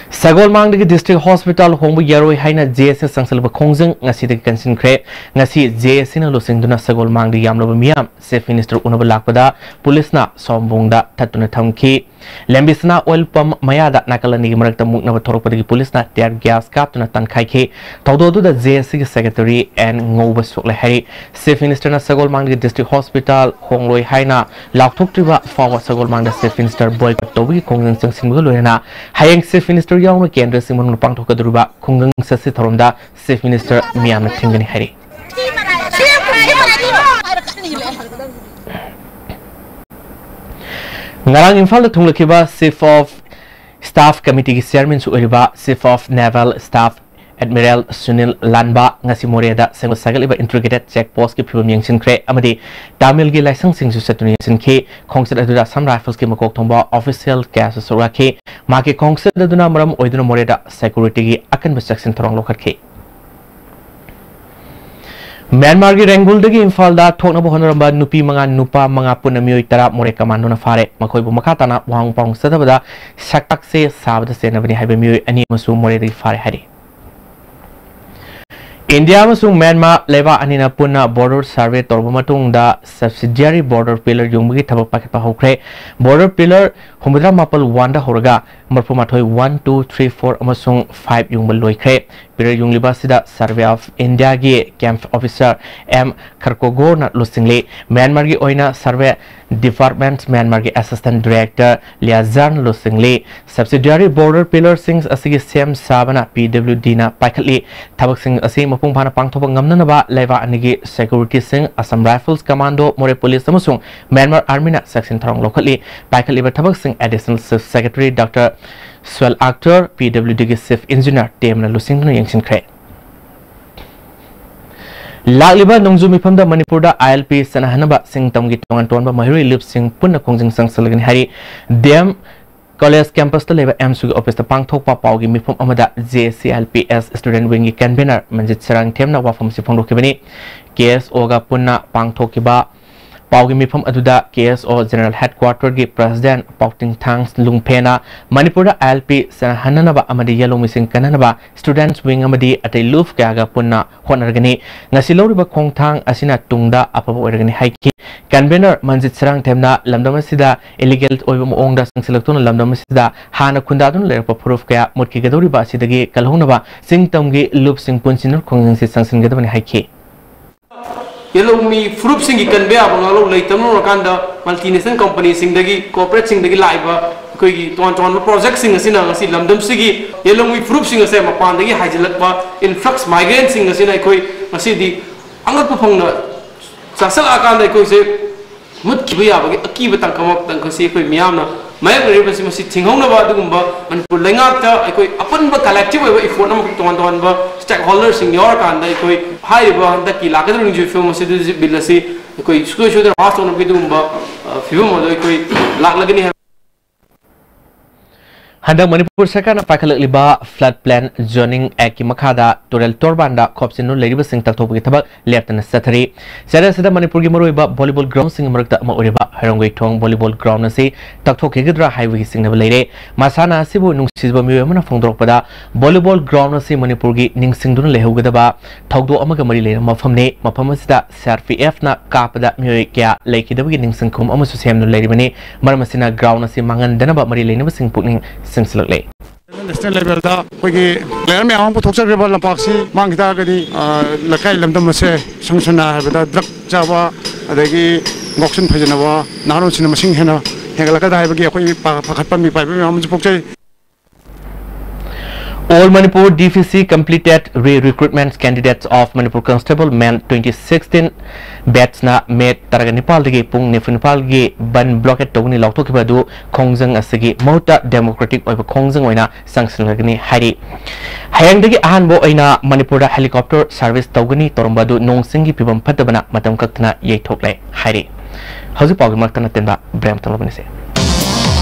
ꯁꯒꯣꯜꯃꯥꯡꯗꯒꯤ ꯗꯤꯁꯇ꯭ꯔꯤꯛ ꯍꯣꯁꯄꯤꯇꯥꯜ ꯍꯣꯡꯕ ꯌꯥꯔꯣꯏ ꯍꯥꯏꯅ ꯖꯦ ꯑꯦꯁ ꯁꯤꯅ ꯆꯪꯁꯤꯜꯂꯕ ꯈꯣꯡꯖꯪ ꯉꯁꯤꯗꯒꯤ ꯀꯟꯁꯤꯟꯈ꯭ꯔꯦ꯫ ꯉꯁꯤ ꯖꯦ ꯑꯦꯁ ꯁꯤꯅ ꯂꯨꯆꯤꯡꯗꯨꯅ ꯁꯒꯣꯜꯃꯥꯡꯗ ꯌꯥꯝꯂꯕ ꯃꯤꯌꯥꯝ ꯆꯤꯐ ꯃꯤꯅꯤꯁꯇꯔ ꯎꯅꯕ ꯂꯥꯛꯄꯗ ꯄꯨꯂꯤꯁꯅ ꯁꯥꯎꯝꯕꯨꯡꯗ ꯊꯠꯇꯨꯅ ꯊꯝꯈꯤ꯫ ꯂꯝꯕꯤ ꯁꯅꯥ ꯑꯣꯏꯜ ꯄꯝ ꯃꯌꯥꯗ ꯅꯥꯀꯜ ꯑꯅꯤꯒꯤ ꯃꯔꯛꯇ ꯃꯨꯛꯅꯕ ꯊꯣꯔꯛꯄꯗꯒꯤ ꯄꯨꯂꯤꯁꯅ tear gas ꯀꯥꯞꯇꯨꯅ ꯇꯥꯟꯈꯥꯏꯈꯤ꯫ ꯊꯧꯗꯣꯛ ꯑꯗꯨꯗ ꯖꯦ ꯑꯦꯁ ꯁꯤꯒꯤ ꯁꯦꯀ꯭ꯔꯦꯇꯔꯤ ꯑꯦꯟ ꯉꯧꯕ ꯁꯣꯛꯂꯦ ꯍꯥꯏꯔꯤ꯫ ꯆꯤꯐ ꯃꯤꯅꯤꯁꯇꯔꯅ ꯁꯒꯣꯜꯃꯥꯡꯒꯤ ꯗꯤꯁꯇ꯭ꯔꯤꯛ ꯍꯣꯁꯄꯤꯇꯥꯜ ꯍꯣꯡꯂꯣꯏ ꯍꯥꯏꯅ ꯂꯥꯎꯊꯣꯛꯇ꯭ꯔꯤꯕ ꯐꯥꯎꯕ ꯁꯒꯣꯜꯃꯥꯡꯗ ꯆꯤꯐ ꯃꯤꯅꯤꯁꯇꯔ boycott ꯇꯧꯕꯒꯤ ꯈꯣꯡꯖꯪ ꯆꯪꯁꯤꯟꯕꯒ ꯂꯣꯏꯅꯅ ꯍꯌꯦꯡ ꯆꯤꯐ ꯃꯤꯅꯤꯁꯇꯔ ꯌꯥꯎꯅ ꯀꯦꯟꯗ꯭ꯔꯁꯤꯡ ꯃꯅꯨꯡꯗ ꯄꯥꯡꯊꯣꯛꯀꯗꯧꯔꯤꯕ ꯈꯨꯡꯒꯪ ꯆꯠꯁꯤ ꯊꯧꯔꯝꯗ ꯆꯤꯐ ꯃꯤꯅꯤꯁꯇꯔ ꯃꯤꯌꯥꯝꯅ ꯊꯤꯡꯒꯅꯤ ꯍꯥꯏꯔꯤ꯫ ꯉꯔꯥꯡ ꯏꯝꯐꯥꯜꯗ ꯊꯨꯡꯂꯈꯤꯕ Chief of Staff Committeeꯒꯤ chairmanꯁꯨ ꯑꯣꯏꯔꯤꯕ Chief of Naval Staff Admiral Sunil ꯂꯥꯟꯕꯥ ꯉꯁꯤ ꯃꯣꯔꯦꯗ ꯁꯦꯝꯒꯠ ꯁꯥꯒꯠꯂꯤꯕ integrated check postꯀꯤ ꯐꯤꯕꯝ ꯌꯦꯡꯁꯤꯟꯈ꯭ꯔꯦ ꯑꯃꯗꯤ ꯇꯥꯃꯤꯜꯒꯤ ꯂꯥꯏꯁꯪꯁꯤꯡꯁꯨ ꯆꯠꯇꯨꯅ ꯌꯦꯡꯁꯤꯟꯈꯤ꯫ ꯈꯣꯡꯆꯠ ꯑꯗꯨꯗ Assam Riflesꯀꯤ ꯃꯀꯣꯛ ꯊꯣꯡꯕ official ꯀꯌꯥꯁꯨ ꯁꯔꯨꯛ ꯌꯥꯈꯤ꯫ ꯃꯍꯥꯛꯀꯤ ꯈꯣꯡꯆꯠ ꯑꯗꯨꯅ ꯃꯔꯝ ꯑꯣꯏꯗꯨꯅ ꯃꯣꯔꯦꯗ securityꯒꯤ ꯑꯀꯟꯕ ꯆꯦꯛꯁꯤꯟ ꯊꯧꯔꯥꯡ ꯂꯧꯈꯠꯈꯤ꯫ ꯃ꯭ꯌꯥꯟꯃꯥꯔꯒꯤ ꯔꯦꯡꯒꯨꯜꯗꯒꯤ ꯏꯝꯐꯥꯜꯗ ꯊꯣꯛꯅꯕ ꯍꯣꯠꯅꯔꯝꯕ ꯅꯨꯄꯤ ꯃꯉꯥ, ꯅꯨꯄꯥ ꯃꯉꯥ, ꯄꯨꯟꯅ ꯃꯤꯑꯣꯏ ꯇꯔꯥ ꯃꯣꯔꯦ ꯀꯃꯥꯟꯗꯣꯅ ꯐꯥꯔꯦ꯫ ꯃꯈꯣꯏꯕꯨ ꯃꯈꯥ ꯇꯥꯅ ꯋꯥꯍꯪ ꯄꯥꯎꯍꯪ ꯆꯠꯊꯕꯗ ꯁꯛꯇꯥꯛꯁꯦ ꯁꯥꯕꯗ ꯆꯦꯟꯅꯕꯅꯤ ꯍꯥꯏꯕ ꯃꯤꯑꯣꯏ ꯑꯅꯤ ꯑꯃꯁꯨ ꯃꯣꯔꯦꯗꯒꯤ ꯐꯥꯔꯦ ꯍꯥꯏꯔꯤ꯫ ꯏꯟꯗꯤꯌꯥ ꯑꯃꯁꯨꯡ ꯃ꯭ꯌꯥꯟꯃꯥꯔ ꯂꯩꯕꯥꯛ ꯑꯅꯤꯅ ꯄꯨꯟꯅ border survey ꯇꯧꯔꯕ ꯃꯇꯨꯡꯗ subsidiary border pillar ꯌꯨꯡꯕꯒꯤ ꯊꯕꯛ ꯄꯥꯏꯈꯠꯄ ꯍꯧꯈ꯭ꯔꯦ꯫ Border pillar ꯍꯨꯝꯐꯨꯇꯔꯥ ꯃꯥꯄꯜ ꯋꯥꯟꯗ ꯍꯧꯔꯒ ꯃꯔꯐꯨ ꯃꯥꯊꯣꯏ, one, two, three, four ꯑꯃꯁꯨꯡ five ꯌꯨꯡꯕ ꯂꯣꯏꯈ꯭ꯔꯦ꯫ ꯄꯤꯔꯤꯜ ꯌꯨꯡꯂꯤꯕ ꯑꯁꯤꯗ Survey of India ꯒꯤ camp officer M ꯈꯔꯀꯣꯒꯣꯔꯅ ꯂꯨꯆꯤꯡꯂꯤ꯫ ꯃ꯭ꯌꯥꯟꯃꯥꯔꯒꯤ ꯑꯣꯏꯅ Survey Department ꯃ꯭ꯌꯥꯟꯃꯥꯔꯒꯤ Assistant Director ꯂꯤꯌꯥꯖꯥꯟ ꯂꯨꯆꯤꯡꯂꯤ꯫ Subsidiary border pillar ꯁꯤꯡ ꯑꯁꯤꯒꯤ ꯁꯦꯝ ꯁꯥꯕꯅ P W D ꯅ ꯄꯥꯏꯈꯠꯂꯤ꯫ ꯊꯕꯛꯁꯤꯡ ꯑꯁꯤ ꯃꯄꯨꯡ ꯐꯥꯅ ꯄꯥꯡꯊꯣꯛꯄ ꯉꯝꯅꯅꯕ ꯂꯩꯕꯥꯛ ꯑꯅꯤꯒꯤ security ꯁꯤꯡ, Assam Rifles Commando, Moreh Police ꯑꯃꯁꯨꯡ ꯃ꯭ꯌꯥꯟꯃꯥꯔ Army ꯅ ꯆꯦꯛꯁꯤꯟ ꯊꯧꯔꯥꯡ ꯂꯧꯈꯠꯂꯤ꯫ ꯄꯥꯏꯈꯠꯂꯤꯕ ꯊꯕꯛꯁꯤꯡ Additional Chief Secretary Doctor Swell Akhter, P W D ꯒꯤ Chief Engineer ꯇꯦꯝꯅ ꯂꯨꯆꯤꯡꯗꯨꯅ ꯌꯦꯡꯁꯤꯟꯈ꯭ꯔꯦ꯫ ꯂꯥꯛꯂꯤꯕ ꯅꯣꯡꯖꯨ ꯃꯤꯐꯝꯗ ꯃꯅꯤꯄꯨꯔꯗ I L P ꯆꯠꯅꯍꯟꯅꯕ ꯁꯤꯡ ꯇꯝꯒꯤ ꯇꯣꯉꯥꯟ ꯇꯣꯉꯥꯟꯕ ꯃꯍꯩꯔꯣꯏ ꯂꯨꯞꯁꯤꯡ ꯄꯨꯟꯅ ꯈꯣꯡꯖꯪ ꯆꯪꯁꯤꯜꯂꯒꯅꯤ ꯍꯥꯏꯔꯤ꯫ D M College campus ꯇ ꯂꯩꯕ M S U ꯒꯤ office ꯇ ꯄꯥꯡꯊꯣꯛꯄ ꯄꯥꯎꯒꯤ ꯃꯤꯐꯝ ꯑꯃꯗ J C I L P S student wing ꯒꯤ convener ꯃꯟꯖꯤꯠ ꯁꯔꯥꯡꯊꯦꯝꯅ ꯋꯥꯐꯝ ꯑꯁꯤ ꯐꯣꯡꯗꯣꯛꯈꯤꯕꯅꯤ꯫ K S O ꯒ ꯄꯨꯟꯅ ꯄꯥꯡꯊꯣꯛꯈꯤꯕ ꯄꯥꯎꯒꯤ ꯃꯤꯐꯝ ꯑꯗꯨꯗ K S O General Headquarter ꯒꯤ President ꯄꯥꯎꯇꯤꯡꯊꯥꯡ ꯂꯨꯡꯐꯦꯅ ꯃꯅꯤꯄꯨꯔꯗ I L P ꯆꯠꯅꯍꯟꯅꯅꯕ ꯑꯃꯗꯤ ꯌꯦꯜꯍꯧꯃꯤꯁꯤꯡ ꯀꯟꯅꯅꯕ students wing ꯑꯃꯗꯤ ꯑꯇꯩ ꯂꯨꯞ ꯀꯌꯥꯒ ꯄꯨꯟꯅ ꯍꯣꯠꯅꯔꯒꯅꯤ꯫ ꯉꯁꯤ ꯂꯧꯔꯤꯕ ꯈꯣꯡꯊꯥꯡ ꯑꯁꯤꯅ ꯇꯨꯡꯗ ꯑꯐꯕ ꯑꯣꯏꯔꯒꯅꯤ ꯍꯥꯏꯈꯤ꯫ Convener ꯃꯟꯖꯤꯠ ꯁꯔꯥꯡꯊꯦꯝꯅ ꯂꯝꯗꯝ ꯑꯁꯤꯗ illegal ꯑꯣꯏꯕ ꯃꯑꯣꯡꯗ ꯆꯪꯁꯤꯜꯂꯛꯇꯨꯅ ꯂꯝꯗꯝ ꯑꯁꯤꯗ ꯍꯥꯟꯅ ꯈꯨꯟꯗꯥꯗꯨꯅ ꯂꯩꯔꯛꯄ ꯐꯨꯔꯨꯞ ꯀꯌꯥ ꯃꯨꯠꯈꯤꯒꯗꯧꯔꯤꯕ ꯑꯁꯤꯗꯒꯤ ꯀꯜꯍꯧꯅꯕ ꯆꯤꯡ ꯇꯝꯒꯤ ꯂꯨꯞꯁꯤꯡ ꯄꯨꯟꯁꯤꯟꯗꯨꯅ ꯈꯣꯡꯖꯪꯁꯤ ꯆꯪꯁꯤꯟꯒꯗꯕꯅꯤ ꯍꯥꯏꯈꯤ꯫ ꯌꯦꯜꯍꯧꯃꯤ ꯐꯨꯔꯨꯞꯁꯤꯡꯒꯤ ꯀꯟꯕ ꯌꯥꯕ ꯉꯥꯛꯂꯧ ꯂꯩꯇꯕꯅ ꯎꯔꯀꯥꯟꯗ multinational company ꯁꯤꯡꯗꯒꯤ, corporate ꯁꯤꯡꯗꯒꯤ ꯂꯥꯛꯏꯕ ꯑꯩꯈꯣꯏꯒꯤ ꯇꯣꯉꯥꯟ ꯇꯣꯉꯥꯟꯕ project ꯁꯤꯡ ꯑꯁꯤꯅ ꯉꯁꯤ ꯂꯝꯗꯝꯁꯤꯒꯤ ꯌꯦꯜꯍꯧꯃꯤ ꯐꯨꯔꯨꯞꯁꯤꯡ ꯑꯁꯦ ꯃꯄꯥꯟꯗꯒꯤ ꯍꯥꯏꯖꯤꯜꯂꯛꯄ influx migrant ꯁꯤꯡ ꯑꯁꯤꯅ ꯑꯩꯈꯣꯏ ꯉꯁꯤꯗꯤ ꯑꯉꯛꯄ ꯐꯪꯅ ꯆꯥꯁꯤꯜꯂꯛꯑꯀꯥꯟꯗ ꯑꯩꯈꯣꯏꯁꯦ ꯃꯨꯠꯈꯤꯕ ꯌꯥꯕꯒꯤ ꯑꯀꯤꯕ ꯇꯥꯡꯀꯛ ꯑꯃ ꯇꯥꯡꯀꯛꯁꯤ ꯑꯩꯈꯣꯏ ꯃꯤꯌꯥꯝꯅ ꯃꯥꯌꯣꯛꯅꯔꯤꯕꯁꯤ ꯃꯁꯤ ꯊꯤꯡꯍꯧꯅꯕ ꯑꯗꯨꯒꯨꯝꯕ ꯃꯅꯤꯄꯨꯔ ꯂꯩꯉꯥꯛꯇ ꯑꯩꯈꯣꯏ ꯑꯄꯨꯟꯕ collective ꯑꯣꯏꯕ effort ꯑꯃ ꯇꯣꯉꯥꯟ ꯇꯣꯉꯥꯟꯕ stakeholder ꯁꯤꯡ ꯌꯥꯎꯔꯀꯥꯟꯗ ꯑꯩꯈꯣꯏ ꯍꯥꯏꯔꯤꯕ ꯍꯟꯗꯛꯀꯤ ꯂꯥꯛꯀꯗꯧꯔꯤꯕ ꯅꯣꯡꯖꯨ ꯐꯤꯕꯝ ꯑꯁꯤꯗ ꯍꯧꯖꯤꯛ bill ꯑꯁꯤ ꯑꯩꯈꯣꯏ ꯁꯨꯡꯁꯣꯏ ꯁꯣꯏꯗꯅ pass ꯇꯧꯅꯕꯒꯤ ꯑꯗꯨꯒꯨꯝꯕ, ꯑ, ꯐꯤꯕꯝ ꯑꯗꯨ ꯑꯩꯈꯣꯏ ꯂꯥꯛꯂꯒꯅꯤ ꯍꯥꯏꯕ꯫ ꯍꯟꯗꯛ ꯃꯅꯤꯄꯨꯔ ꯁꯔꯀꯥꯔꯅ ꯄꯥꯏꯈꯠꯂꯛꯂꯤꯕ Flood Plain Zoning Act ꯀꯤ ꯃꯈꯥꯗ ꯇꯨꯔꯦꯜ ꯇꯣꯔꯕꯥꯟꯗ ꯈꯣꯞꯆꯤꯟꯗꯨꯅ ꯂꯩꯔꯤꯕꯁꯤꯡ ꯇꯛꯊꯣꯛꯄꯒꯤ ꯊꯕꯛ ꯂꯦꯞꯇꯅ ꯆꯠꯊꯔꯤ꯫ ꯆꯌꯣꯜ ꯑꯁꯤꯗ ꯃꯅꯤꯄꯨꯔꯒꯤ ꯃꯔꯨꯑꯣꯏꯕ volleyball ground ꯁꯤꯡꯒꯤ ꯃꯔꯛꯇ ꯑꯃ ꯑꯣꯏꯔꯤꯕ ꯍꯩꯔꯣꯡꯒꯩꯊꯣꯡ volleyball ground ꯑꯁꯤ ꯇꯛꯊꯣꯛꯈꯤꯒꯗ꯭ꯔꯥ ꯍꯥꯏꯕꯒꯤ ꯆꯤꯡꯅꯕ ꯂꯩꯔꯦ꯫ ꯃꯁꯥꯟꯅ ꯑꯁꯤꯕꯨ ꯅꯨꯡꯁꯤꯖꯕ ꯃꯤꯑꯣꯏ ꯑꯃꯅ ꯐꯣꯡꯗꯣꯔꯛꯄꯗ, volleyball ground ꯑꯁꯤ ꯃꯅꯤꯄꯨꯔꯒꯤ ꯅꯤꯡꯁꯤꯡꯗꯨꯅ ꯂꯩꯍꯧꯒꯗꯕ ꯊꯧꯗꯣꯛ ꯑꯃꯒ ꯃꯔꯤ ꯂꯩꯅꯕ ꯃꯐꯝꯅꯤ꯫ ꯃꯐꯝ ꯑꯁꯤꯗ C R P F ꯅ ꯀꯥꯞꯄꯗ ꯃꯤꯑꯣꯏ ꯀꯌꯥ ꯂꯩꯈꯤꯗꯕꯒꯤ ꯅꯤꯡꯁꯤꯡ ꯈꯨꯕꯝ ꯑꯃꯁꯨ ꯁꯦꯝꯗꯨꯅ ꯂꯩꯔꯤꯕꯅꯤ꯫ ꯃꯔꯝ ꯑꯁꯤꯅ ground ꯑꯁꯤ ꯃꯥꯡꯍꯟꯗꯅꯕ ꯃꯔꯤ ꯂꯩꯅꯕꯁꯤꯡ ꯄꯨꯛꯅꯤꯡ ꯆꯪꯁꯤꯜꯂꯛꯂꯦ꯫ ꯅꯦꯁꯅꯦꯜ ꯂꯦꯚꯦꯜꯗ ꯑꯩꯈꯣꯏꯒꯤ ꯄ꯭ꯂꯦꯌꯔ ꯃꯌꯥꯝ ꯑꯃ ꯄꯨꯊꯣꯛꯆꯈ꯭ꯔꯤꯕ ꯂꯝꯄꯥꯛꯁꯤ ꯃꯥꯡꯈꯤ ꯇꯥꯔꯒꯗꯤ, ꯑ, ꯂꯩꯀꯥꯏ ꯂꯝꯗꯝ ꯑꯁꯦ ꯁꯪ ꯁꯝꯅ ꯍꯥꯏꯔꯕꯗ ꯗ꯭ꯔꯒ ꯆꯥꯕ, ꯑꯗꯒꯤ ꯉꯥꯎꯁꯤꯟ ꯐꯩꯖꯤꯟꯅꯕ ꯅꯍꯥꯔꯣꯜꯁꯤꯡꯅ ꯃꯁꯤꯡ ꯍꯦꯟꯅ ꯍꯦꯟꯒꯠꯂꯛꯀꯗ꯭ꯔꯥ ꯍꯥꯏꯕꯒꯤ ꯑꯩꯈꯣꯏ ꯄꯥ-, ꯄꯥꯈꯠꯄ ꯃꯤꯄꯥꯏꯕ ꯃꯌꯥꯝ ꯑꯃꯁꯨ ꯄꯣꯛꯆꯩ꯫ All Manipur D P C completed re-recruitment candidates of Manipur Constable Men twenty sixteen batchꯅ ꯃꯦ ꯇꯔꯥꯒ ꯅꯤꯄꯥꯜꯗꯒꯤ ꯄꯨꯡ ꯅꯤꯐꯨ ꯅꯤꯄꯥꯜꯒꯤ ꯕꯟ ꯕ꯭ꯂꯣꯀꯦꯠ ꯇꯧꯒꯅꯤ ꯂꯥꯎꯊꯣꯛꯈꯤꯕ ꯑꯗꯨ ꯈꯣꯡꯖꯪ ꯑꯁꯤꯒꯤ ꯃꯍꯨꯠꯇ ꯗꯦꯃꯣꯀ꯭ꯔꯦꯇꯤꯛ ꯑꯣꯏꯕ ꯈꯣꯡꯖꯪ ꯑꯣꯏꯅ ꯆꯪꯁꯤꯜꯂꯒꯅꯤ ꯍꯥꯏꯔꯤ꯫ ꯍꯌꯦꯡꯗꯒꯤ ꯑꯍꯥꯟꯕ ꯑꯣꯏꯅ ꯃꯅꯤꯄꯨꯔꯗ ꯍꯦꯂꯤꯀꯣꯞꯇꯔ ꯁꯔꯚꯤꯁ ꯇꯧꯒꯅꯤ ꯇꯧꯔꯝꯕ ꯑꯗꯨ ꯅꯣꯡ ꯆꯤꯡꯒꯤ ꯐꯤꯕꯝ ꯐꯠꯇꯕꯅ ꯃꯇꯝ ꯀꯛꯇꯅ ꯌꯩꯊꯣꯛꯂꯦ ꯍꯥꯏꯔꯤ꯫ ꯍꯧꯖꯤꯛ ꯄꯥꯎꯒꯤ ꯃꯔꯛꯇ ꯅꯠꯇꯦꯟꯕ ꯕ꯭ꯔꯦꯝ ꯇꯧꯔꯕꯅꯤꯁꯦ꯫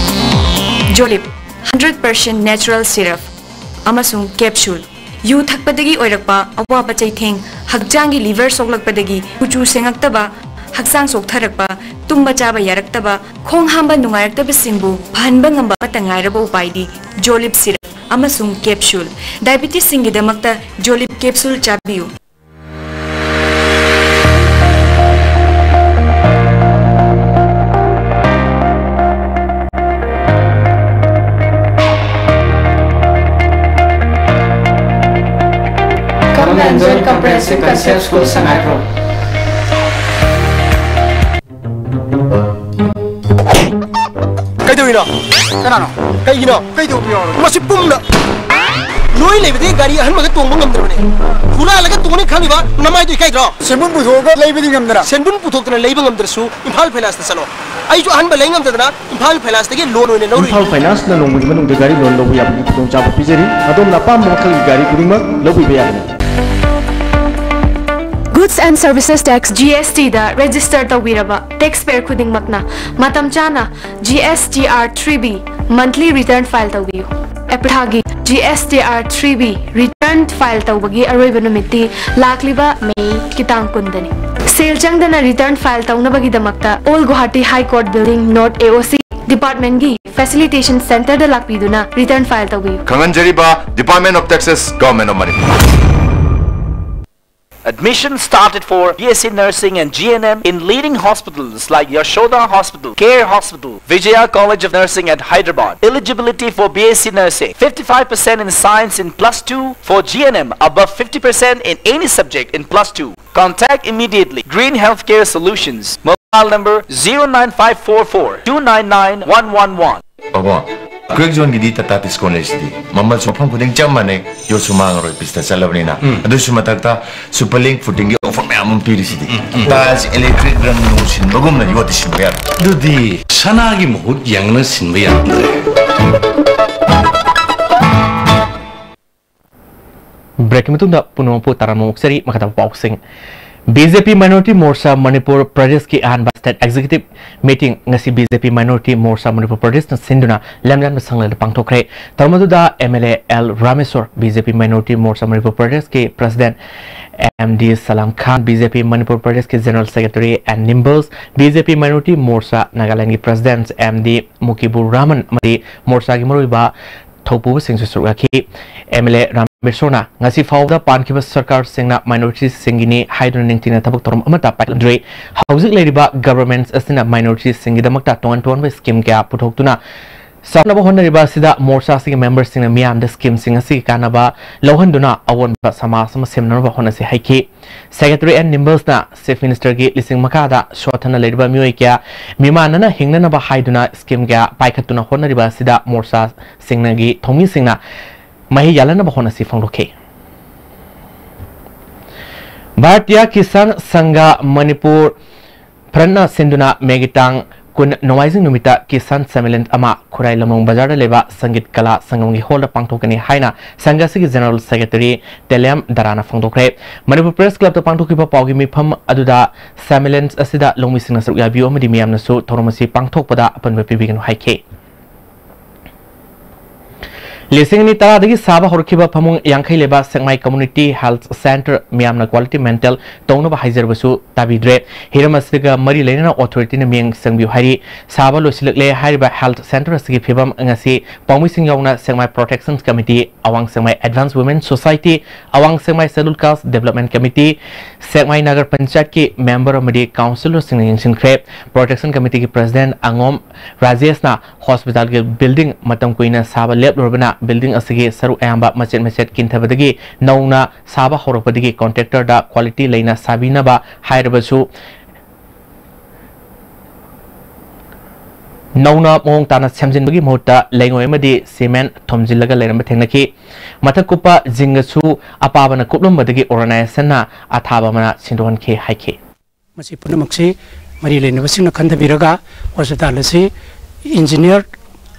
ꯖꯣꯂꯤꯞ ꯍꯟꯗ꯭ꯔꯦꯠ ꯄꯥꯔꯁꯦꯟ ꯅꯦꯆꯔꯦꯜ ꯁꯤꯔꯞ ꯑꯃꯁꯨꯡ ꯀꯦꯞꯁꯨꯜ꯫ ꯌꯨ ꯊꯛꯄꯗꯒꯤ ꯑꯣꯏꯔꯛꯄ ꯑꯋꯥꯕ ꯆꯩꯊꯦꯡ, ꯍꯛꯆꯥꯡꯒꯤ ꯂꯤꯚꯔ ꯁꯣꯛꯂꯛꯄꯗꯒꯤ ꯀꯨꯆꯨ ꯁꯦꯡꯉꯛꯇꯕ, ꯍꯛꯆꯥꯡ ꯆꯣꯛꯊꯔꯛꯄ, ꯇꯨꯝꯕ ꯆꯥꯕ ꯌꯥꯔꯛꯇꯕ, ꯈꯣꯡ ꯍꯥꯝꯕ ꯅꯨꯡꯉꯥꯏꯔꯛꯇꯕꯁꯤꯡꯕꯨ ꯐꯍꯟꯕ ꯉꯝꯕ ꯑꯃꯠꯇ ꯉꯥꯏꯔꯕ ꯎꯄꯥꯏꯗꯤ ꯖꯣꯂꯤꯞ ꯁꯤꯔꯞ ꯑꯃꯁꯨꯡ ꯀꯦꯞꯁꯨꯜ꯫ ꯗꯥꯏꯕꯤꯇꯤꯁꯁꯤꯡꯒꯤꯗꯃꯛꯇ ꯖꯣꯂꯤꯞ ꯀꯦꯞꯁꯨꯜ ꯆꯥꯕꯤꯌꯨ꯫ Come and join Comprehensive Concept School, Sangaiprou. ꯀꯩꯗꯧꯔꯤꯅꯣ? ꯀꯅꯥꯅꯣ? ꯀꯩꯒꯤꯅꯣ? ꯀꯩꯗꯧꯕ ꯌꯥꯎꯔꯒꯦ? ꯃꯁꯤ ꯄꯨꯝꯅ ꯅꯣꯏ ꯂꯩꯕꯗꯤ ꯒꯥꯔꯤ ꯑꯍꯟꯕꯒ ꯇꯣꯡꯕ ꯉꯝꯗ꯭ꯔꯕꯅꯦ꯫ ꯍꯨꯔꯥꯜꯂꯒ ꯇꯣꯡꯅꯤ ꯈꯪꯉꯤꯕ ꯅꯃꯥꯏꯗꯣ ꯏꯀꯥꯏꯗ꯭ꯔꯣ? ꯁꯦꯟꯕꯨꯟ ꯄꯨꯊꯣꯛꯑꯒ ꯂꯩꯕꯗꯤ ꯉꯝꯗꯅ꯫ ꯁꯦꯟꯕꯨꯟ ꯄꯨꯊꯣꯛꯇꯅ ꯂꯩꯕ ꯉꯝꯗ꯭ꯔꯁꯨ ꯏꯝꯐꯥꯜ ꯐꯥꯏꯅꯥꯟꯁꯇ ꯆꯠꯂꯣ꯫ ꯑꯩꯁꯨ ꯑꯍꯟꯕ ꯂꯩ ꯉꯝꯗꯗꯅ ꯏꯝꯐꯥꯜ ꯐꯥꯏꯅꯥꯟꯁꯇꯒꯤ ꯂꯣꯟ ꯑꯣꯏꯅ ꯂꯧꯔꯨꯏ꯫ ꯏꯝꯐꯥꯜ ꯐꯥꯏꯅꯥꯟꯁꯅ ꯅꯣꯡꯃꯒꯤ ꯃꯅꯨꯡꯗ ꯒꯥꯔꯤ ꯂꯣꯟ ꯂꯧꯕ ꯌꯥꯕꯒꯤ ꯈꯨꯗꯣꯡꯆꯥꯕ ꯄꯤꯖꯔꯤ꯫ ꯑꯗꯣꯝꯅ ꯑꯄꯥꯝꯕ ꯃꯈꯜꯒꯤ ꯒꯥꯔꯤ ꯈꯨꯗꯤꯡꯃꯛ ꯂꯧꯕꯤꯕ ꯌꯥꯒꯅꯤ꯫ Goods and Services Tax, G S T the register ꯇꯧꯕꯤꯔꯕ taxpayer ꯈꯨꯗꯤꯡꯃꯛꯅ ꯃꯇꯝ ꯆꯥꯅ G S T R three B monthly return file ꯇꯧꯕꯤꯌꯨ꯫ ꯑꯦꯄ꯭ꯔꯤꯜ ꯊꯥꯒꯤ G S T R three B return file ꯇꯧꯕꯒꯤ ꯑꯔꯣꯏꯕ ꯅꯨꯃꯤꯠꯇꯤ ꯂꯥꯛꯂꯤꯕ ꯃꯦꯒꯤ ꯇꯥꯡ ꯀꯨꯟꯗꯅꯤ꯫ ꯁꯦꯜ ꯆꯪꯗꯅ return file ꯇꯧꯅꯕꯒꯤꯗꯃꯛꯇ Old Guwahati High Court Building, North A O C department ꯒꯤ facilitation center ꯗ ꯂꯥꯛꯄꯤꯗꯨꯅ return file ꯇꯧꯕꯤꯌꯨ꯫ ꯈꯪꯍꯟꯖꯔꯤꯕ Department of Taxes, Government of Manipur꯫ Admission started for B S C Nursing and G N M in leading hospitals like Yashoda Hospital, Care Hospital, Vijaya College of Nursing at Hyderabad. Eligibility for B S C Nursing, fifty-five percent in science in plus two, for G N M above fifty percent in any subject in plus two. Contact immediately. Green Healthcare Solutions. Mobile number zero nine five four four two nine nine one one one. ꯄꯥꯕꯨꯡ, quake ꯖꯣꯟꯒꯤꯗꯤ Tata discount ꯂꯩꯁꯤꯗꯤ꯫ ꯃꯃꯜꯁꯨ ꯃꯐꯝ ꯈꯨꯗꯤꯡ ꯆꯞ ꯃꯥꯟꯅꯩ, ꯌꯣꯠꯁꯨ ꯃꯥꯡꯉꯔꯣꯏ, ꯄꯤꯁꯇ ꯆꯠꯂꯕꯅꯤꯅ꯫ ꯎꯝ꯫ ꯑꯗꯨꯁꯨ ꯃꯊꯛꯇ super link ꯐꯨꯇꯤꯡꯒꯤ offer ꯃꯌꯥꯝ ꯑꯃ ꯄꯤꯔꯤꯁꯤꯗꯤ꯫ ꯎꯝ, ꯎꯝ꯫ ꯇꯥꯏꯜꯁ ꯏꯂꯦꯛꯇ꯭ꯔꯤꯛ ꯔꯪ ꯅꯨꯡ ꯁꯤꯟꯕꯒꯨꯝꯅ ꯌꯣꯠꯇꯤ ꯁꯤꯟꯕ ꯌꯥꯔꯣꯏ꯫ ꯑꯗꯨꯗꯤ ꯁꯅꯥꯒꯤ ꯃꯍꯨꯠ ꯌꯦꯡꯂꯒ ꯁꯤꯟꯕ ꯌꯥꯔꯝꯗ꯭ꯔꯦ꯫ ꯕ꯭ꯔꯦꯛꯀꯤ ꯃꯇꯨꯡꯗ ꯄꯨꯝꯅꯃꯛꯄꯨ ꯇꯔꯥꯝꯅ ꯑꯣꯛꯆꯔꯤ꯫ ꯃꯈꯥ ꯇꯥꯕ ꯄꯥꯎꯁꯤꯡ꯫ B J P Minority Morcha Manipur ꯄ꯭ꯔꯗꯦꯁꯀꯤ ꯑꯍꯥꯟꯕ ꯁ꯭ꯇꯦꯠ ꯑꯦꯛꯖꯤꯀ꯭ꯌꯨꯇꯤꯚ ꯃꯤꯇꯤꯡ ꯉꯁꯤ B J P Minority Morcha Manipur ꯄ꯭ꯔꯗꯦꯁꯅ ꯁꯤꯟꯗꯨꯅ ꯂꯝꯌꯥꯟꯕ ꯁꯪꯂꯦꯟꯗ ꯄꯥꯡꯊꯣꯛꯈ꯭ꯔꯦ꯫ ꯊꯧꯔꯝ ꯑꯗꯨꯗ M L A L Rameshwar, B J P Minority Morcha Manipur ꯄ꯭ꯔꯗꯦꯁꯀꯤ president M D Salam Khan, B J P Manipur ꯄ꯭ꯔꯗꯦꯁꯀꯤ ꯖꯦꯅꯔꯦꯜ ꯁꯦꯀ꯭ꯔꯦꯇꯔꯤ ꯑꯦꯟ ꯅꯤꯝꯕꯜꯁ, B J P Minority Morcha ꯅꯥꯒꯥꯂꯦꯟꯗꯒꯤ president M D Mukibur Rahman ꯑꯃꯗꯤ ꯃꯣꯔꯆꯥꯒꯤ ꯃꯔꯨꯑꯣꯏꯕ ꯊꯧꯄꯨꯕꯁꯤꯡꯁꯨ ꯁꯔꯨꯛ ꯌꯥꯈꯤ꯫ ꯑꯦꯝ ꯑꯦꯜ ꯑꯦ ꯔꯥꯃꯦꯁꯣꯔꯅ ꯉꯁꯤ ꯐꯥꯎꯕꯗ ꯄꯥꯟꯈꯤꯕ ꯁꯔꯀꯥꯔꯁꯤꯡꯅ ꯃꯥꯏꯅꯣꯔꯤꯇꯤꯁꯤꯡꯒꯤꯅꯤ ꯍꯥꯏꯗꯨꯅ ꯅꯤꯡꯊꯤꯅ ꯊꯕꯛ ꯊꯧꯔꯝ ꯑꯃꯠꯇ ꯄꯥꯏꯈꯠꯂꯝꯗ꯭ꯔꯤ꯫ ꯍꯧꯖꯤꯛ ꯂꯩꯔꯤꯕ ꯒꯚꯔꯟꯃꯦꯟꯠ ꯑꯁꯤꯅ ꯃꯥꯏꯅꯣꯔꯤꯇꯤꯁꯤꯡꯒꯤꯗꯃꯛꯇ ꯇꯣꯉꯥꯟ ꯇꯣꯉꯥꯟꯕ ꯁ꯭ꯀꯤꯝ ꯀꯌꯥ ꯄꯨꯊꯣꯛꯇꯨꯅ ꯆꯥꯎꯈꯠꯅꯕ ꯍꯣꯠꯅꯔꯤꯕ ꯑꯁꯤꯗ ꯃꯣꯔꯆꯥꯁꯤꯒꯤ ꯃꯦꯝꯕꯔꯁꯤꯡꯅ ꯃꯤꯌꯥꯝꯗ ꯁ꯭ꯀꯤꯝꯁꯤꯡ ꯑꯁꯤꯒꯤ ꯀꯥꯟꯅꯕ ꯂꯧꯍꯟꯗꯨꯅ ꯑꯑꯣꯟꯕ ꯁꯃꯥꯖ ꯑꯃ ꯁꯦꯝꯅꯅꯕ ꯍꯣꯠꯅꯁꯤ ꯍꯥꯏꯈꯤ꯫ ꯁꯦꯀ꯭ꯔꯦꯇꯔꯤ ꯑꯦꯟ ꯅꯤꯝꯕꯜꯁꯅ ꯆꯤꯐ ꯃꯤꯅꯤꯁꯇꯔꯒꯤ ꯂꯤꯁꯤꯡ ꯃꯈꯥꯗ ꯁꯣꯠꯊꯅ ꯂꯩꯔꯤꯕ ꯃꯤꯑꯣꯏ ꯀꯌꯥ ꯃꯤꯃꯥꯟꯅꯅ ꯍꯤꯡꯅꯅꯕ ꯍꯥꯏꯗꯨꯅ ꯁ꯭ꯀꯤꯝ ꯀꯌꯥ ꯄꯥꯏꯈꯠꯇꯨꯅ ꯍꯣꯠꯅꯔꯤꯕ ꯑꯁꯤꯗ ꯃꯣꯔꯆꯥꯁꯤꯡꯅꯒꯤ ꯊꯧꯃꯤꯁꯤꯡꯅ ꯃꯍꯩ ꯌꯥꯜꯍꯟꯅꯕ ꯍꯣꯠꯅꯁꯤ ꯐꯣꯡꯗꯣꯛꯈꯤ꯫ ꯚꯥꯔꯇꯤꯌꯥ ꯀꯤꯁꯥꯟ ꯁꯪꯘ ꯃꯅꯤꯄꯨꯔ ꯐ꯭ꯔꯟꯠꯅ ꯁꯤꯟꯗꯨꯅ ꯃꯦꯒꯤ ꯇꯥꯡ ꯀꯨꯟ ꯅꯣꯡꯃꯥꯏꯖꯤꯡ ꯅꯨꯃꯤꯠꯇ ꯀꯤꯁꯥꯟ ꯁꯝꯃꯦꯂꯟ ꯑꯃ ꯈꯨꯔꯥꯏ ꯂꯝꯂꯣꯡ ꯕꯖꯥꯔꯗ ꯂꯩꯕ ꯁꯪꯒꯤꯠ ꯀꯂꯥ ꯁꯪꯒꯝꯒꯤ ꯍꯣꯜꯗ ꯄꯥꯡꯊꯣꯛꯀꯅꯤ ꯍꯥꯏꯅ ꯁꯪꯘ ꯑꯁꯤꯒꯤ ꯖꯦꯅꯔꯦꯜ ꯁꯦꯀ꯭ꯔꯦꯇꯔꯤ ꯇꯦꯂꯦꯝ ꯗꯔꯥꯅ ꯐꯣꯡꯗꯣꯛꯈ꯭ꯔꯦ꯫ ꯃꯅꯤꯄꯨꯔ ꯄ꯭ꯔꯦꯁ ꯀ꯭ꯂꯕꯇ ꯄꯥꯡꯊꯣꯛꯈꯤꯕ ꯄꯥꯎꯒꯤ ꯃꯤꯐꯝ ꯑꯗꯨꯗ ꯁꯝꯃꯦꯂꯟ ꯑꯁꯤꯗ ꯂꯧꯃꯤꯁꯤꯡꯅ ꯁꯔꯨꯛ ꯌꯥꯕꯤꯌꯨ ꯑꯃꯗꯤ ꯃꯤꯌꯥꯝꯅꯁꯨ ꯊꯧꯔꯝ ꯑꯁꯤ ꯄꯥꯡꯊꯣꯛꯄꯗ ꯑꯄꯟꯕ ꯄꯤꯕꯤꯒꯅꯨ ꯍꯥꯏꯈꯤ꯫ ꯂꯤꯁꯤꯡ ꯑꯅꯤ ꯇꯔꯥꯗꯒꯤ ꯁꯥꯕ ꯍꯧꯔꯛꯈꯤꯕ ꯐꯃꯨꯡ ꯌꯥꯡꯈꯩ ꯂꯩꯕ ꯁꯦꯛꯃꯥꯏ Community Health Centre ꯃꯤꯌꯥꯝꯅ quality maintain ꯇꯧꯅꯕ ꯍꯥꯏꯖꯔꯕꯁꯨ ꯇꯥꯕꯤꯗ꯭ꯔꯦ꯫ ꯍꯤꯔꯝ ꯑꯁꯤꯒ ꯃꯔꯤ ꯂꯩꯅꯅ authorityꯅ ꯃꯤꯠꯌꯦꯡ ꯆꯪꯕꯤꯌꯨ ꯍꯥꯏꯔꯤ꯫ ꯁꯥꯕ ꯂꯣꯏꯁꯤꯜꯂꯛꯂꯦ ꯍꯥꯏꯔꯤꯕ health centre ꯑꯁꯤꯒꯤ ꯐꯤꯕꯝ ꯉꯁꯤ ꯄꯥꯎꯃꯤꯁꯤꯡ ꯌꯥꯎꯅ ꯁꯦꯛꯃꯥꯏ Protection Committee, ꯑꯋꯥꯡ ꯁꯦꯛꯃꯥꯏ Advanced Women Society, ꯑꯋꯥꯡ ꯁꯦꯛꯃꯥꯏ Scheduled Caste Development Committee, ꯁꯦꯛꯃꯥꯏ ꯅꯒꯔ ꯄꯟꯆꯥꯌꯠꯀꯤ member ꯑꯃꯗꯤ councillorꯁꯤꯡꯅ ꯌꯦꯡꯁꯤꯟꯈ꯭ꯔꯦ꯫ Protection Committeeꯒꯤ president ꯑꯉꯣꯝ ꯔꯥꯖꯦꯁꯅ hospitalꯒꯤ building ꯃꯇꯝ ꯀꯨꯏꯅ ꯁꯥꯕ ꯂꯦꯞꯂꯨꯔꯕꯅ building ꯑꯁꯤꯒꯤ ꯁꯔꯨꯛ ꯑꯌꯥꯝꯕ ꯃꯆꯦꯠ ꯃꯆꯦꯠ ꯀꯤꯟꯊꯕꯗꯒꯤ ꯅꯧꯅ ꯁꯥꯕ ꯍꯧꯔꯛꯄꯗꯒꯤ contractorꯗ quality ꯂꯩꯅ ꯁꯥꯕꯤꯅꯕ ꯍꯥꯏꯔꯕꯁꯨ ꯅꯧꯅ ꯃꯑꯣꯡ ꯇꯥꯅ ꯁꯦꯝꯖꯤꯟꯕꯒꯤ ꯃꯍꯨꯠꯇ ꯂꯩꯉꯣꯏ ꯑꯃꯗꯤ cement ꯊꯣꯝꯖꯤꯜꯂꯒ ꯂꯩꯔꯝꯕ ꯊꯦꯡꯅꯈꯤ꯫ ꯃꯊꯛ ꯀꯨꯞꯄ zinꯒꯁꯨ ꯑꯄꯥꯕꯅ ꯀꯨꯞꯂꯝꯕꯗꯒꯤ organizationꯅ ꯑꯊꯥꯕ ꯑꯃꯅ ꯁꯤꯟꯗꯣꯛꯍꯟꯈꯤ ꯍꯥꯏꯈꯤ꯫ ꯃꯁꯤ ꯄꯨꯝꯅꯃꯛꯁꯤ ꯃꯔꯤ ꯂꯩꯅꯕꯁꯤꯡꯅ ꯈꯟꯊꯕꯤꯔꯒ hospital ꯑꯁꯤ engineer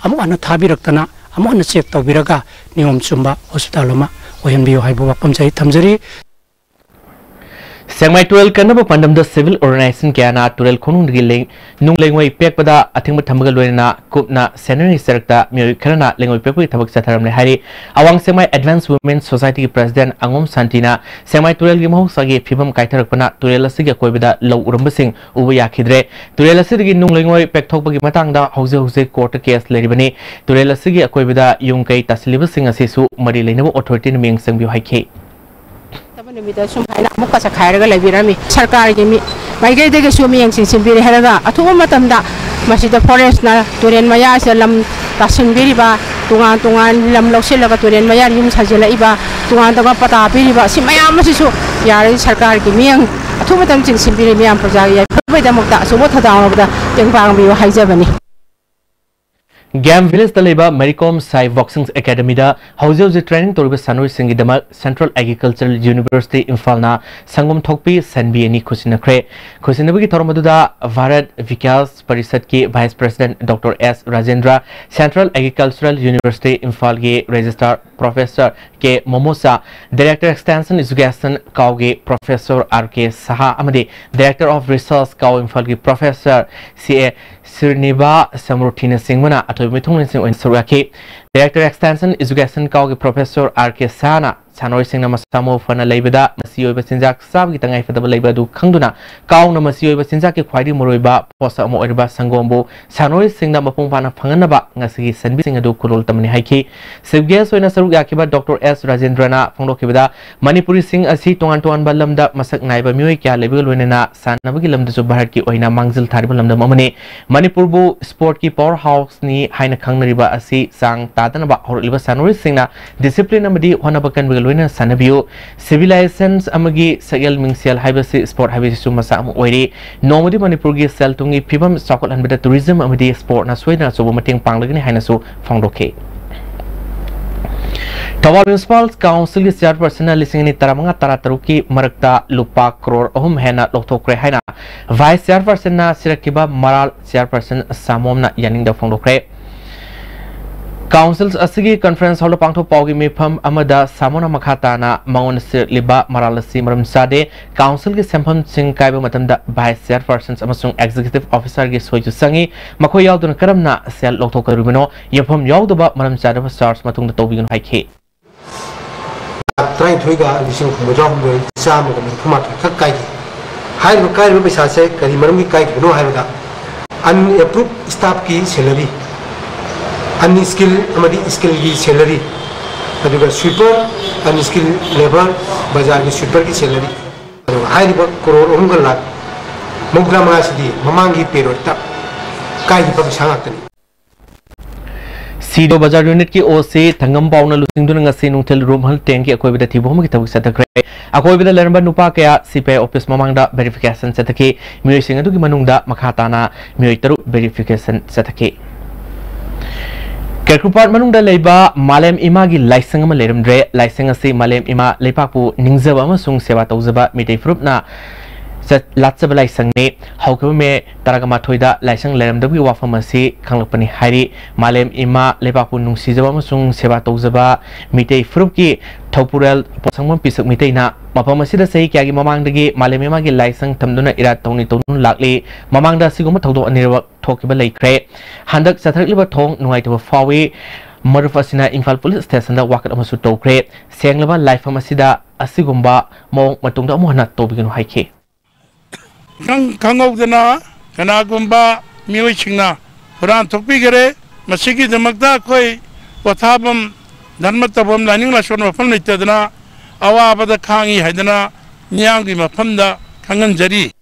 ꯑꯃꯨꯛ ꯍꯟꯅ ꯊꯥꯕꯤꯔꯛꯇꯅ ꯑꯃꯨꯛ ꯍꯟꯅ check ꯇꯧꯕꯤꯔꯒ ꯅꯤꯌꯣꯝ ꯆꯨꯝꯕ hospital ꯑꯃ ꯑꯣꯏꯍꯟꯕꯤꯌꯨ ꯍꯥꯏꯕ ꯋꯥꯐꯝꯁꯦ ꯑꯩ ꯊꯝꯖꯔꯤ꯫ ꯁꯦꯛꯃꯥꯏ ꯇꯨꯔꯦꯜ ꯀꯟꯅꯕ ꯄꯥꯟꯗꯝꯗ civil organization ꯀꯌꯥꯅ ꯇꯨꯔꯦꯜ ꯈꯣꯡꯅꯨꯡꯗꯒꯤ ꯂꯩ-, ꯅꯨꯡ ꯂꯩꯉꯣꯏ ꯄꯦꯛꯄꯗ ꯑꯊꯤꯡꯕ ꯊꯝꯕꯒ ꯂꯣꯏꯅꯅ ꯀꯨꯞꯅ ꯁꯦꯟꯅꯔꯤ ꯆꯔꯛꯇ ꯃꯤꯑꯣꯏ ꯈꯔꯅ ꯂꯩꯉꯣꯏ ꯄꯦꯛꯄꯒꯤ ꯊꯕꯛ ꯆꯠꯊꯔꯝꯂꯦ ꯍꯥꯏꯔꯤ꯫ ꯑꯋꯥꯡ ꯁꯦꯛꯃꯥꯏ Advanced Women Societyꯒꯤ president ꯑꯉꯣꯝ ꯁꯥꯟꯇꯤꯅ ꯁꯦꯛꯃꯥꯏ ꯇꯨꯔꯦꯜꯒꯤ ꯃꯍꯧꯁꯥꯒꯤ ꯐꯤꯕꯝ ꯀꯥꯏꯊꯔꯛꯄꯅ ꯇꯨꯔꯦꯜ ꯑꯁꯤꯒꯤ ꯑꯀꯣꯏꯕꯗ ꯂꯧ ꯎꯔꯝꯕꯁꯤꯡ ꯎꯕ ꯌꯥꯈꯤꯗ꯭ꯔꯦ꯫ ꯇꯨꯔꯦꯜ ꯑꯁꯤꯗꯒꯤ ꯅꯨꯡ ꯂꯩꯉꯣꯏ ꯄꯦꯛꯊꯣꯛꯄꯒꯤ ꯃꯇꯥꯡꯗ ꯍꯧꯖꯤꯛ ꯍꯧꯖꯤꯛ courtꯇ case ꯂꯩꯔꯤꯕꯅꯤ꯫ ꯇꯨꯔꯦꯜ ꯑꯁꯤꯒꯤ ꯑꯀꯣꯏꯕꯗ ꯌꯨꯝ ꯀꯩ ꯇꯥꯁꯤꯜꯂꯤꯕꯁꯤꯡ ꯑꯁꯤꯁꯨ ꯃꯔꯤ ꯂꯩꯅꯕ authorityꯅ ꯃꯤꯠꯌꯦꯡ ꯆꯪꯕꯤꯌꯨ ꯍꯥꯏꯈꯤ꯫ ꯅꯨꯃꯤꯠꯇ ꯁꯨꯃꯥꯏꯅ ꯑꯃꯨꯛꯀ ꯆꯈꯥꯏꯔꯒ ꯂꯩꯕꯤꯔꯝꯃꯤ꯫ ꯁꯔꯀꯥꯔꯒꯤ ꯃꯤ-, ꯃꯥꯏꯀꯩꯗꯒꯤꯁꯨ ꯃꯤꯠꯌꯦꯡ ꯆꯤꯡꯁꯤꯟꯕꯤꯔꯦ ꯍꯥꯏꯔꯒ ꯑꯊꯨꯕ ꯃꯇꯝꯗ ꯃꯁꯤꯗ forestꯅ ꯇꯨꯔꯦꯜ ꯃꯌꯥꯁꯤꯗ ꯂꯝ ꯇꯥꯁꯤꯟꯕꯤꯔꯤꯕ, ꯇꯣꯉꯥꯟ ꯇꯣꯉꯥꯟ ꯂꯝ ꯂꯧꯁꯤꯜꯂꯒ ꯇꯨꯔꯦꯜ ꯃꯌꯥ ꯌꯨꯝ ꯁꯥꯖꯤꯜꯂꯛꯏꯕ, ꯇꯣꯉꯥꯟ ꯇꯣꯉꯥꯟ ꯄꯇꯥ ꯄꯤꯔꯤꯕ, ꯁꯤ ꯃꯌꯥꯝ ꯑꯁꯤꯁꯨ ꯌꯥꯔꯗꯤ ꯁꯔꯀꯥꯔꯒꯤ ꯃꯤꯠꯌꯦꯡ ꯑꯊꯨꯕ ꯃꯇꯝ ꯆꯤꯡꯁꯤꯟꯕꯤꯔꯦ, ꯃꯤꯌꯥꯝ ꯄ꯭ꯔꯖꯥꯒꯤ ꯌꯥꯏꯐꯅꯕꯒꯤꯗꯃꯛꯇ ꯑꯆꯧꯕ ꯊꯧꯗꯥꯡ ꯂꯧꯕꯗ ꯃꯇꯦꯡ ꯄꯥꯡꯕꯤꯌꯨ ꯍꯥꯏꯖꯕꯅꯤ꯫ ꯒꯦꯝ ꯚꯤꯂꯦꯖꯇ ꯂꯩꯕ ꯃꯦꯔꯤ ꯀꯣꯝ ꯁꯥꯏ ꯕꯣꯛꯁꯤꯡ ꯑꯦꯀꯥꯗꯃꯤꯗ ꯍꯧꯖꯤꯛ ꯍꯧꯖꯤꯛ training ꯇꯧꯔꯤꯕ ꯁꯥꯟꯅꯔꯣꯏꯁꯤꯡꯒꯤꯗꯃꯛ Central Agricultural University ꯏꯝꯐꯥꯜꯅ ꯁꯪꯒꯣꯝ ꯊꯣꯛꯄꯤ ꯁꯟꯕꯤ ꯑꯅꯤ ꯈꯨꯠꯁꯤꯟꯅꯈ꯭ꯔꯦ꯫ ꯈꯨꯠꯁꯤꯟꯅꯕꯒꯤ ꯊꯧꯔꯝ ꯑꯗꯨꯗ Bharat Vikas ꯄꯔꯤꯁꯠꯀꯤ vice president Doctor S Rajendra, Central Agricultural University ꯏꯝꯐꯥꯜꯒꯤ registrar Professor K Momosa, Director Extension Education ꯀꯥꯎꯒꯤ Professor R K Saha ꯑꯃꯗꯤ Director of Research ꯀꯥꯎ ꯏꯝꯐꯥꯜꯒꯤ Professor C A ꯁ꯭ꯔꯤꯅꯤꯕꯥ ꯁꯃꯨꯔꯊꯤꯅꯆꯤꯡꯕꯅ ꯑꯊꯣꯏꯕ ꯃꯤꯊꯨꯡꯂꯦꯟꯁꯤꯡ ꯑꯣꯏꯅ ꯁꯔꯨꯛ ꯌꯥꯈꯤ꯫ Director Extension Education ꯀꯥꯎꯒꯤ Professor R K Sahana ꯁꯥꯟꯅꯔꯣꯏꯁꯤꯡꯅ ꯃꯁꯥ ꯃꯎ ꯐꯅ ꯂꯩꯕꯗ ꯃꯆꯤ ꯑꯣꯏꯕ ꯆꯤꯟꯖꯥꯛ ꯆꯥꯕꯒꯤ ꯇꯉꯥꯏ ꯐꯗꯕ ꯂꯩꯕ ꯑꯗꯨ ꯈꯪꯗꯨꯅ ꯀꯥꯎꯅ ꯃꯆꯤ ꯑꯣꯏꯕ ꯆꯤꯟꯖꯥꯛꯀꯤ ꯈ꯭ꯋꯥꯏꯗꯒꯤ ꯃꯔꯨꯑꯣꯏꯕ ꯄꯣꯠꯁꯛ ꯑꯃ ꯑꯣꯏꯔꯤꯕ ꯁꯪꯒꯣꯝꯕꯨ ꯁꯥꯟꯅꯔꯣꯏꯁꯤꯡꯗ ꯃꯄꯨꯡ ꯐꯥꯅ ꯐꯪꯍꯟꯅꯕ ꯉꯁꯤꯒꯤ ꯁꯟꯕꯤꯁꯤꯡ ꯑꯗꯨ ꯀꯨꯔꯣꯜ ꯇꯝꯕꯅꯤ ꯍꯥꯏꯈꯤ꯫ Chief Guest ꯑꯣꯏꯅ ꯁꯔꯨꯛ ꯌꯥꯈꯤꯕ Doctor S ꯔꯥꯖꯦꯟꯗ꯭ꯔꯅ ꯐꯣꯡꯗꯣꯛꯈꯤꯕꯗ ꯃꯅꯤꯄꯨꯔꯤꯁꯤꯡ ꯑꯁꯤ ꯇꯣꯉꯥꯟ ꯇꯣꯉꯥꯟꯕ ꯂꯝꯗ ꯃꯁꯛ ꯅꯥꯏꯕ ꯃꯤꯑꯣꯏ ꯀꯌꯥ ꯂꯩꯕꯒ ꯂꯣꯏꯅꯅ ꯁꯥꯟꯅꯕꯒꯤ ꯂꯝꯗꯁꯨ ꯚꯥꯔꯠꯀꯤ ꯑꯣꯏꯅ ꯃꯥꯡꯖꯤꯜ ꯊꯥꯔꯤꯕ ꯂꯝꯗꯝ ꯑꯃꯅꯤ꯫ ꯃꯅꯤꯄꯨꯔꯕꯨ sportꯀꯤ power houseꯅꯤ ꯍꯥꯏꯅ ꯈꯪꯅꯔꯤꯕ ꯑꯁꯤ ꯆꯥꯡ ꯇꯥꯗꯅꯕ ꯍꯧꯔꯛꯂꯤꯕ ꯁꯥꯟꯅꯔꯣꯏꯁꯤꯡꯅ discipline ꯑꯃꯗꯤ ꯍꯣꯠꯅꯕ ꯀꯟꯕꯒ ꯂꯣꯏꯅꯅ ꯁꯥꯟꯅꯕꯤꯌꯨ꯫ Civilizations ꯑꯃꯒꯤ ꯁꯛꯍꯦꯜ ꯃꯤꯡꯁꯦꯜ ꯍꯥꯏꯕꯁꯤ sport ꯍꯥꯏꯕꯁꯤꯁꯨ ꯃꯆꯥꯛ ꯑꯃ ꯑꯣꯏꯔꯤ꯫ ꯅꯣꯡꯃꯗꯤ ꯃꯅꯤꯄꯨꯔꯒꯤ ꯁꯦꯜ ꯊꯨꯝꯒꯤ ꯐꯤꯕꯝ ꯆꯥꯎꯈꯠꯍꯟꯕꯗ tourism ꯑꯃꯗꯤ sportꯅ ꯁꯣꯏꯗꯅ ꯑꯆꯧꯕ ꯃꯇꯦꯡ ꯄꯥꯡꯂꯒꯅꯤ ꯍꯥꯏꯅꯁꯨ ꯐꯣꯡꯗꯣꯛꯈꯤ꯫ ꯊꯧꯕꯥꯜ Municipal Councilꯒꯤ Chairpersonꯅ ꯂꯤꯁꯤꯡ ꯑꯅꯤ ꯇꯔꯥꯃꯉꯥ ꯇꯔꯥꯇꯔꯨꯛꯀꯤ ꯃꯔꯛꯇ ꯂꯨꯄꯥ ꯀ꯭ꯔꯣꯔ ꯑꯍꯨꯝ ꯍꯦꯟꯅ ꯂꯧꯊꯣꯛꯈ꯭ꯔꯦ ꯍꯥꯏꯅ Vice Chairpersonꯅ ꯁꯤꯔꯛꯈꯤꯕ ꯃꯔꯥꯜ Chairperson ꯁꯥꯃꯣꯝꯅ ꯌꯥꯅꯤꯡꯗꯕ ꯐꯣꯡꯗꯣꯛꯈ꯭ꯔꯦ꯫ Council ꯑꯁꯤꯒꯤ conference hallꯗ ꯄꯥꯡꯊꯣꯛ ꯄꯥꯎꯒꯤ ꯃꯤꯐꯝ ꯑꯃꯗ ꯁꯥꯃꯣꯅ ꯃꯈꯥ ꯇꯥꯅ ꯃꯉꯣꯟꯗ ꯁꯤꯔꯛꯂꯤꯕ ꯃꯔꯥꯜ ꯑꯁꯤ ꯃꯔꯝ ꯆꯥꯗꯦ꯫ Councilꯒꯤ ꯁꯦꯟꯐꯝꯁꯤꯡ ꯀꯥꯏꯕ ꯃꯇꯝꯗ Vice Chairpersons ꯑꯃꯁꯨꯡ Executive Officerꯒꯤ ꯁꯣꯏꯁꯨ ꯆꯪꯏ꯫ ꯃꯈꯣꯏ ꯌꯥꯎꯗꯅ ꯀꯔꯝꯅ ꯁꯦꯜ ꯂꯧꯊꯣꯛꯀꯗꯧꯔꯤꯕꯅꯣ? ꯌꯦꯡꯐꯝ ꯌꯥꯎꯗꯕ ꯃꯔꯝ ꯆꯥꯗꯕ charge ꯃꯇꯨꯡꯗ ꯇꯧꯕꯤꯒꯅꯨ ꯍꯥꯏꯈꯤ꯫ ꯇꯔꯥꯅꯤꯊꯣꯏꯒ ꯂꯤꯁꯤꯡ ꯍꯨꯝꯐꯨꯇꯔꯥꯍꯨꯝꯗꯣꯏ ꯆꯥꯝꯃꯒ ꯃꯔꯤꯐꯨꯃꯥꯊꯣꯏ ꯈꯛ ꯀꯥꯏꯈꯤ꯫ ꯍꯥꯏꯔꯤꯕ ꯀꯥꯏꯔꯤꯕ ꯄꯩꯁꯥꯁꯦ ꯀꯔꯤ ꯃꯔꯝꯒꯤ ꯀꯥꯏꯈꯤꯕꯅꯣ ꯍꯥꯏꯕꯗ, unapproved staffꯀꯤ salary, unskilled ꯑꯃꯗꯤ skillꯒꯤ salary, ꯑꯗꯨꯒ sweeper, unskilled labour, ꯕꯖꯥꯔꯒꯤ sweeperꯒꯤ salary, ꯑꯗꯨꯒ ꯍꯥꯏꯔꯤꯕ ꯀ꯭ꯔꯣꯔ ꯑꯍꯨꯝꯒ ꯂꯥꯈ ꯃꯧꯗ꯭ꯔꯥ ꯃꯉꯥꯁꯤꯗꯤ ꯃꯃꯥꯡꯒꯤ periodꯇ ꯀꯥꯏꯈꯤꯕ ꯄꯩꯁꯥ ꯉꯥꯛꯇꯅꯤ꯫ ꯁꯤꯗꯣ ꯕꯖꯥꯔ unitꯀꯤ OC ꯊꯪꯒꯝꯄꯥꯎꯅ ꯂꯨꯆꯤꯡꯗꯨꯅ ꯉꯁꯤ ꯅꯨꯡꯊꯤꯜ ꯔꯨꯝꯍꯜ ꯇꯦꯡꯒꯤ ꯑꯀꯣꯏꯕꯗ ꯊꯤꯕꯣꯡꯒꯤ ꯊꯕꯛ ꯆꯠꯊꯈ꯭ꯔꯦ꯫ ꯑꯀꯣꯏꯕꯗ ꯂꯩꯔꯝꯕ ꯅꯨꯄꯥ ꯀꯌꯥ CPI office ꯃꯃꯥꯡꯗ verification ꯆꯠꯊꯈꯤ꯫ ꯃꯤꯑꯣꯏꯁꯤꯡ ꯑꯗꯨꯒꯤ ꯃꯅꯨꯡꯗ ꯃꯈꯥ ꯇꯥꯅ ꯃꯤꯑꯣꯏ ꯇꯔꯨꯛ verification ꯆꯠꯊꯈꯤ꯫ ꯀꯦꯀ꯭ꯔꯨꯄꯥꯠ ꯃꯅꯨꯡꯗ ꯂꯩꯕ ꯃꯥꯂꯦꯝ ꯏꯃꯥꯒꯤ ꯂꯥꯏꯁꯪ ꯑꯃ ꯂꯩꯔꯝꯗ꯭ꯔꯦ꯫ ꯂꯥꯏꯁꯪ ꯑꯁꯤ ꯃꯥꯂꯦꯝ ꯏꯃꯥ ꯂꯩꯄꯥꯛꯄꯨ ꯅꯤꯡꯖꯕ ꯑꯃꯁꯨꯡ ꯁꯦꯕꯥ ꯇꯧꯖꯕ ꯃꯤꯇꯩ ꯐꯨꯔꯨꯞꯅ ꯆꯠ-, ꯂꯥꯠꯆꯕ ꯂꯥꯏꯁꯪꯅꯤ꯫ ꯍꯧꯈꯤꯕ ꯃꯦ ꯇꯔꯥꯃꯥꯊꯣꯏꯗ ꯂꯥꯏꯁꯪ ꯂꯩꯔꯝꯗꯕꯒꯤ ꯋꯥꯐꯝ ꯑꯁꯤ ꯈꯪꯂꯛꯄꯅꯤ ꯍꯥꯏꯔꯤ꯫ ꯃꯥꯂꯦꯝ ꯏꯃꯥ ꯂꯩꯕꯥꯛꯄꯨ ꯅꯨꯡꯁꯤꯖꯕ ꯑꯃꯁꯨꯡ ꯁꯦꯕꯥ ꯇꯧꯖꯕ ꯃꯤꯇꯩ ꯐꯨꯔꯨꯞꯀꯤ ꯊꯧꯄꯨꯔꯦꯜ ꯄꯣꯠꯁꯪꯕꯝ ꯄꯤꯁꯛ ꯃꯤꯇꯩꯅ ꯃꯐꯝ ꯑꯁꯤꯗ ꯆꯍꯤ ꯀꯌꯥꯒꯤ ꯃꯃꯥꯡꯗꯒꯤ ꯃꯥꯂꯦꯝ ꯏꯃꯥꯒꯤ ꯂꯥꯏꯁꯪ ꯊꯝꯗꯨꯅ ꯏꯔꯥꯠ ꯇꯧꯅꯤ ꯇꯧꯗꯨꯅ ꯂꯥꯛꯂꯤ꯫ ꯃꯃꯥꯡꯗ ꯑꯁꯤꯒꯨꯝꯕ ꯊꯧꯗꯣꯛ ꯑꯅꯤꯔꯛ ꯊꯣꯛꯈꯤꯕ ꯂꯩꯈ꯭ꯔꯦ꯫ ꯍꯟꯗꯛ ꯆꯠꯊꯔꯛꯂꯤꯕ ꯊꯧꯑꯣꯡ ꯅꯨꯡꯉꯥꯏꯇꯕ ꯐꯥꯎꯏ꯫ ꯃꯔꯨꯞ ꯑꯁꯤꯅ ꯏꯝꯐꯥꯜ ꯄꯨꯂꯤꯁ ꯁ꯭ꯇꯦꯁꯟꯗ ꯋꯥꯀꯠ ꯑꯃꯁꯨ ꯇꯧꯈ꯭ꯔꯦ꯫ ꯁꯦꯡꯂꯕ ꯂꯥꯏꯐꯝ ꯑꯁꯤꯗ ꯑꯁꯤꯒꯨꯝꯕ ꯃꯑꯣꯡ ꯃꯇꯨꯡꯗ ꯑꯃꯨꯛ ꯍꯟꯅ ꯇꯧꯕꯤꯒꯅꯨ ꯍꯥꯏꯈꯤ꯫ ꯈꯪ-, ꯈꯪꯍꯧꯗꯅ ꯀꯅꯥꯒꯨꯝꯕ ꯃꯤꯑꯣꯏꯁꯤꯡꯅ ꯍꯨꯔꯥꯟ ꯊꯣꯛꯄꯤꯈꯔꯦ꯫ ꯃꯁꯤꯒꯤꯗꯃꯛꯇ ꯑꯩꯈꯣꯏ ꯄꯣꯊꯥꯐꯝ, ꯙꯔꯃ ꯇꯧꯐꯝ, ꯂꯥꯏꯅꯤꯡ ꯂꯥꯏꯁꯣꯟ ꯃꯐꯝ ꯂꯩꯇꯗꯅ ꯑꯋꯥꯕꯗ ꯈꯥꯡꯉꯤ ꯍꯥꯏꯗꯅ ꯃꯤꯌꯥꯝꯒꯤ ꯃꯐꯝꯗ ꯈꯪꯍꯟꯖꯔꯤ꯫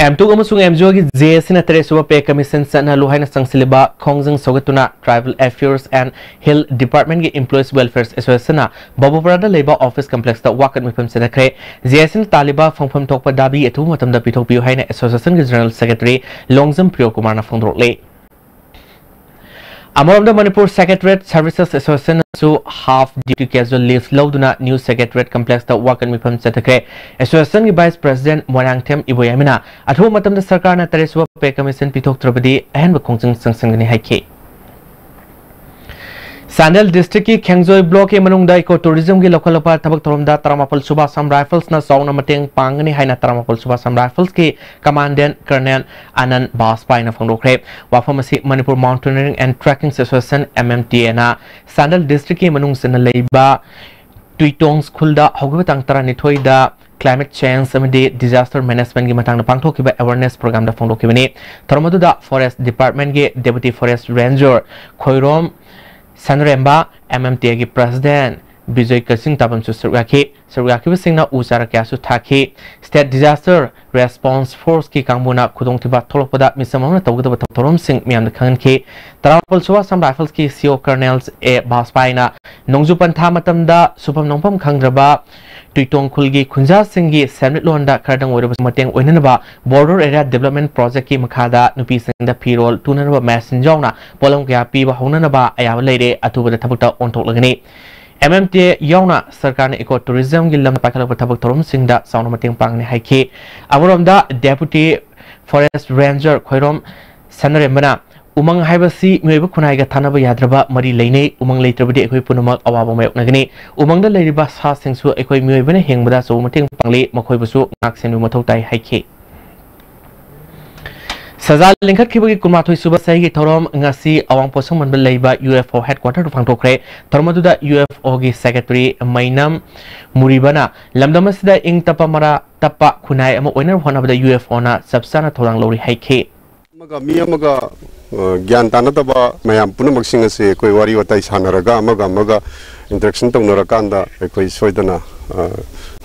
ꯑꯦꯝ ꯇꯨ ꯑꯃꯁꯨꯡ ꯑꯦꯝ ꯖꯤ ꯑꯣꯒꯤ ꯖꯦ ꯑꯦꯁ ꯁꯤꯅ ꯇꯔꯦꯠꯁꯨꯕ ꯄꯦ ꯀꯃꯤꯁꯟ ꯆꯠꯅꯍꯜꯂꯨ ꯍꯥꯏꯅ ꯆꯪꯁꯤꯜꯂꯤꯕ ꯈꯣꯡꯖꯪ ꯁꯧꯒꯠꯇꯨꯅ Tribal Affairs and Hill Department ꯀꯤ Employees Welfare Association ꯅ ꯕꯕꯨꯄꯨꯔꯥꯗ ꯂꯩꯕ office complex ꯇ ꯋꯥꯀꯠ ꯃꯤꯐꯝ ꯆꯠꯊꯈ꯭ꯔꯦ꯫ ꯖꯦ ꯑꯦꯁ ꯁꯤꯅ ꯇꯥꯜꯂꯤꯕ ꯐꯪꯐꯝ ꯊꯣꯛꯄ ꯗꯥꯕꯤ ꯑꯊꯨꯕ ꯃꯇꯝꯗ ꯄꯤꯊꯣꯛꯄꯤꯌꯨ ꯍꯥꯏꯅ association ꯒꯤ general secretary ꯂꯣꯡꯖꯝ ꯄ꯭ꯔꯤꯌꯣ ꯀꯨꯃꯥꯔꯅ ꯐꯣꯡꯗꯣꯔꯛꯂꯤ꯫ ꯑꯃꯔꯣꯝꯗ ꯃꯅꯤꯄꯨꯔ Secretariat Services Association ꯅꯁꯨ half duty casual leave ꯂꯧꯗꯨꯅ new Secretariat complex ꯇ ꯋꯥꯀꯠ ꯃꯤꯐꯝ ꯆꯠꯊꯈ꯭ꯔꯦ꯫ Association ꯒꯤ vice president ꯃꯣꯏꯔꯥꯡꯊꯦꯝ ꯏꯕꯣꯌꯥꯏꯃꯅ ꯑꯊꯨꯕ ꯃꯇꯝꯗ ꯁꯔꯀꯥꯔꯅ ꯇꯔꯦꯠꯁꯨꯕ ꯄꯦ ꯀꯃꯤꯁꯟ ꯄꯤꯊꯣꯛꯇ꯭ꯔꯕꯗꯤ ꯑꯍꯦꯟꯕ ꯈꯣꯡꯖꯪ ꯆꯪꯁꯤꯟꯒꯅꯤ ꯍꯥꯏꯈꯤ꯫ ꯆꯥꯟꯗꯦꯜ district ꯀꯤ ꯈꯦꯡꯖꯣꯏ block ꯀꯤ ꯃꯅꯨꯡꯗ eco tourism ꯒꯤ ꯂꯧꯈꯠꯂꯛꯄ ꯊꯕꯛ ꯊꯧꯔꯝꯗ ꯇꯔꯥꯃꯥꯄꯜ ꯁꯨꯕ Assam Rifles ꯅ ꯆꯥꯎꯅ ꯃꯇꯦꯡ ꯄꯥꯡꯒꯅꯤ ꯍꯥꯏꯅ ꯇꯔꯥꯃꯥꯄꯜ ꯁꯨꯕ Assam Rifles ꯀꯤ Commandant Colonel ꯑꯅꯟ ꯕꯥꯖꯄꯥꯏꯅ ꯐꯣꯡꯗꯣꯛꯈ꯭ꯔꯦ꯫ ꯋꯥꯐꯝ ꯑꯁꯤ Manipur Mountaineering and Trekking Association, M M T A ꯅ ꯆꯥꯟꯗꯦꯜ district ꯀꯤ ꯃꯅꯨꯡ ꯆꯟꯅ ꯂꯩꯕ ꯇꯨꯏꯇꯣꯡ ꯈꯨꯜꯗ ꯍꯧꯈꯤꯕ ꯇꯥꯡ ꯇꯔꯥꯅꯤꯊꯣꯏꯗ climate change ꯑꯃꯗꯤ disaster management ꯀꯤ ꯃꯇꯥꯡꯗ ꯄꯥꯡꯊꯣꯛꯈꯤꯕ awareness program ꯗ ꯐꯣꯡꯗꯣꯛꯈꯤꯕꯅꯤ꯫ ꯊꯧꯔꯝ ꯑꯗꯨꯗ Forest Department ꯀꯤ Deputy Forest Ranger Khoirom ꯁꯅꯔꯦꯝꯕ, M M T A ꯒꯤ President ꯕꯤꯖꯣꯏ ꯀꯛꯆꯤꯡ ꯇꯥꯕꯝꯁꯨ ꯁꯔꯨꯛ ꯌꯥꯈꯤ꯫ ꯁꯔꯨꯛ ꯌꯥꯈꯤꯕꯁꯤꯡꯅ ꯎ ꯆꯥꯔꯥ ꯀꯌꯥꯁꯨ ꯊꯥꯈꯤ꯫ State Disaster Response Force ꯀꯤ ꯀꯥꯡꯕꯨꯅ ꯈꯨꯗꯣꯡꯊꯤꯕ ꯊꯣꯛꯂꯛꯄꯗ ꯃꯤꯆꯝ ꯑꯃꯅ ꯇꯧꯒꯗꯕ ꯊꯧꯔꯝꯁꯤꯡ ꯃꯤꯌꯥꯝꯗ ꯈꯪꯍꯟꯈꯤ꯫ ꯇꯔꯥꯃꯥꯄꯜ ꯁꯨꯕ Assam Rifles ꯀꯤ C O Colonel ꯑꯦ ꯕꯥꯖꯄꯥꯏꯅ ꯅꯣꯡꯖꯨ ꯄꯟꯊꯥ ꯃꯇꯝꯗ ꯁꯨꯐꯝ ꯅꯣꯝꯐꯝ ꯈꯪꯗ꯭ꯔꯕ ꯇꯨꯏꯇꯣꯡ ꯈꯨꯜꯒꯤ ꯈꯨꯟꯖꯥꯁꯤꯡꯒꯤ ꯁꯦꯟꯃꯤꯠꯂꯣꯟꯗ ꯈꯔꯗꯪ ꯑꯣꯏꯔꯕꯁꯨ ꯃꯇꯦꯡ ꯑꯣꯏꯅꯅꯕ Border Area Development Project ꯀꯤ ꯃꯈꯥꯗ ꯅꯨꯄꯤꯁꯤꯡꯗ ꯐꯤꯔꯣꯜ ꯇꯨꯅꯅꯕ machine ꯌꯥꯎꯅ ꯄꯣꯠꯂꯝ ꯀꯌꯥ ꯄꯤꯕ ꯍꯧꯅꯅꯕ ꯑꯌꯥꯕ ꯂꯩꯔꯦ꯫ ꯑꯊꯨꯕꯗ ꯊꯕꯛꯇ ꯑꯣꯟꯊꯣꯛꯂꯒꯅꯤ꯫ ꯑꯦꯝ ꯑꯦꯝ ꯇꯤ ꯑꯦ ꯌꯥꯎꯅ ꯁꯔꯀꯥꯔꯅ ꯏꯀꯣ ꯇꯨꯔꯤꯖꯝꯒꯤ ꯂꯝꯗ ꯄꯥꯏꯈꯠꯂꯛꯄ ꯊꯕꯛ ꯊꯧꯔꯝꯁꯤꯡꯗ ꯆꯥꯎꯅ ꯃꯇꯦꯡ ꯄꯥꯡꯒꯅꯤ ꯍꯥꯏꯈꯤ꯫ ꯑꯃꯔꯣꯝꯗ, ꯗꯦꯄꯨꯇꯤ ꯐꯣꯔꯦꯁ꯭ꯠ ꯔꯦꯟꯖꯔ ꯈꯣꯏꯔꯣꯝ ꯁꯅꯔꯦꯝꯕꯅ, "ꯎꯃꯪ ꯍꯥꯏꯕꯁꯤ ꯃꯤꯑꯣꯏꯕ ꯈꯨꯟꯅꯥꯏꯒ ꯊꯥꯅꯕ ꯌꯥꯗ꯭ꯔꯕ ꯃꯔꯤ ꯂꯩꯅꯩ꯫ ꯎꯃꯪ ꯂꯩꯇ꯭ꯔꯕꯗꯤ ꯑꯩꯈꯣꯏ ꯄꯨꯝꯅꯃꯛ ꯑꯋꯥꯕ ꯃꯥꯌꯣꯛꯅꯒꯅꯤ꯫ ꯎꯃꯪꯗ ꯂꯩꯔꯤꯕ ꯁꯥꯁꯤꯡꯁꯨ ꯑꯩꯈꯣꯏ ꯃꯤꯑꯣꯏꯕꯅ ꯍꯤꯡꯕꯗ ꯑꯆꯧꯕ ꯃꯇꯦꯡ ꯄꯥꯡꯂꯤ꯫ ꯃꯈꯣꯏꯕꯨꯁꯨ ꯉꯥꯛ-ꯁꯦꯟꯕꯤꯕ ꯃꯊꯧ ꯇꯥꯏ" ꯍꯥꯏꯈꯤ꯫ ꯁꯖꯥ ꯂꯤꯡꯈꯠꯈꯤꯕꯒꯤ ꯀꯨꯟꯃꯥꯊꯣꯏ ꯁꯨꯕ ꯆꯍꯤꯒꯤ ꯊꯧꯔꯝ ꯉꯁꯤ ꯑꯋꯥꯡ ꯄꯣꯠꯁꯪꯕꯟꯗ ꯂꯩꯕ ꯌꯨ ꯑꯦꯐ ꯑꯣ ꯍꯦꯗꯀ꯭ꯋꯥꯇꯔꯗ ꯄꯥꯡꯊꯣꯛꯈ꯭ꯔꯦ꯫ ꯊꯧꯔꯝ ꯑꯗꯨꯗ ꯌꯨ ꯑꯦꯐ ꯑꯣꯒꯤ ꯁꯦꯀ꯭ꯔꯦꯇꯔꯤ ꯃꯩꯅꯝ ꯃꯨꯔꯤꯕꯅ ꯂꯝꯗꯝ ꯑꯁꯤꯗ ꯏꯪ ꯇꯞꯄ ꯃꯔꯥ ꯇꯞꯄ ꯈꯨꯟꯅꯥꯏ ꯑꯃ ꯑꯣꯏꯅꯕ ꯍꯣꯠꯅꯕꯗ ꯌꯨ ꯑꯦꯐ ꯑꯣꯅ ꯆꯞ ꯆꯥꯅ ꯊꯧꯗꯥꯡ ꯂꯧꯔꯤ ꯍꯥꯏꯈꯤ꯫ ꯑꯃꯒ ꯃꯤ ꯑꯃꯒ, ꯑ, ꯒ꯭ꯌꯥꯟ ꯇꯥꯅꯗꯕ ꯃꯌꯥꯝ ꯄꯨꯝꯅꯃꯛꯁꯤꯡ ꯑꯁꯤ ꯑꯩꯈꯣꯏ ꯋꯥꯔꯤ ꯋꯥꯇꯥꯏ ꯁꯥꯟꯅꯔꯒ, ꯑꯃꯒ ꯑꯃꯒ ꯏꯟꯇꯔꯦꯛꯁꯟ ꯇꯧꯅꯔꯀꯥꯟꯗ, ꯑꯩꯈꯣꯏ ꯁꯣꯏꯗꯅ, ꯑ,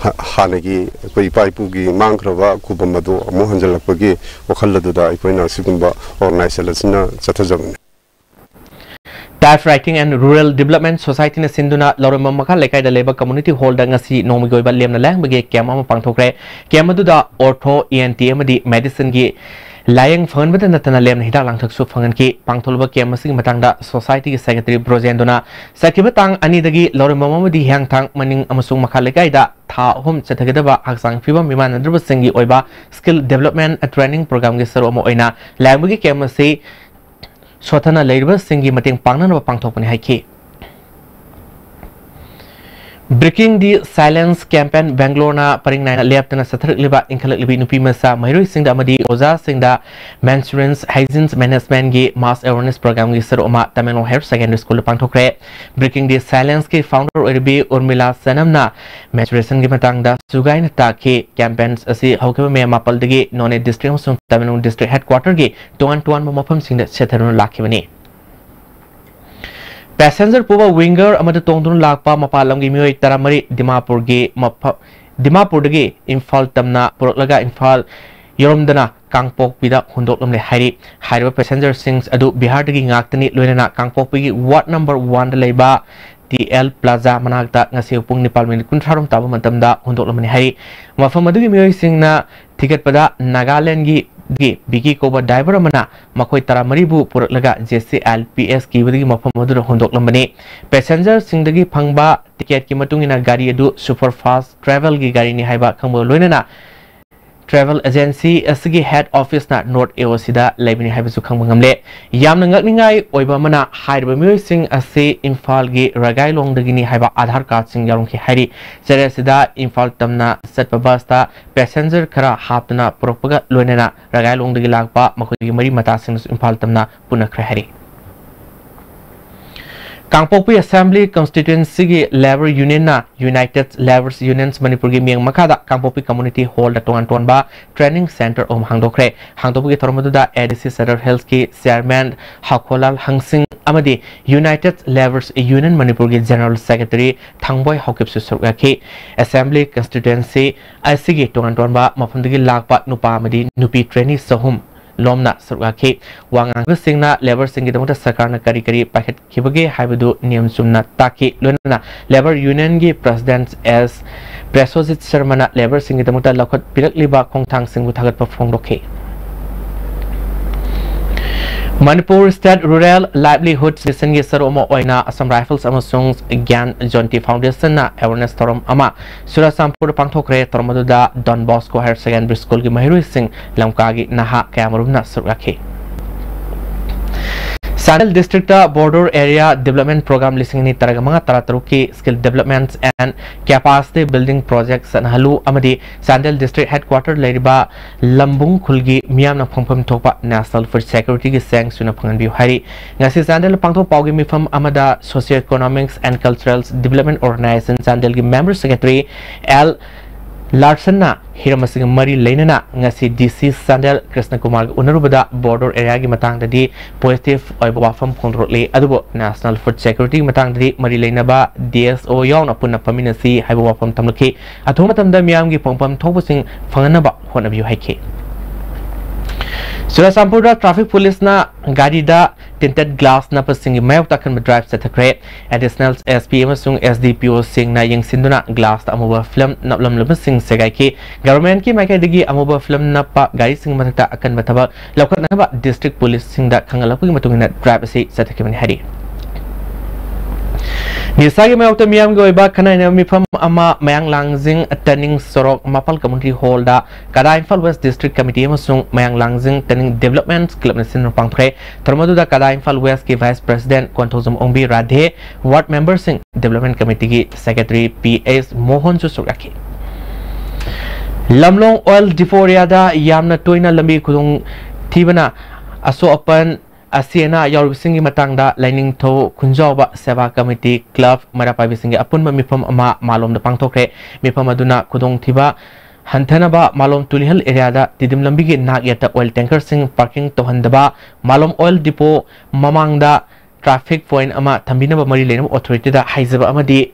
ꯍ-, ꯍꯥꯟꯅꯒꯤ ꯑꯩꯈꯣꯏ ꯏꯄꯥ ꯏꯄꯨꯒꯤ ꯃꯥꯡꯈ꯭ꯔꯕ ꯈꯨꯕꯝ ꯑꯗꯨ ꯑꯃꯨꯛ ꯍꯟꯖꯤꯜꯂꯛꯄꯒꯤ ꯋꯥꯈꯜ ꯑꯗꯨꯗ ꯑꯩꯈꯣꯏꯅ ꯁꯤꯒꯨꯝꯕ ꯑꯣꯔꯒꯅꯥꯏꯖꯦꯁꯟ ꯑꯁꯤꯅ ꯆꯠꯊꯖꯕꯅꯤ꯫ Typewriting and Rural Development Society ꯅ ꯁꯤꯟꯗꯨꯅ ꯂꯧꯔꯝꯕꯝ ꯃꯈꯥ ꯂꯩꯀꯥꯏꯗ ꯂꯩꯕ ꯀꯝꯃ꯭ꯌꯨꯅꯤꯇꯤ ꯍꯣꯜꯗ ꯉꯁꯤ ꯅꯣꯡꯃꯒꯤ ꯑꯣꯏꯕ ꯂꯦꯝꯅ ꯂꯥꯏꯌꯦꯡꯕꯒꯤ ꯀꯦꯝꯞ ꯑꯃ ꯄꯥꯡꯊꯣꯛꯈ꯭ꯔꯦ꯫ ꯀꯦꯝꯞ ꯑꯗꯨꯗ ꯑꯣꯔꯊꯣ, ꯏ ꯑꯦꯟ ꯇꯤ ꯑꯃꯗꯤ ꯃꯦꯗꯤꯁꯤꯟꯒꯤ ꯂꯥꯏꯌꯦꯡ ꯐꯪꯍꯟꯕꯗ ꯅꯠꯇꯅ ꯂꯦꯝꯅ ꯍꯤꯗꯥꯛ ꯂꯥꯡꯊꯛꯁꯨ ꯐꯪꯍꯟꯈꯤ꯫ ꯄꯥꯡꯊꯣꯛꯂꯕ ꯀꯦꯝꯞ ꯑꯁꯤꯒꯤ ꯃꯇꯥꯡꯗ ꯁꯣꯁꯥꯏꯇꯤꯒꯤ ꯁꯦꯀ꯭ꯔꯦꯇꯔꯤ ꯕ꯭ꯔꯣꯖꯦꯟꯗꯨꯅ ꯆꯠꯈꯤꯕ ꯇꯥꯡ ꯑꯅꯤꯗꯒꯤ ꯂꯧꯔꯝꯕꯝ ꯑꯃꯗꯤ ꯍꯤꯌꯥꯡꯊꯥꯡ ꯃꯅꯤꯡ ꯑꯃꯁꯨꯡ ꯃꯈꯥ ꯂꯩꯀꯥꯏꯗ ꯊꯥ ꯑꯍꯨꯝ ꯆꯠꯊꯒꯗꯕ ꯍꯛꯆꯥꯡ ꯐꯤꯕꯝ ꯃꯤꯃꯥꯟꯅꯗ꯭ꯔꯕꯁꯤꯡꯒꯤ ꯑꯣꯏꯕ ꯁ꯭ꯀꯤꯜ ꯗꯤꯕꯦꯂꯞꯃꯦꯟ ꯇ꯭ꯔꯦꯅꯤꯡ ꯄ꯭ꯔꯣꯒ꯭ꯔꯥꯝꯒꯤ ꯁꯔꯨꯛ ꯑꯃ ꯑꯣꯏꯅ ꯂꯥꯏꯌꯦꯡꯕꯒꯤ ꯀꯦꯝꯞ ꯑꯁꯤ ꯁꯣꯠꯊꯅ ꯂꯩꯔꯤꯕꯁꯤꯡꯒꯤ ꯃꯇꯦꯡ ꯄꯥꯡꯅꯅꯕ ꯄꯥꯡꯊꯣꯛꯄꯅꯤ ꯍꯥꯏꯈꯤ꯫ Breaking the Silence Campaign ꯕꯦꯡꯒ꯭ꯂꯣꯔꯅ ꯄꯔꯤꯡ ꯅꯥꯏꯅ ꯂꯦꯞꯇꯅ ꯆꯠꯊꯔꯛꯂꯤꯕ ꯏꯟꯈꯠꯂꯛꯂꯤꯕꯤ ꯅꯨꯄꯤ ꯃꯆꯥ ꯃꯍꯩꯔꯣꯏꯁꯤꯡꯗ ꯑꯃꯗꯤ ꯑꯣꯖꯥꯁꯤꯡꯗ menstrual hygiene management ꯒꯤ mass awareness program ꯒꯤ ꯁꯔꯨꯛ ꯑꯃ ꯇꯃꯦꯡꯂꯣꯡ ꯍꯥꯌꯔ ꯁꯦꯀꯦꯟꯗꯔꯤ ꯁ꯭ꯀꯨꯜꯗ ꯄꯥꯡꯊꯣꯛꯈ꯭ꯔꯦ꯫ Breaking the Silence ꯀꯤ founder ꯑꯣꯏꯔꯤꯕꯤ ꯎꯔꯃꯤꯂꯥ ꯁꯅꯝꯅ menstruation ꯒꯤ ꯃꯇꯥꯡꯗ ꯁꯨꯒꯥꯏꯅ ꯇꯥꯛꯈꯤ꯫ Campaign ꯑꯁꯤ ꯍꯧꯈꯤꯕ ꯃꯦ ꯃꯥꯄꯜꯗꯒꯤ ꯅꯣꯅꯦ district ꯑꯃꯁꯨꯡ ꯇꯃꯦꯡꯂꯣꯡ district headquarter ꯒꯤ ꯇꯣꯉꯥꯟ ꯇꯣꯉꯥꯟꯕ ꯃꯐꯝꯁꯤꯡꯗ ꯆꯠꯊꯗꯨꯅ ꯂꯥꯛꯈꯤꯕꯅꯤ꯫ Passenger ꯄꯨꯕ winger ꯑꯃꯗ ꯇꯣꯡꯗꯨꯅ ꯂꯥꯛꯄ ꯃꯄꯥꯟ ꯂꯝꯒꯤ ꯃꯤꯑꯣꯏ ꯇꯔꯥꯃꯔꯤ ꯗꯤꯃꯥꯄꯨꯔꯒꯤ ꯃꯐ-, ꯗꯤꯃꯥꯄꯨꯔꯗꯒꯤ ꯏꯝꯐꯥꯜ ꯇꯝꯅ ꯄꯨꯔꯛꯂꯒ ꯏꯝꯐꯥꯜ ꯌꯧꯔꯝꯗꯅ ꯀꯥꯡꯄꯣꯛꯄꯤꯗ ꯍꯨꯟꯗꯣꯛꯂꯝꯂꯦ ꯍꯥꯏꯔꯤ꯫ ꯍꯥꯏꯔꯤꯕ passenger ꯁꯤꯡ ꯑꯗꯨ ꯕꯤꯍꯥꯔꯗꯒꯤ ꯉꯥꯛꯇꯅꯤ, ꯂꯣꯏꯅꯅ ꯀꯥꯡꯄꯣꯛꯄꯤꯒꯤ ward number one ꯗ ꯂꯩꯕ ꯇꯤ ꯑꯦꯜ ꯄ꯭ꯂꯥꯖꯥ ꯃꯅꯥꯛꯇ ꯉꯁꯤ ꯄꯨꯡ ꯅꯤꯄꯥꯜ ꯃꯤꯅꯤꯠ ꯀꯨꯟꯊ꯭ꯔꯥ ꯔꯣꯝ ꯇꯥꯕ ꯃꯇꯝꯗ ꯍꯨꯟꯗꯣꯛꯂꯝꯕꯅꯤ ꯍꯥꯏꯔꯤ꯫ ꯃꯐꯝ ꯑꯗꯨꯒꯤ ꯃꯤꯑꯣꯏꯁꯤꯡꯅ ꯊꯤꯒꯠꯄꯗ ꯅꯥꯒꯥꯂꯦꯟꯒꯤ ꯒꯤ ꯕꯤꯀꯤ ꯀꯧꯕ ꯗ꯭ꯔꯥꯏꯚꯔ ꯑꯃꯅ ꯃꯈꯣꯏ ꯇꯔꯥꯃꯔꯤꯕꯨ ꯄꯨꯔꯛꯂꯒ J C L P S ꯀꯤꯕꯗꯒꯤ ꯃꯐꯝ ꯑꯗꯨꯗ ꯍꯨꯟꯗꯣꯛꯂꯝꯕꯅꯤ꯫ ꯄꯦꯁꯦꯟꯖꯔꯁꯤꯡꯗꯒꯤ ꯐꯪꯕ ꯇꯤꯀꯦꯠꯀꯤ ꯃꯇꯨꯡ ꯏꯟꯅ ꯒꯥꯔꯤ ꯑꯗꯨ ꯁꯨꯄꯔ ꯐꯥꯁ ꯇ꯭ꯔꯥꯚꯦꯜꯒꯤ ꯒꯥꯔꯤꯅꯤ ꯍꯥꯏꯕ ꯈꯪꯕꯒ ꯂꯣꯏꯅꯅ ꯇ꯭ꯔꯥꯚꯦꯜ ꯑꯦꯖꯦꯟꯁꯤ ꯑꯁꯤꯒꯤ ꯍꯦꯗ ꯑꯣꯐꯤꯁꯅ ꯅꯣꯔꯠ ꯑꯦ ꯑꯣ ꯁꯤꯗ ꯂꯩꯕꯅꯤ ꯍꯥꯏꯕꯁꯨ ꯈꯪꯕ ꯉꯝꯂꯦ꯫ ꯌꯥꯝꯅ ꯉꯛꯅꯤꯡꯉꯥꯏ ꯑꯣꯏꯕ ꯑꯃꯅ, ꯍꯥꯏꯔꯤꯕ ꯃꯤꯑꯣꯏꯁꯤꯡ ꯑꯁꯤ ꯏꯝꯐꯥꯜꯒꯤ ꯔꯒꯥꯏꯂꯣꯡꯗꯒꯤꯅꯤ ꯍꯥꯏꯕ ꯑꯥꯙꯥꯔ ꯀꯥꯔꯗꯁꯤꯡ ꯌꯥꯎꯔꯝꯈꯤ ꯍꯥꯏꯔꯤ꯫ ꯆꯔꯦ ꯑꯁꯤꯗ ꯏꯝꯐꯥꯜ ꯇꯝꯅ ꯆꯠꯄ ꯕꯁꯇ ꯄꯦꯁꯦꯟꯖꯔ ꯈꯔ ꯍꯥꯞꯇꯨꯅ ꯄꯨꯔꯛꯄꯒ ꯂꯣꯏꯅꯅ ꯔꯒꯥꯏꯂꯣꯡꯗꯒꯤ ꯂꯥꯛꯄ ꯃꯈꯣꯏꯒꯤ ꯃꯔꯤ ꯃꯇꯥꯁꯤꯡꯅꯁꯨ ꯏꯝꯐꯥꯜ ꯇꯝꯅ ꯄꯨꯅꯈ꯭ꯔꯦ ꯍꯥꯏꯔꯤ꯫ ꯀꯥꯡꯄꯣꯛꯄꯤ ꯑꯦꯁꯦꯝꯕ꯭ꯂꯤ ꯀꯟꯁꯇꯤꯇ꯭ꯌꯨꯑꯦꯟꯁꯤꯒꯤ ꯂꯦꯕꯔ ꯌꯨꯅꯤꯌꯟꯅ ꯌꯨꯅꯥꯏꯇꯦꯗ ꯂꯦꯕꯔꯁ ꯌꯨꯅꯤꯌꯟꯁ ꯃꯅꯤꯄꯨꯔꯒꯤ ꯃꯤꯠꯌꯦꯡ ꯃꯈꯥꯗ ꯀꯥꯡꯄꯣꯛꯄꯤ ꯀꯝꯃ꯭ꯌꯨꯅꯤꯇꯤ ꯍꯣꯜꯗ ꯇꯣꯉꯥꯟ ꯇꯣꯉꯥꯟꯕ ꯇ꯭ꯔꯦꯅꯤꯡ ꯁꯦꯟꯇꯔ ꯑꯍꯨꯝ ꯍꯥꯡꯗꯣꯛꯈ꯭ꯔꯦ꯫ ꯍꯥꯡꯗꯣꯛꯄꯒꯤ ꯊꯧꯔꯝ ꯑꯗꯨꯗ ꯑꯦ ꯗꯤ ꯁꯤ ꯁꯦꯟꯇ꯭ꯔꯦꯜ ꯍꯤꯜꯁꯀꯤ ꯆꯤꯌꯔꯃꯦꯟ ꯍꯥꯈꯣꯂꯥꯜ ꯍꯪꯁꯤꯡ ꯑꯃꯗꯤ ꯌꯨꯅꯥꯏꯇꯦꯗ ꯂꯦꯕꯔꯁ ꯌꯨꯅꯤꯌꯟ ꯃꯅꯤꯄꯨꯔꯒꯤ ꯖꯦꯅꯔꯦꯜ ꯁꯦꯀ꯭ꯔꯦꯇꯔꯤ ꯊꯥꯡꯕꯣꯏ ꯍꯥꯎꯀꯤꯞꯁꯨ ꯁꯔꯨꯛ ꯌꯥꯈꯤ꯫ ꯑꯦꯁꯦꯝꯕ꯭ꯂꯤ ꯀꯟꯁꯇꯤꯇ꯭ꯌꯨꯑꯦꯟꯁꯤ ꯑꯁꯤꯒꯤ ꯇꯣꯉꯥꯟ ꯇꯣꯉꯥꯟꯕ ꯃꯐꯝꯗꯒꯤ ꯂꯥꯛꯄ ꯅꯨꯄꯥ ꯑꯃꯗꯤ ꯅꯨꯄꯤ ꯇ꯭ꯔꯦꯅꯤ ꯆꯍꯨꯝ ꯂꯣꯝꯅ ꯁꯔꯨꯛ ꯌꯥꯈꯤ꯫ ꯋꯥ ꯉꯥꯡꯕꯁꯤꯡꯅ ꯂꯦꯕꯔꯁꯤꯡꯒꯤꯗꯃꯛꯇ ꯁꯔꯀꯥꯔꯅ ꯀꯔꯤ ꯀꯔꯤ ꯄꯥꯏꯈꯠꯈꯤꯕꯒꯦ ꯍꯥꯏꯕꯗꯨ ꯅꯤꯌꯝ ꯆꯨꯝꯅ ꯇꯥꯛꯈꯤ꯫ ꯂꯣꯏꯅꯅ ꯂꯦꯕꯔ ꯌꯨꯅꯤꯌꯟꯒꯤ ꯄ꯭ꯔꯦꯁꯤꯗꯦꯟꯠ ꯑꯦꯁ ꯄ꯭ꯔꯦꯁꯣꯖꯤꯠ ꯁꯔꯃꯅ ꯂꯦꯕꯔꯁꯤꯡꯒꯤꯗꯃꯛꯇ ꯂꯧꯈꯠꯄꯤꯔꯛꯂꯤꯕ ꯈꯣꯡꯊꯥꯡꯁꯤꯡꯕꯨ ꯊꯥꯒꯠꯄ ꯐꯣꯡꯗꯣꯛꯈꯤ꯫ ꯃꯅꯤꯄꯨꯔ ꯁ꯭ꯇꯦꯠ ꯔꯨꯔꯦꯜ ꯂꯥꯏꯚꯂꯤꯍꯨꯗ ꯃꯤꯁꯟꯒꯤ ꯁꯔꯨꯛ ꯑꯃ ꯑꯣꯏꯅ ꯑꯁꯥꯝ ꯔꯥꯏꯐꯜꯁ ꯑꯃꯁꯨꯡ ꯒ꯭ꯌꯥꯟ ꯖꯣꯟꯇꯤ ꯐꯥꯎꯟꯗꯦꯁꯟꯅ ꯑꯦꯋꯥꯔꯅꯦꯁ ꯊꯧꯔꯝ ꯑꯃ ꯆꯨꯔꯆꯥꯟꯄꯨꯔꯗ ꯄꯥꯡꯊꯣꯛꯈ꯭ꯔꯦ꯫ ꯊꯧꯔꯝ ꯑꯗꯨꯗ ꯗꯣꯟ ꯕꯣꯁꯀꯣ ꯍꯥꯌꯔ ꯁꯦꯀꯦꯟꯗꯔꯤ ꯁ꯭ꯀꯨꯜꯒꯤ ꯃꯍꯩꯔꯣꯏꯁꯤꯡ, ꯂꯝꯀꯥꯒꯤ ꯅꯍꯥ ꯀꯌꯥꯃꯔꯨꯝꯅ ꯁꯔꯨꯛ ꯌꯥꯈꯤ꯫ Chandel district border area development programme ꯂꯤꯁꯤꯡ ꯑꯅꯤ ꯇꯔꯥꯃꯉꯥ ꯇꯔꯥꯇꯔꯨꯛꯀꯤ skill development and capacity building project ꯆꯠꯅꯍꯜꯂꯨ ꯑꯃꯗꯤ ꯆꯥꯟꯗꯦꯜ ꯗꯤꯁꯇ꯭ꯔꯤꯛ ꯍꯦꯗꯀ꯭ꯋꯥꯇꯔ ꯂꯩꯔꯤꯕ ꯂꯝꯕꯨꯡ ꯈꯨꯜꯒꯤ ꯃꯤꯌꯥꯝꯅ ꯐꯪꯐꯝ ꯊꯣꯛꯄ ꯅꯦꯁꯅꯦꯜ ꯐꯨꯗ ꯁꯦꯀ꯭ꯌꯨꯔꯤꯇꯤꯒꯤ ꯆꯦꯡ ꯁꯨꯅ ꯐꯪꯍꯟꯕꯤꯌꯨ ꯍꯥꯏꯔꯤ꯫ ꯉꯁꯤ ꯆꯥꯟꯗꯦꯜꯗ ꯄꯥꯡꯊꯣꯛ ꯄꯥꯎꯒꯤ ꯃꯤꯐꯝ ꯑꯃꯗ Socio Economics and Cultural Development Organization ꯆꯥꯟꯗꯦꯜꯒꯤ ꯃꯦꯝꯕꯔ ꯁꯦꯀ꯭ꯔꯦꯇꯔꯤ ꯑꯦꯜ ꯂꯥꯔꯁꯟꯅ ꯍꯤꯔꯝ ꯑꯁꯤꯒ ꯃꯔꯤ ꯂꯩꯅꯅ ꯉꯁꯤ ꯗꯤ ꯁꯤ ꯆꯥꯟꯗꯦꯜ ꯀ꯭ꯔꯤꯁꯅ ꯀꯨꯃꯥꯔꯒ ꯎꯅꯔꯨꯕꯗ ꯕꯣꯔꯗꯔ ꯑꯦꯔꯤꯌꯥꯒꯤ ꯃꯇꯥꯡꯗꯗꯤ ꯄꯣꯖꯤꯇꯤꯚ ꯑꯣꯏꯕ ꯋꯥꯐꯝ ꯐꯣꯡꯗꯣꯔꯛꯂꯤ, ꯑꯗꯨꯕꯨ ꯅꯦꯁꯅꯦꯜ ꯐꯨꯗ ꯁꯦꯀ꯭ꯌꯨꯔꯤꯇꯤꯒꯤ ꯃꯇꯥꯡꯗꯗꯤ ꯃꯔꯤ ꯂꯩꯅꯕ ꯗꯤ ꯑꯦꯁ ꯑꯣ ꯌꯥꯎꯅ ꯄꯨꯟꯅ ꯐꯝꯃꯤꯟꯅꯁꯤ ꯍꯥꯏꯕ ꯋꯥꯐꯝ ꯊꯝꯂꯛꯈꯤ꯫ ꯑꯊꯨꯕ ꯃꯇꯝꯗ ꯃꯤꯌꯥꯝꯒꯤ ꯐꯪꯐꯝ ꯊꯣꯛꯄꯁꯤꯡ ꯐꯪꯍꯟꯅꯕ ꯍꯣꯠꯅꯕꯤꯌꯨ ꯍꯥꯏꯈꯤ꯫ ꯆꯨꯔꯆꯥꯟꯄꯨꯔꯗ traffic policeꯅ ꯒꯥꯔꯤꯗ tinted glass ꯅꯞꯄꯁꯤꯡꯒꯤ ꯃꯥꯌꯣꯛꯇ ꯑꯀꯟꯕ drive ꯆꯠꯊꯈ꯭ꯔꯦ꯫ Additional S P ꯑꯃꯁꯨꯡ S D P Oꯁꯤꯡꯅ ꯌꯦꯡꯁꯤꯟꯗꯨꯅ glassꯇ ꯑꯃꯨꯕ film ꯅꯞꯂꯝꯂꯕꯁꯤꯡ ꯁꯦꯒꯥꯏꯈꯤ꯫ Governmentꯀꯤ ꯃꯥꯏꯀꯩꯗꯒꯤ ꯑꯃꯨꯕ film ꯅꯞꯄ ꯒꯥꯔꯤꯁꯤꯡꯒꯤ ꯃꯊꯛꯇ ꯑꯀꯟꯕ ꯊꯕꯛ ꯂꯧꯈꯠꯅꯅꯕ district policeꯁꯤꯡꯗ ꯈꯪꯍꯜꯂꯛꯄꯒꯤ ꯃꯇꯨꯡ ꯏꯟꯅ drive ꯑꯁꯤ ꯆꯠꯊꯈꯤꯕꯅꯤ ꯍꯥꯏꯔꯤ꯫ ꯅꯤꯁꯥꯒꯤ ꯃꯥꯌꯣꯛꯇ ꯃꯤꯌꯥꯝꯒꯤ ꯑꯣꯏꯕ ꯈꯟꯅ ꯅꯩꯅꯕ ꯃꯤꯐꯝ ꯑꯃ ꯃꯌꯥꯡ ꯂꯥꯡꯖꯤꯡ ꯇꯅꯤꯡ ꯁꯣꯔꯣꯛ ꯃꯄꯥꯜ community hallꯗ ꯀꯗꯥ ꯏꯝꯐꯥꯜ West District Committee ꯑꯃꯁꯨꯡ ꯃꯌꯥꯡ ꯂꯥꯡꯖꯤꯡ ꯇꯅꯤꯡ Development Clubꯅ ꯁꯤꯟꯗꯨꯅ ꯄꯥꯡꯊꯣꯛꯈ꯭ꯔꯦ꯫ ꯊꯧꯔꯝ ꯑꯗꯨꯗ ꯀꯗꯥ ꯏꯝꯐꯥꯜ Westꯀꯤ Vice President ꯀꯣꯟꯊꯧꯖꯝ ꯑꯣꯡꯕꯤ Radhe, ward memberꯁꯤꯡ, Development Committeeꯒꯤ Secretary P S ꯃꯣꯍꯟꯁꯨ ꯁꯔꯨꯛ ꯌꯥꯈꯤ꯫ ꯂꯝꯂꯣꯡ oil depot areaꯗ ꯌꯥꯝꯅ ꯇꯣꯏꯅ ꯂꯝꯕꯤ ꯈꯨꯗꯣꯡꯊꯤꯕꯅ ꯑꯁꯣꯛ ꯑꯄꯟ, ꯑꯁꯤ ꯑꯅꯥ ꯌꯥꯎꯔꯤꯕꯁꯤꯡꯒꯤ ꯃꯇꯥꯡꯗ ꯂꯥꯏꯅꯤꯡꯊꯧ ꯈꯨꯟꯖꯥꯎꯕ ꯁꯦꯕꯥ committee club ꯃꯩꯔꯥ ꯄꯥꯏꯕꯤꯁꯤꯡꯒꯤ ꯑꯄꯨꯟꯕ ꯃꯤꯐꯝ ꯑꯃ ꯃꯥꯂꯣꯝꯗ ꯄꯥꯡꯊꯣꯛꯈ꯭ꯔꯦ꯫ ꯃꯤꯐꯝ ꯑꯗꯨꯅ ꯈꯨꯗꯣꯡꯊꯤꯕ ꯍꯟꯊꯅꯕ ꯃꯥꯂꯣꯝ ꯇꯨꯂꯤꯍꯜ areaꯗ ꯇꯤꯗꯤꯝ ꯂꯝꯕꯤꯒꯤ ꯅꯥꯛ ꯌꯦꯠꯇ oil tankerꯁꯤꯡ parking ꯇꯧꯍꯟꯗꯕ, ꯃꯥꯂꯣꯝ oil depot ꯃꯃꯥꯡꯗ traffic point ꯑꯃ ꯊꯝꯕꯤꯅꯕ ꯃꯔꯤ ꯂꯩꯅꯕ authorityꯗ ꯍꯥꯏꯖꯕ ꯑꯃꯗꯤ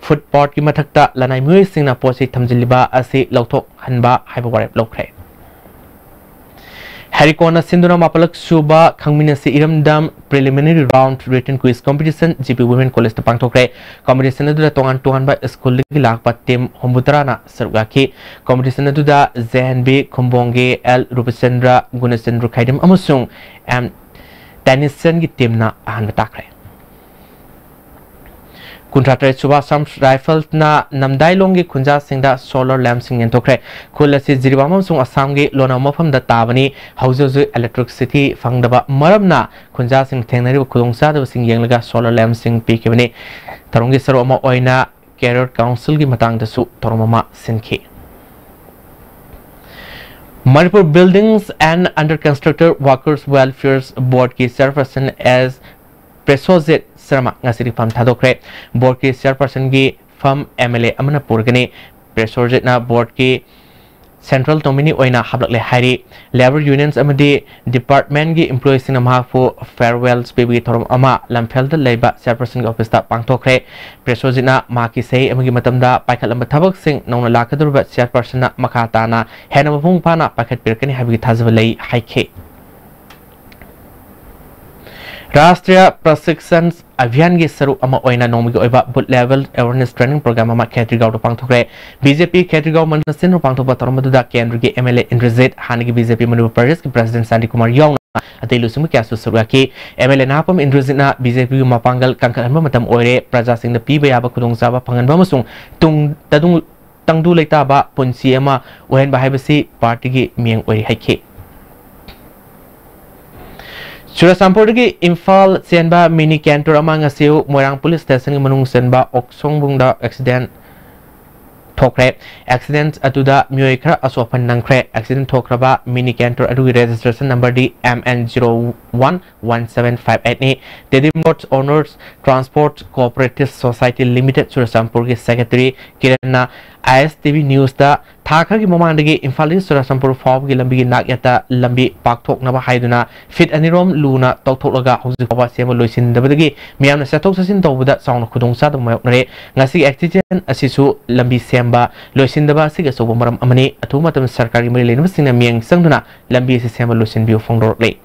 footpathꯀꯤ ꯃꯊꯛꯇ ꯂꯅꯥꯏ ꯃꯤꯑꯣꯏꯁꯤꯡꯅ ꯄꯣꯠ ꯆꯩ ꯊꯝꯖꯤꯜꯂꯤꯕ ꯑꯁꯤ ꯂꯧꯊꯣꯛꯍꯟꯕ ꯍꯥꯏꯕ ꯋꯥꯔꯦꯞ ꯂꯧꯈ꯭ꯔꯦ꯫ ꯍꯦꯔꯤꯀꯣꯟꯅ ꯁꯤꯟꯗꯨꯅ ꯃꯥꯄꯜꯂꯛ ꯁꯨꯕ ꯈꯪꯃꯤꯟꯅꯁꯤ ꯏꯔꯝꯗꯝ preliminary round written quiz competition G P Women Collegeꯇ ꯄꯥꯡꯊꯣꯛꯈ꯭ꯔꯦ꯫ Competition ꯑꯗꯨꯗ ꯇꯣꯉꯥꯟ ꯇꯣꯉꯥꯟꯕ schoolꯗꯒꯤ ꯂꯥꯛꯄ team ꯍꯨꯝꯐꯨ ꯇꯔꯥꯅ ꯁꯔꯨꯛ ꯌꯥꯈꯤ꯫ Competition ꯑꯗꯨꯗ J N V ꯈꯨꯝꯕꯣꯡꯒꯤ L ꯔꯨꯄꯆꯟꯗ꯭ꯔ, ꯒꯨꯅꯆꯟꯗ꯭ꯔ ꯈꯥꯏꯗꯝ ꯑꯃꯁꯨꯡ M ꯇꯦꯅꯤꯁꯟꯒꯤ teamꯅ ꯑꯍꯥꯟꯕ ꯇꯥꯈ꯭ꯔꯦ꯫ ꯀꯨꯟꯊ꯭ꯔꯥ ꯇꯔꯦꯠ ꯁꯨꯕ Assam Riflesꯅ ꯅꯝꯗꯥꯏꯂꯣꯡꯒꯤ ꯈꯨꯟꯖꯥꯁꯤꯡꯗ solar lampꯁꯤꯡ ꯌꯦꯟꯊꯣꯛꯈ꯭ꯔꯦ꯫ ꯈꯨꯜ ꯑꯁꯤ ꯖꯤꯔꯤꯕꯥꯝ ꯑꯃꯁꯨꯡ ꯑꯁꯥꯝꯒꯤ ꯂꯣꯅꯥ ꯃꯐꯝꯗ ꯇꯥꯕꯅꯤ꯫ ꯍꯧꯖꯤꯛ ꯍꯧꯖꯤꯛ electricity ꯐꯪꯗꯕ ꯃꯔꯝꯅ ꯈꯨꯟꯖꯥꯁꯤꯡ ꯊꯦꯡꯅꯔꯤꯕ ꯈꯨꯗꯣꯡꯆꯥꯗꯕꯁꯤꯡ ꯌꯦꯡꯂꯒ solar lampꯁꯤꯡ ꯄꯤꯈꯤꯕꯅꯤ꯫ ꯊꯧꯔꯝꯒꯤ ꯁꯔꯨꯛ ꯑꯃ ꯑꯣꯏꯅ Career Councilꯒꯤ ꯃꯇꯥꯡꯗꯁꯨ ꯊꯧꯔꯝ ꯑꯃ ꯁꯤꯟꯈꯤ꯫ Manipur Buildings and Under Constructor Workers Welfare Boardꯀꯤ chairperson S ꯄ꯭ꯔꯦꯁꯣꯖꯤꯠ Sharma ꯉꯁꯤꯗꯤ ꯐꯝ ꯊꯥꯗꯣꯛꯈ꯭ꯔꯦ꯫ Boardꯀꯤ chairpersonꯒꯤ ꯐꯝ M L A ꯑꯃꯅ ꯄꯨꯔꯒꯅꯤ꯫ ꯄ꯭ꯔꯦꯁꯣꯖꯤꯠꯅ boardꯀꯤ central nominee ꯑꯣꯏꯅ ꯍꯥꯞꯂꯛꯂꯦ ꯍꯥꯏꯔꯤ꯫ Labour unions ꯑꯃꯗꯤ department ꯀꯤ employee ꯁꯤꯡꯅ ꯃꯍꯥꯛꯄꯨ farewell ꯄꯤꯕꯒꯤ ꯊꯧꯔꯝ ꯑꯃ ꯂꯝꯐꯦꯜꯗ ꯂꯩꯕ chairperson ꯒꯤ office ꯇ ꯄꯥꯡꯊꯣꯛꯈ꯭ꯔꯦ꯫ ꯕꯤꯁ꯭ꯋꯖꯤꯠꯅ ꯃꯍꯥꯛꯀꯤ ꯆꯍꯤ ꯑꯃꯒꯤ ꯃꯇꯝꯗ ꯄꯥꯏꯈꯠꯂꯝꯕ ꯊꯕꯛꯁꯤꯡ ꯅꯧꯅ ꯂꯥꯛꯀꯗꯧꯔꯤꯕ chairperson ꯅ ꯃꯈꯥ ꯇꯥꯅ ꯍꯦꯟꯅ ꯃꯄꯨꯡ ꯐꯥꯅ ꯄꯥꯏꯈꯠꯄꯤꯔꯛꯀꯅꯤ ꯍꯥꯏꯕꯒꯤ ꯊꯥꯖꯕ ꯂꯩ ꯍꯥꯏꯈꯤ꯫ ꯔꯥꯁꯇ꯭ꯔꯤꯌ ꯄ꯭ꯔꯁꯤꯛꯁꯟ ꯑꯚꯤꯌꯥꯟꯒꯤ ꯁꯔꯨꯛ ꯑꯃ ꯑꯣꯏꯅ ꯅꯣꯡꯃꯒꯤ ꯑꯣꯏꯕ booth level awareness training program ꯑꯃ ꯈꯦꯇ꯭ꯔꯤꯒꯥꯎꯗ ꯄꯥꯡꯊꯣꯛꯈ꯭ꯔꯦ꯫ ꯕꯤ ꯖꯦ ꯄꯤ ꯈꯦꯇ꯭ꯔꯤꯒꯥꯎ ꯃꯟꯗꯜ ꯁꯤꯟꯗꯨꯅ ꯄꯥꯡꯊꯣꯛꯄ ꯊꯧꯔꯝ ꯑꯗꯨꯗ ꯀꯦꯟꯗ꯭ꯔꯒꯤ M L A ꯏꯟꯗ꯭ꯔꯖꯤꯠ, ꯍꯥꯟꯅꯒꯤ B J P ꯃꯅꯤꯄꯨꯔ ꯄ꯭ꯔꯗꯦꯁꯀꯤ president ꯁꯥꯟꯇꯤ ꯀꯨꯃꯥꯔ ꯌꯥꯎꯅ ꯑꯇꯩ ꯂꯨꯆꯤꯡꯕ ꯀꯌꯥꯁꯨ ꯁꯔꯨꯛ ꯌꯥꯈꯤ꯫ M L A ꯅꯍꯥꯄꯝ ꯏꯟꯗ꯭ꯔꯖꯤꯠꯅ B J P ꯒꯤ ꯃꯄꯥꯡꯒꯜ ꯀꯟꯈꯠꯍꯟꯕ ꯃꯇꯝ ꯑꯣꯏꯔꯦ, ꯄ꯭ꯔꯖꯥꯁꯤꯡꯗ ꯄꯤꯕ ꯌꯥꯕ ꯈꯨꯗꯣꯡꯆꯥꯕ ꯐꯪꯍꯟꯕ ꯑꯃꯁꯨꯡ ꯇꯨꯡ ꯇꯗꯨꯡ ꯇꯪꯗꯨ ꯂꯩꯇꯥꯕ ꯄꯨꯟꯁꯤ ꯑꯃ ꯑꯣꯏꯍꯟꯕ ꯍꯥꯏꯕꯁꯤ party ꯒꯤ ꯃꯤꯠꯌꯦꯡ ꯑꯣꯏꯔꯤ ꯍꯥꯏꯈꯤ꯫ ꯆꯨꯔꯆꯥꯟꯄꯨꯔꯗꯒꯤ ꯏꯝꯐꯥꯜ ꯆꯦꯟꯕ mini canter ꯑꯃ ꯉꯁꯤ ꯃꯣꯏꯔꯥꯡ police station ꯒꯤ ꯃꯅꯨꯡ ꯆꯟꯕ ꯑꯣꯛꯁꯣꯡꯕꯨꯡꯗ accident ꯊꯣꯛꯈ꯭ꯔꯦ꯫ Accident ꯑꯗꯨꯗ ꯃꯤꯑꯣꯏ ꯈꯔ ꯑꯁꯣꯛ ꯑꯄꯟ ꯅꯪꯈ꯭ꯔꯦ꯫ Accident ꯊꯣꯛꯈ꯭ꯔꯕ mini canter ꯑꯗꯨꯒꯤ registration number ꯗꯤ M N zero one one seven five eight ꯅꯤ꯫ Tedim Road Owners Transport Cooperative Society Limited ꯆꯨꯔꯆꯥꯟꯄꯨꯔꯒꯤ secretary ꯀꯤꯔꯟꯅ I S T V news ꯇ ꯊꯥ ꯈꯔꯒꯤ ꯃꯃꯥꯡꯗꯒꯤ ꯏꯝꯐꯥꯜꯗꯒꯤ ꯆꯨꯔꯆꯥꯟꯄꯨꯔ ꯐꯥꯎꯕꯒꯤ ꯂꯝꯕꯤꯒꯤ ꯅꯥꯛꯌꯦꯠꯇ ꯂꯝꯕꯤ ꯄꯥꯛꯊꯣꯛꯅꯕ ꯍꯥꯏꯗꯨꯅ feet ꯑꯅꯤꯔꯣꯝ ꯂꯨꯅ ꯇꯧꯊꯣꯛꯂꯒ ꯍꯧꯖꯤꯛ ꯐꯥꯎꯕ ꯁꯦꯝꯕ ꯂꯣꯏꯁꯤꯟꯗꯕꯗꯒꯤ ꯃꯤꯌꯥꯝꯅ ꯆꯠꯊꯣꯛ ꯆꯠꯁꯤꯟ ꯇꯧꯕꯗ ꯆꯥꯎꯅ ꯈꯨꯗꯣꯡꯆꯥꯗꯕ ꯃꯥꯌꯣꯛꯅꯔꯦ꯫ ꯉꯁꯤꯒꯤ accident ꯑꯁꯤꯁꯨ ꯂꯝꯕꯤ ꯁꯦꯝꯕ ꯂꯣꯏꯁꯤꯟꯗꯕ ꯑꯁꯤꯒꯤ ꯑꯆꯧꯕ ꯃꯔꯝ ꯑꯃꯅꯤ꯫ ꯑꯊꯨꯕ ꯃꯇꯝꯗ ꯁꯔꯀꯥꯔꯒꯤ ꯃꯔꯤ ꯂꯩꯅꯕꯁꯤꯡꯅ ꯃꯤꯠꯌꯦꯡ ꯆꯪꯗꯨꯅ ꯂꯝꯕꯤ ꯑꯁꯤ ꯁꯦꯝꯕ ꯂꯣꯏꯁꯤꯟꯕꯤꯌꯨ ꯐꯣꯡꯗꯣꯔꯛꯂꯤ꯫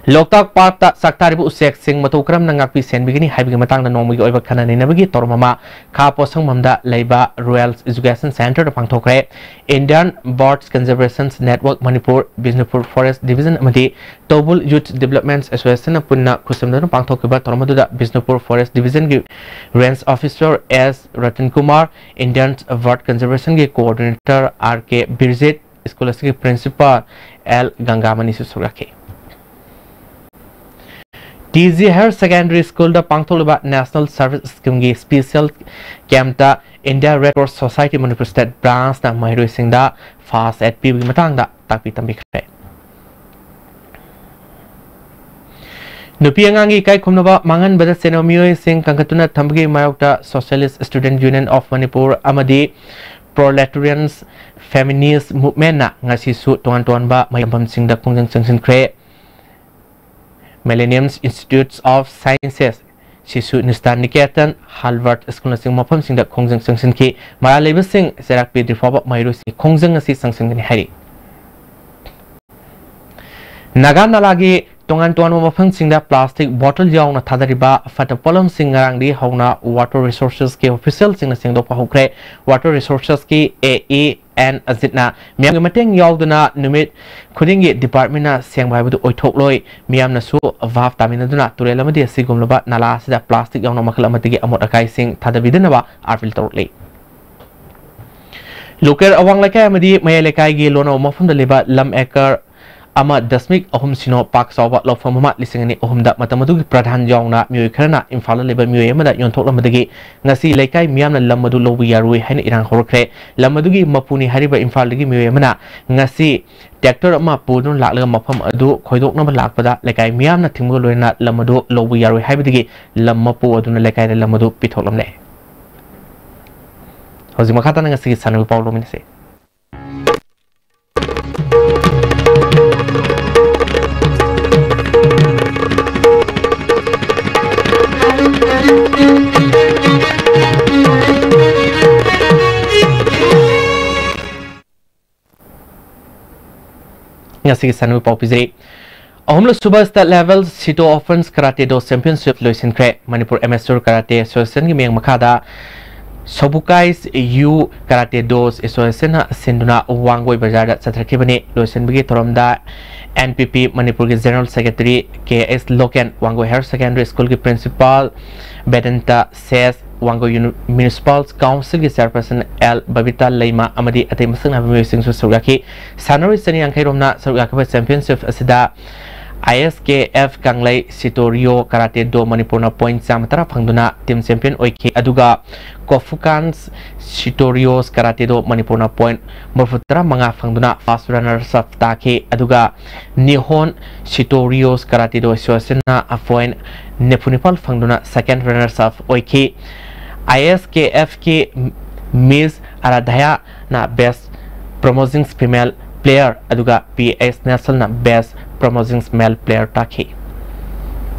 ꯂꯣꯛꯇꯥꯛ ꯄꯥꯠꯇ ꯆꯥꯛꯇꯥꯔꯤꯕ ꯎꯆꯦꯛꯁꯤꯡ ꯃꯇꯧ ꯀꯔꯝꯅ ꯉꯥꯛꯄꯤ ꯁꯦꯟꯕꯤꯒꯅꯤ ꯍꯥꯏꯕꯒꯤ ꯃꯇꯥꯡꯗ ꯅꯣꯡꯃꯒꯤ ꯑꯣꯏꯕ ꯈꯟꯅ ꯅꯩꯅꯕꯒꯤ ꯊꯧꯔꯝ ꯑꯃ ꯈꯥ ꯄꯣꯠꯁꯪꯕꯝꯗ ꯂꯩꯕ Royal Education Centre ꯗ ꯄꯥꯡꯊꯣꯛꯈ꯭ꯔꯦ꯫ Indian Birds Conservation Network Manipur, Bishnupur Forest Division ꯑꯃꯗꯤ ꯇꯧꯕꯨꯜ Youth Development Association ꯅ ꯄꯨꯟꯅ ꯈꯨꯠꯁꯝꯅꯗꯨꯅ ꯄꯥꯡꯊꯣꯛꯈꯤꯕ ꯊꯧꯔꯝ ꯑꯗꯨꯗ ꯕꯤꯁꯅꯨꯄꯨꯔ Forest Division ꯒꯤ Range Officer S Ratan Kumar, Indian Bird Conservation ꯒꯤ Coordinator R K ꯕꯤꯔꯖꯤꯠ, ꯁ꯭ꯀꯨꯜ ꯑꯁꯤꯒꯤ principal L ꯒꯪꯒꯥꯃꯅꯤꯁꯨ ꯁꯔꯨꯛ ꯌꯥꯈꯤ꯫ T G Higher Secondary School ꯗ ꯄꯥꯡꯊꯣꯛꯂꯤꯕ National Service Scheme ꯒꯤ special camp ꯇ India Red Cross Society Manipur State Branch ꯅ ꯃꯍꯩꯔꯣꯏꯁꯤꯡꯗ first aid ꯄꯤꯕꯒꯤ ꯃꯇꯥꯡꯗ ꯇꯥꯛꯄꯤ ꯇꯝꯕꯤꯈ꯭ꯔꯦ꯫ ꯅꯨꯄꯤ ꯑꯉꯥꯡꯒꯤ ꯏꯀꯥꯏ ꯈꯨꯝꯅꯕ ꯃꯥꯡꯍꯟꯕꯗ ꯆꯩꯅꯕ ꯃꯤꯑꯣꯏꯁꯤꯡ ꯀꯟꯈꯠꯇꯨꯅ ꯊꯝꯕꯒꯤ ꯃꯥꯌꯣꯛꯇ Socialist Student Union of Manipur ꯑꯃꯗꯤ Proletarian Feminist Movementꯅ ꯉꯁꯤꯁꯨ ꯇꯣꯉꯥꯟ ꯇꯣꯉꯥꯟꯕ ꯃꯍꯩ ꯇꯝꯐꯝꯁꯤꯡꯗ ꯈꯣꯡꯖꯪ ꯆꯪꯁꯤꯟꯈ꯭ꯔꯦ꯫ Millennium Institutes of Sciences, ꯁꯤꯁꯨ ꯅꯤꯁꯇꯥ ꯅꯤꯀꯦꯇꯟ, ꯍꯥꯔꯕꯔꯠ ꯁ꯭ꯀꯨꯜꯅꯆꯤꯡꯕ ꯃꯐꯝꯁꯤꯡꯗ ꯈꯣꯡꯖꯪ ꯆꯪꯁꯤꯟꯈꯤ꯫ ꯃꯔꯥꯜ ꯂꯩꯕꯁꯤꯡ ꯆꯩꯔꯥꯛ ꯄꯤꯗ꯭ꯔꯤ ꯐꯥꯎꯕ ꯃꯍꯩꯔꯣꯏꯁꯤꯡ ꯈꯣꯡꯖꯪ ꯑꯁꯤ ꯆꯪꯁꯤꯟꯒꯅꯤ ꯍꯥꯏꯔꯤ꯫ ꯅꯥꯒꯥ ꯅꯥꯂꯥꯒꯤ ꯇꯣꯉꯥꯟ ꯇꯣꯉꯥꯟꯕ ꯃꯐꯝꯁꯤꯡꯗ plastic bottle ꯌꯥꯎꯅ ꯊꯥꯗꯔꯤꯕ ꯐꯠꯇ ꯄꯣꯠꯂꯝꯁꯤꯡ ꯉꯔꯥꯡꯗꯒꯤ ꯍꯧꯅ Water Resourcesꯀꯤ officialꯁꯤꯡꯅ ꯁꯦꯡꯗꯣꯛꯄ ꯍꯧꯈ꯭ꯔꯦ꯫ Water Resourcesꯀꯤ A E N ꯑꯖꯤꯠꯅ ꯃꯤꯌꯥꯝꯒꯤ ꯃꯇꯦꯡ ꯌꯥꯎꯗꯅ ꯅꯨꯃꯤꯠ ꯈꯨꯗꯤꯡꯒꯤ departmentꯅ ꯁꯦꯡꯕ ꯍꯥꯏꯕꯗꯨ ꯑꯣꯏꯊꯣꯛꯂꯣꯏ, ꯃꯤꯌꯥꯝꯅꯁꯨ ꯚꯥꯞ ꯇꯥꯃꯤꯟꯅꯗꯨꯅ ꯇꯨꯔꯦꯜ ꯑꯃꯗꯤ ꯑꯁꯤꯒꯨꯝꯂꯕ ꯅꯥꯂꯥ ꯑꯁꯤꯗ plastic ꯌꯥꯎꯅ ꯃꯈꯜ ꯑꯃꯠꯇꯒꯤ ꯑꯃꯣꯠ ꯑꯀꯥꯏꯁꯤꯡ ꯊꯥꯗꯕꯤꯗꯅꯕ appeal ꯇꯧꯔꯛꯂꯤ꯫ ꯂꯨꯀꯦꯔ ꯑꯋꯥꯡ ꯂꯩꯀꯥꯏ ꯑꯃꯗꯤ ꯃꯌꯥꯏ ꯂꯩꯀꯥꯏꯒꯤ ꯂꯣꯟꯅꯕ ꯃꯐꯝꯗ ꯂꯩꯕ ꯂꯝ acre ꯑꯃ ꯗꯁꯃꯤꯛ ꯑꯍꯨꯝ ꯁꯤꯅꯣ ꯄꯥꯛ ꯆꯥꯎꯕ ꯂꯧꯐꯝ ꯑꯃ ꯂꯤꯁꯤꯡ ꯑꯅꯤ ꯑꯍꯨꯝꯗ ꯃꯇꯝ ꯑꯗꯨꯒꯤ ꯄ꯭ꯔꯙꯥꯟ ꯌꯥꯎꯅ ꯃꯤꯑꯣꯏ ꯈꯔꯅ ꯏꯝꯐꯥꯜꯗ ꯂꯩꯕ ꯃꯤꯑꯣꯏ ꯑꯃꯗ ꯌꯣꯟꯊꯣꯛꯂꯝꯕꯗꯒꯤ ꯉꯁꯤ ꯂꯩꯀꯥꯏ ꯃꯤꯌꯥꯝꯅ ꯂꯝ ꯑꯗꯨ ꯂꯧꯕ ꯌꯥꯔꯣꯏ ꯍꯥꯏꯅ ꯏꯔꯥꯡ ꯍꯧꯔꯛꯈ꯭ꯔꯦ꯫ ꯂꯝ ꯑꯗꯨꯒꯤ ꯃꯄꯨꯅꯤ ꯍꯥꯏꯔꯤꯕ ꯏꯝꯐꯥꯜꯗꯒꯤ ꯃꯤꯑꯣꯏ ꯑꯃꯅ ꯉꯁꯤ tractor ꯑꯃ ꯄꯨꯗꯨꯅ ꯂꯥꯛꯂꯒ ꯃꯐꯝ ꯑꯗꯨ ꯈꯣꯏꯗꯣꯛꯅꯕ ꯂꯥꯛꯄꯗ ꯂꯩꯀꯥꯏ ꯃꯤꯌꯥꯝꯅ ꯊꯤꯡꯕꯒ ꯂꯣꯏꯅꯅ ꯂꯝ ꯑꯗꯨ ꯂꯧꯕ ꯌꯥꯔꯣꯏ ꯍꯥꯏꯕꯗꯒꯤ ꯂꯝ ꯃꯄꯨ ꯑꯗꯨꯅ ꯂꯩꯀꯥꯏꯗ ꯂꯝ ꯑꯗꯨ ꯄꯤꯊꯣꯛꯂꯝꯂꯦ꯫ ꯍꯧꯖꯤꯛ ꯃꯈꯥ ꯇꯥꯅ ꯉꯁꯤꯒꯤ ꯁꯥꯟꯅꯕꯒꯤ ꯄꯥꯎ ꯂꯧꯃꯤꯟꯅꯁꯤ꯫ ꯉꯁꯤꯒꯤ ꯁꯥꯟꯅꯕ ꯄꯥꯎ ꯄꯤꯖꯔꯤ꯫ ꯑꯍꯨꯝꯂꯛ ꯁꯨꯕ state level Sito Opens Karate Do Championship ꯂꯣꯏꯁꯤꯟꯈ꯭ꯔꯦ꯫ ꯃꯅꯤꯄꯨꯔ Amateur Karate Associationꯒꯤ ꯃꯤꯠꯌꯦꯡ ꯃꯈꯥꯗ Sobukais Youth Karate Do Associationꯅ ꯁꯤꯟꯗꯨꯅ ꯋꯥꯡꯒꯣꯏ ꯕꯖꯥꯔꯗ ꯆꯠꯊꯈꯤꯕꯅꯤ꯫ ꯂꯣꯏꯁꯤꯟꯕꯒꯤ ꯊꯧꯔꯝꯗ N P P ꯃꯅꯤꯄꯨꯔꯒꯤ General Secretary K S local, Wangoi Higher Secondary Schoolꯒꯤ Principal ꯕꯦꯗꯟꯇ ꯁꯦꯁ, Wangoi ꯌꯨꯅꯤ-, Municipal Councilꯒꯤ Chairperson L Babita ꯂꯩꯃ ꯑꯃꯗꯤ ꯑꯇꯩ ꯃꯁꯛ ꯅꯥꯏꯕ ꯃꯤꯑꯣꯏꯁꯤꯡꯁꯨ ꯁꯔꯨꯛ ꯌꯥꯈꯤ꯫ ꯁꯥꯟꯅꯔꯣꯏ ꯆꯅꯤ ꯌꯥꯡꯈꯩ ꯔꯣꯝꯅ ꯁꯔꯨꯛ ꯌꯥꯈꯤꯕ championship ꯑꯁꯤꯗ I S K F ꯀꯪꯂꯩ, Sito Ryo Karate Do ꯃꯅꯤꯄꯨꯔꯅ point ꯆꯥꯝꯃ ꯇꯔꯥ ꯐꯪꯗꯨꯅ team champion ꯑꯣꯏꯈꯤ꯫ ꯑꯗꯨꯒ Kofukans Sito Ryo Karate Do ꯃꯅꯤꯄꯨꯔꯅ point ꯃꯔꯤꯐꯨ ꯇꯔꯥ ꯃꯉꯥ ꯐꯪꯗꯨꯅ first runners up ꯇꯥꯈꯤ꯫ ꯑꯗꯨꯒ Nihon Sito Ryo Karate Do Associationꯅ point ꯅꯤꯐꯨ ꯅꯤꯄꯥꯜ ꯐꯪꯗꯨꯅ second runners up ꯑꯣꯏꯈꯤ꯫ I S K Fꯀꯤ Miss ꯑꯔꯥꯙꯌꯥꯅ Best Promising Female Player ꯑꯗꯨꯒ P S ꯅꯦꯁꯜꯅ Best Promising Male Player ꯇꯥꯈꯤ꯫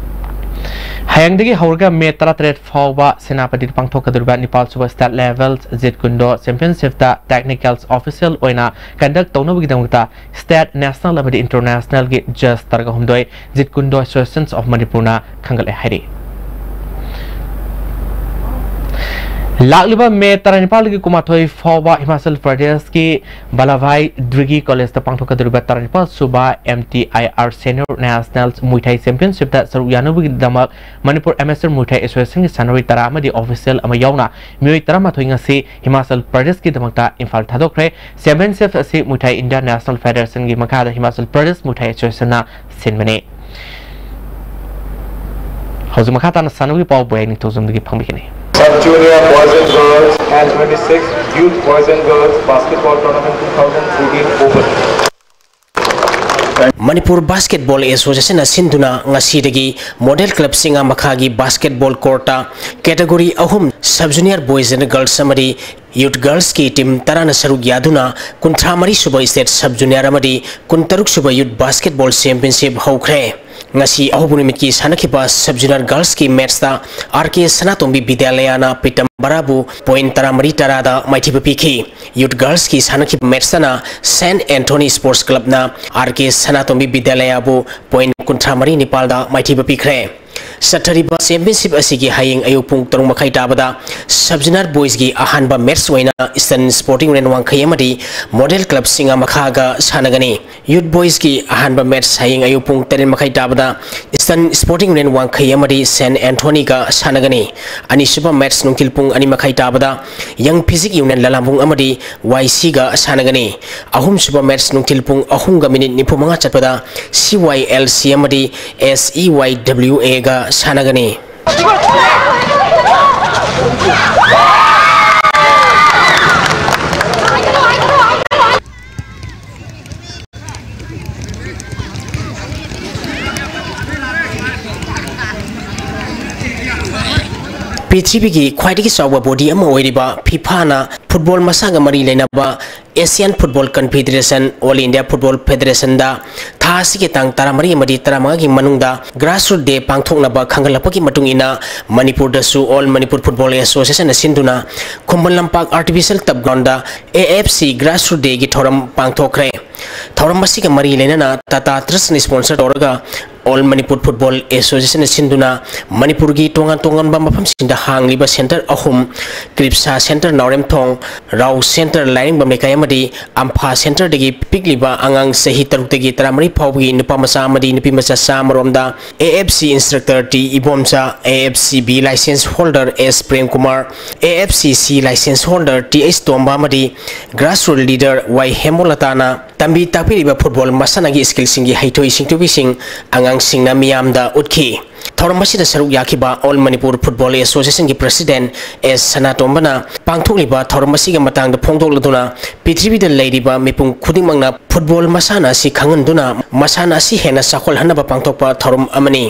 ꯍꯌꯦꯡꯗꯒꯤ ꯍꯧꯔꯒ ꯃꯦ ꯇꯔꯥꯇꯔꯦꯠ ꯐꯥꯎꯕ ꯁꯦꯅꯥꯄꯇꯤꯗ ꯄꯥꯡꯊꯣꯛꯀꯗꯧꯔꯤꯕ ꯅꯤꯄꯥꯜ ꯁꯨꯕ State Level Jeet Kune Do Championship ꯇ technicals official ꯑꯣꯏꯅ conduct ꯇꯧꯅꯕꯒꯤꯗꯃꯛꯇ State, National ꯑꯃꯗꯤ International ꯒꯤ judge ꯇꯔꯥꯒ ꯍꯨꯝꯗꯣꯏ Jeet Kune Do Association of Manipur ꯅ ꯈꯪꯒꯠꯂꯦ ꯍꯥꯏꯔꯤ꯫ ꯂꯥꯛꯂꯤꯕ ꯃꯦ ꯇꯔꯥꯅꯤꯄꯥꯜꯗꯒꯤ ꯀꯨꯟꯃꯥꯊꯣꯏ ꯐꯥꯎꯕ ꯍꯤꯃꯥꯆꯜ ꯄ꯭ꯔꯗꯦꯁꯀꯤ ꯕꯂꯥꯚꯥꯏ ꯗ꯭ꯔꯤꯒꯤ ꯀꯣꯂꯦꯖꯇ ꯄꯥꯡꯊꯣꯛꯀꯗꯧꯔꯤꯕ ꯇꯔꯥꯅꯤꯄꯥꯜ ꯁꯨꯕ M T I R Senior National Muay Thai Championship ꯇ ꯁꯔꯨꯛ ꯌꯥꯅꯕꯒꯤꯗꯃꯛ Manipur Amateur Muay Thai Association ꯒꯤ ꯁꯥꯟꯅꯔꯣꯏ ꯇꯔꯥ ꯑꯃꯗꯤ official ꯑꯃ ꯌꯥꯎꯅ ꯃꯤꯑꯣꯏ ꯇꯔꯥꯃꯥꯊꯣꯏ ꯉꯁꯤ ꯍꯤꯃꯥꯆꯜ ꯄ꯭ꯔꯗꯦꯁꯀꯤꯗꯃꯛꯇ ꯏꯝꯐꯥꯜ ꯊꯥꯗꯣꯛꯈ꯭ꯔꯦ꯫ Championship ꯑꯁꯤ Muay Thai India National Federation ꯒꯤ ꯃꯈꯥꯗ Himachal Pradesh Muay Thai Association ꯅ ꯁꯤꯟꯕꯅꯤ꯫ ꯍꯧꯖꯤꯛ ꯃꯈꯥ ꯇꯥꯅ ꯁꯥꯟꯅꯕꯒꯤ ꯄꯥꯎ ꯕꯣꯌꯥꯏ ꯅꯤꯡꯊꯧꯖꯝꯗꯒꯤ ꯐꯪꯕꯤꯒꯅꯤ꯫ Sub Junior Boys and Girls and twenty-six Youth Boys and Girls Basketball Tournament two thousand fourteen open. Manipur basketball ꯑꯦꯁꯣꯁꯤꯌꯦꯁꯟꯅ ꯁꯤꯟꯗꯨꯅ ꯉꯁꯤꯗꯒꯤ ꯃꯣꯗꯦꯜ ꯀ꯭ꯂꯕ ꯆꯤꯡꯉꯥ ꯃꯈꯥꯒꯤ ꯕꯥꯁꯀꯦꯠꯕꯣꯜ ꯀꯣꯔꯠꯇ category ꯑꯍꯨꯝ, Sub Junior Boys and Girls ꯑꯃꯗꯤ Youth Girls ꯀꯤ team ꯇꯔꯥꯅ ꯁꯔꯨꯛ ꯌꯥꯗꯨꯅ ꯀꯨꯟꯊ꯭ꯔꯥ ꯃꯔꯤ ꯁꯨꯕ State Sub Junior ꯑꯃꯗꯤ ꯀꯨꯟꯇꯔꯨꯛ ꯁꯨꯕ Youth Basketball Championship ꯍꯧꯈ꯭ꯔꯦ꯫ ꯉꯁꯤ ꯑꯍꯧꯕ ꯅꯨꯃꯤꯠꯀꯤ ꯁꯥꯟꯅꯈꯤꯕ Sub Junior Girls ꯀꯤ match ꯇ R K ꯁꯅꯥꯇꯣꯝꯕꯤ ꯕꯤꯗ꯭ꯌꯥꯂꯌꯥꯅ ꯄꯤꯇꯝꯕꯔꯥꯕꯨ point ꯇꯔꯥꯃꯔꯤ ꯇꯔꯥꯗ ꯃꯥꯏꯊꯤꯕ ꯄꯤꯈꯤ꯫ Youth Girls ꯀꯤ ꯁꯥꯟꯅꯈꯤꯕ match ꯇꯅ Saint Anthony Sports Club ꯅ R K ꯁꯅꯥꯇꯣꯝꯕꯤ ꯕꯤꯗ꯭ꯌꯥꯂꯌꯥꯕꯨ point ꯀꯨꯟꯊ꯭ꯔꯥ ꯃꯔꯤ ꯅꯤꯄꯥꯜꯗ ꯃꯥꯏꯊꯤꯕ ꯄꯤꯈ꯭ꯔꯦ꯫ ꯆꯠꯊꯔꯤꯕ championship ꯑꯁꯤꯒꯤ ꯍꯌꯦꯡ ꯑꯌꯨꯛ ꯄꯨꯡ ꯇꯔꯨꯛ ꯃꯈꯥꯏ ꯇꯥꯕꯗ Sub Junior Boys ꯀꯤ ꯑꯍꯥꯟꯕ match ꯑꯣꯏꯅ Eastern Sporting Union ꯋꯥꯡꯈꯩ ꯑꯃꯗꯤ Model Club ꯆꯤꯡꯉꯥ ꯃꯈꯥꯒ ꯁꯥꯟꯅꯒꯅꯤ꯫ Youth Boys ꯀꯤ ꯑꯍꯥꯟꯕ match ꯍꯌꯦꯡ ꯑꯌꯨꯛ ꯄꯨꯡ ꯇꯔꯦꯠ ꯃꯈꯥꯏ ꯇꯥꯕꯗ Eastern Sporting Union ꯋꯥꯡꯈꯩ ꯑꯃꯗꯤ Saint Anthony ꯒ ꯁꯥꯟꯅꯒꯅꯤ꯫ ꯑꯅꯤꯁꯨꯕ match ꯅꯨꯡꯊꯤꯜ ꯄꯨꯡ ꯑꯅꯤ ꯃꯈꯥꯏ ꯇꯥꯕꯗ Young Physique Union ꯂꯂꯥꯝꯕꯨꯡ ꯑꯃꯗꯤ Y C ꯒ ꯁꯥꯟꯅꯒꯅꯤ꯫ ꯑꯍꯨꯝꯁꯨꯕ match ꯅꯨꯡꯊꯤꯜ ꯄꯨꯡ ꯑꯍꯨꯝꯒ minute ꯅꯤꯐꯨ ꯃꯉꯥ ꯆꯠꯄꯗ C Y L C ꯑꯃꯗꯤ S E Y W A ꯒ ꯁꯥꯟꯅꯒꯅꯤ꯫ ꯄꯤ ꯄ꯭ꯔꯤꯊꯤꯕꯤꯒꯤ ꯈ꯭ꯋꯥꯏꯗꯒꯤ ꯆꯥꯎꯕ ꯕꯣꯗꯤ ꯑꯃ ꯑꯣꯏꯔꯤꯕ ꯐꯤꯐꯥꯅ ꯐꯨꯠꯕꯣꯜ ꯃꯁꯥꯟꯅꯒ ꯃꯔꯤ ꯂꯩꯅꯕ Asian football confederation, all India football ꯐꯦꯗꯔꯦꯁꯟꯗ ꯊꯥ ꯑꯁꯤꯒꯤ ꯇꯥꯡ ꯇꯔꯥꯃꯔꯤ ꯑꯃꯗꯤ ꯇꯔꯥꯃꯉꯥꯒꯤ ꯃꯅꯨꯡꯗ ꯒ꯭ꯔꯥꯁꯔꯨꯠ ꯗꯦ ꯄꯥꯡꯊꯣꯛꯅꯕ ꯈꯪꯒꯠꯂꯛꯄꯒꯤ ꯃꯇꯨꯡ ꯏꯟꯅ, ꯃꯅꯤꯄꯨꯔꯗꯁꯨ ꯑꯣꯜ ꯃꯅꯤꯄꯨꯔ ꯐꯨꯠꯕꯣꯜ ꯑꯦꯁꯣꯁꯤꯌꯦꯁꯟꯅ ꯁꯤꯟꯗꯨꯅ ꯈꯨꯝꯕꯟ ꯂꯝꯄꯥꯛ ꯑꯥꯔꯇꯤꯐꯤꯁꯤꯌꯦꯜ ꯇꯞ ꯒ꯭ꯔꯥꯎꯟꯗ ꯑꯦ ꯑꯦꯐ ꯁꯤ ꯒ꯭ꯔꯥꯁꯔꯨꯠ ꯗꯦꯒꯤ ꯊꯧꯔꯝ ꯄꯥꯡꯊꯣꯛꯈ꯭ꯔꯦ꯫ ꯊꯧꯔꯝ ꯑꯁꯤꯒ ꯃꯔꯤ ꯂꯩꯅꯅ ꯇꯥꯇꯥ ꯇ꯭ꯔꯁꯅ ꯁ꯭ꯄꯣꯟꯁꯔ ꯇꯧꯔꯒ ꯑꯣꯜ ꯃꯅꯤꯄꯨꯔ ꯐꯨꯠꯕꯣꯜ ꯑꯦꯁꯣꯁꯤꯌꯦꯁꯟꯅ ꯁꯤꯟꯗꯨꯅ ꯃꯅꯤꯄꯨꯔꯒꯤ ꯇꯣꯉꯥꯟ ꯇꯣꯉꯥꯟꯕ ꯃꯐꯝꯁꯤꯡꯗ ꯍꯥꯡꯂꯤꯕ ꯁꯦꯟꯇꯔ ꯑꯍꯨꯝ, ꯀ꯭ꯔꯤꯞꯁꯥ ꯁꯦꯟꯇꯔ ꯅꯥꯎꯔꯦꯝꯊꯣꯡ, ꯔꯥꯎ ꯁꯦꯟꯇꯔ ꯂꯥꯏꯔꯦꯝꯕꯝ ꯂꯩꯀꯥꯏ ꯑꯃꯗꯤ ꯑꯝꯐꯥ ꯁꯦꯟꯇꯔꯗꯒꯤ ꯄꯤꯛꯂꯤꯕ ꯑꯉꯥꯡ ꯆꯍꯤ ꯇꯔꯨꯛꯇꯒꯤ ꯇꯔꯥꯃꯔꯤ ꯐꯥꯎꯕꯒꯤ ꯅꯨꯄꯥ ꯃꯆꯥ ꯑꯃꯗꯤ ꯅꯨꯄꯤ ꯃꯆꯥ ꯆꯥꯝꯃꯔꯣꯝꯗ A F C instructor T Ibomcha, A F C B licence holder S Premkumar, A F C C licence holder T H Tomba ꯑꯃꯗꯤ ꯒ꯭ꯔꯥꯁꯔꯨꯠ ꯂꯤꯗꯔ ꯋꯥꯏ ꯍꯦꯃꯣꯂꯇꯥꯅ ꯇꯝꯕꯤ ꯇꯥꯛꯄꯤꯔꯤꯕ ꯐꯨꯠꯕꯣꯜ ꯃꯁꯥꯟꯅꯒꯤ ꯁ꯭ꯀꯤꯜꯁꯤꯡꯒꯤ ꯍꯩꯊꯣꯏ ꯁꯤꯡꯊꯣꯏꯕꯁꯤꯡ ꯑꯉꯥꯡꯁꯤꯡꯅ ꯃꯤꯌꯥꯝꯗ ꯎꯠꯈꯤ꯫ ꯊꯧꯔꯝ ꯑꯁꯤꯗ ꯁꯔꯨꯛ ꯌꯥꯈꯤꯕ ꯑꯣꯜ ꯃꯅꯤꯄꯨꯔ ꯐꯨꯠꯕꯣꯜ ꯑꯦꯁꯣꯁꯤꯌꯦꯁꯟꯒꯤ ꯄ꯭ꯔꯁꯤꯗꯦꯟ ꯑꯦꯁ ꯁꯅꯥꯇꯣꯝꯕꯅ ꯄꯥꯡꯊꯣꯛꯂꯤꯕ ꯊꯧꯔꯝ ꯑꯁꯤꯒꯤ ꯃꯇꯥꯡꯗ ꯐꯣꯡꯗꯣꯛꯂꯗꯨꯅ, ꯄ꯭ꯔꯤꯊꯤꯕꯤꯗ ꯂꯩꯔꯤꯕ ꯃꯤꯄꯨꯝ ꯈꯨꯗꯤꯡꯃꯛꯅ ꯐꯨꯠꯕꯣꯜ ꯃꯁꯥꯟꯅ ꯑꯁꯤ ꯈꯪꯍꯟꯗꯨꯅ, ꯃꯁꯥꯟꯅ ꯑꯁꯤ ꯍꯦꯟꯅ ꯆꯥꯎꯈꯠꯍꯟꯅꯕ ꯄꯥꯡꯊꯣꯛꯄ ꯊꯧꯔꯝ ꯑꯃꯅꯤ꯫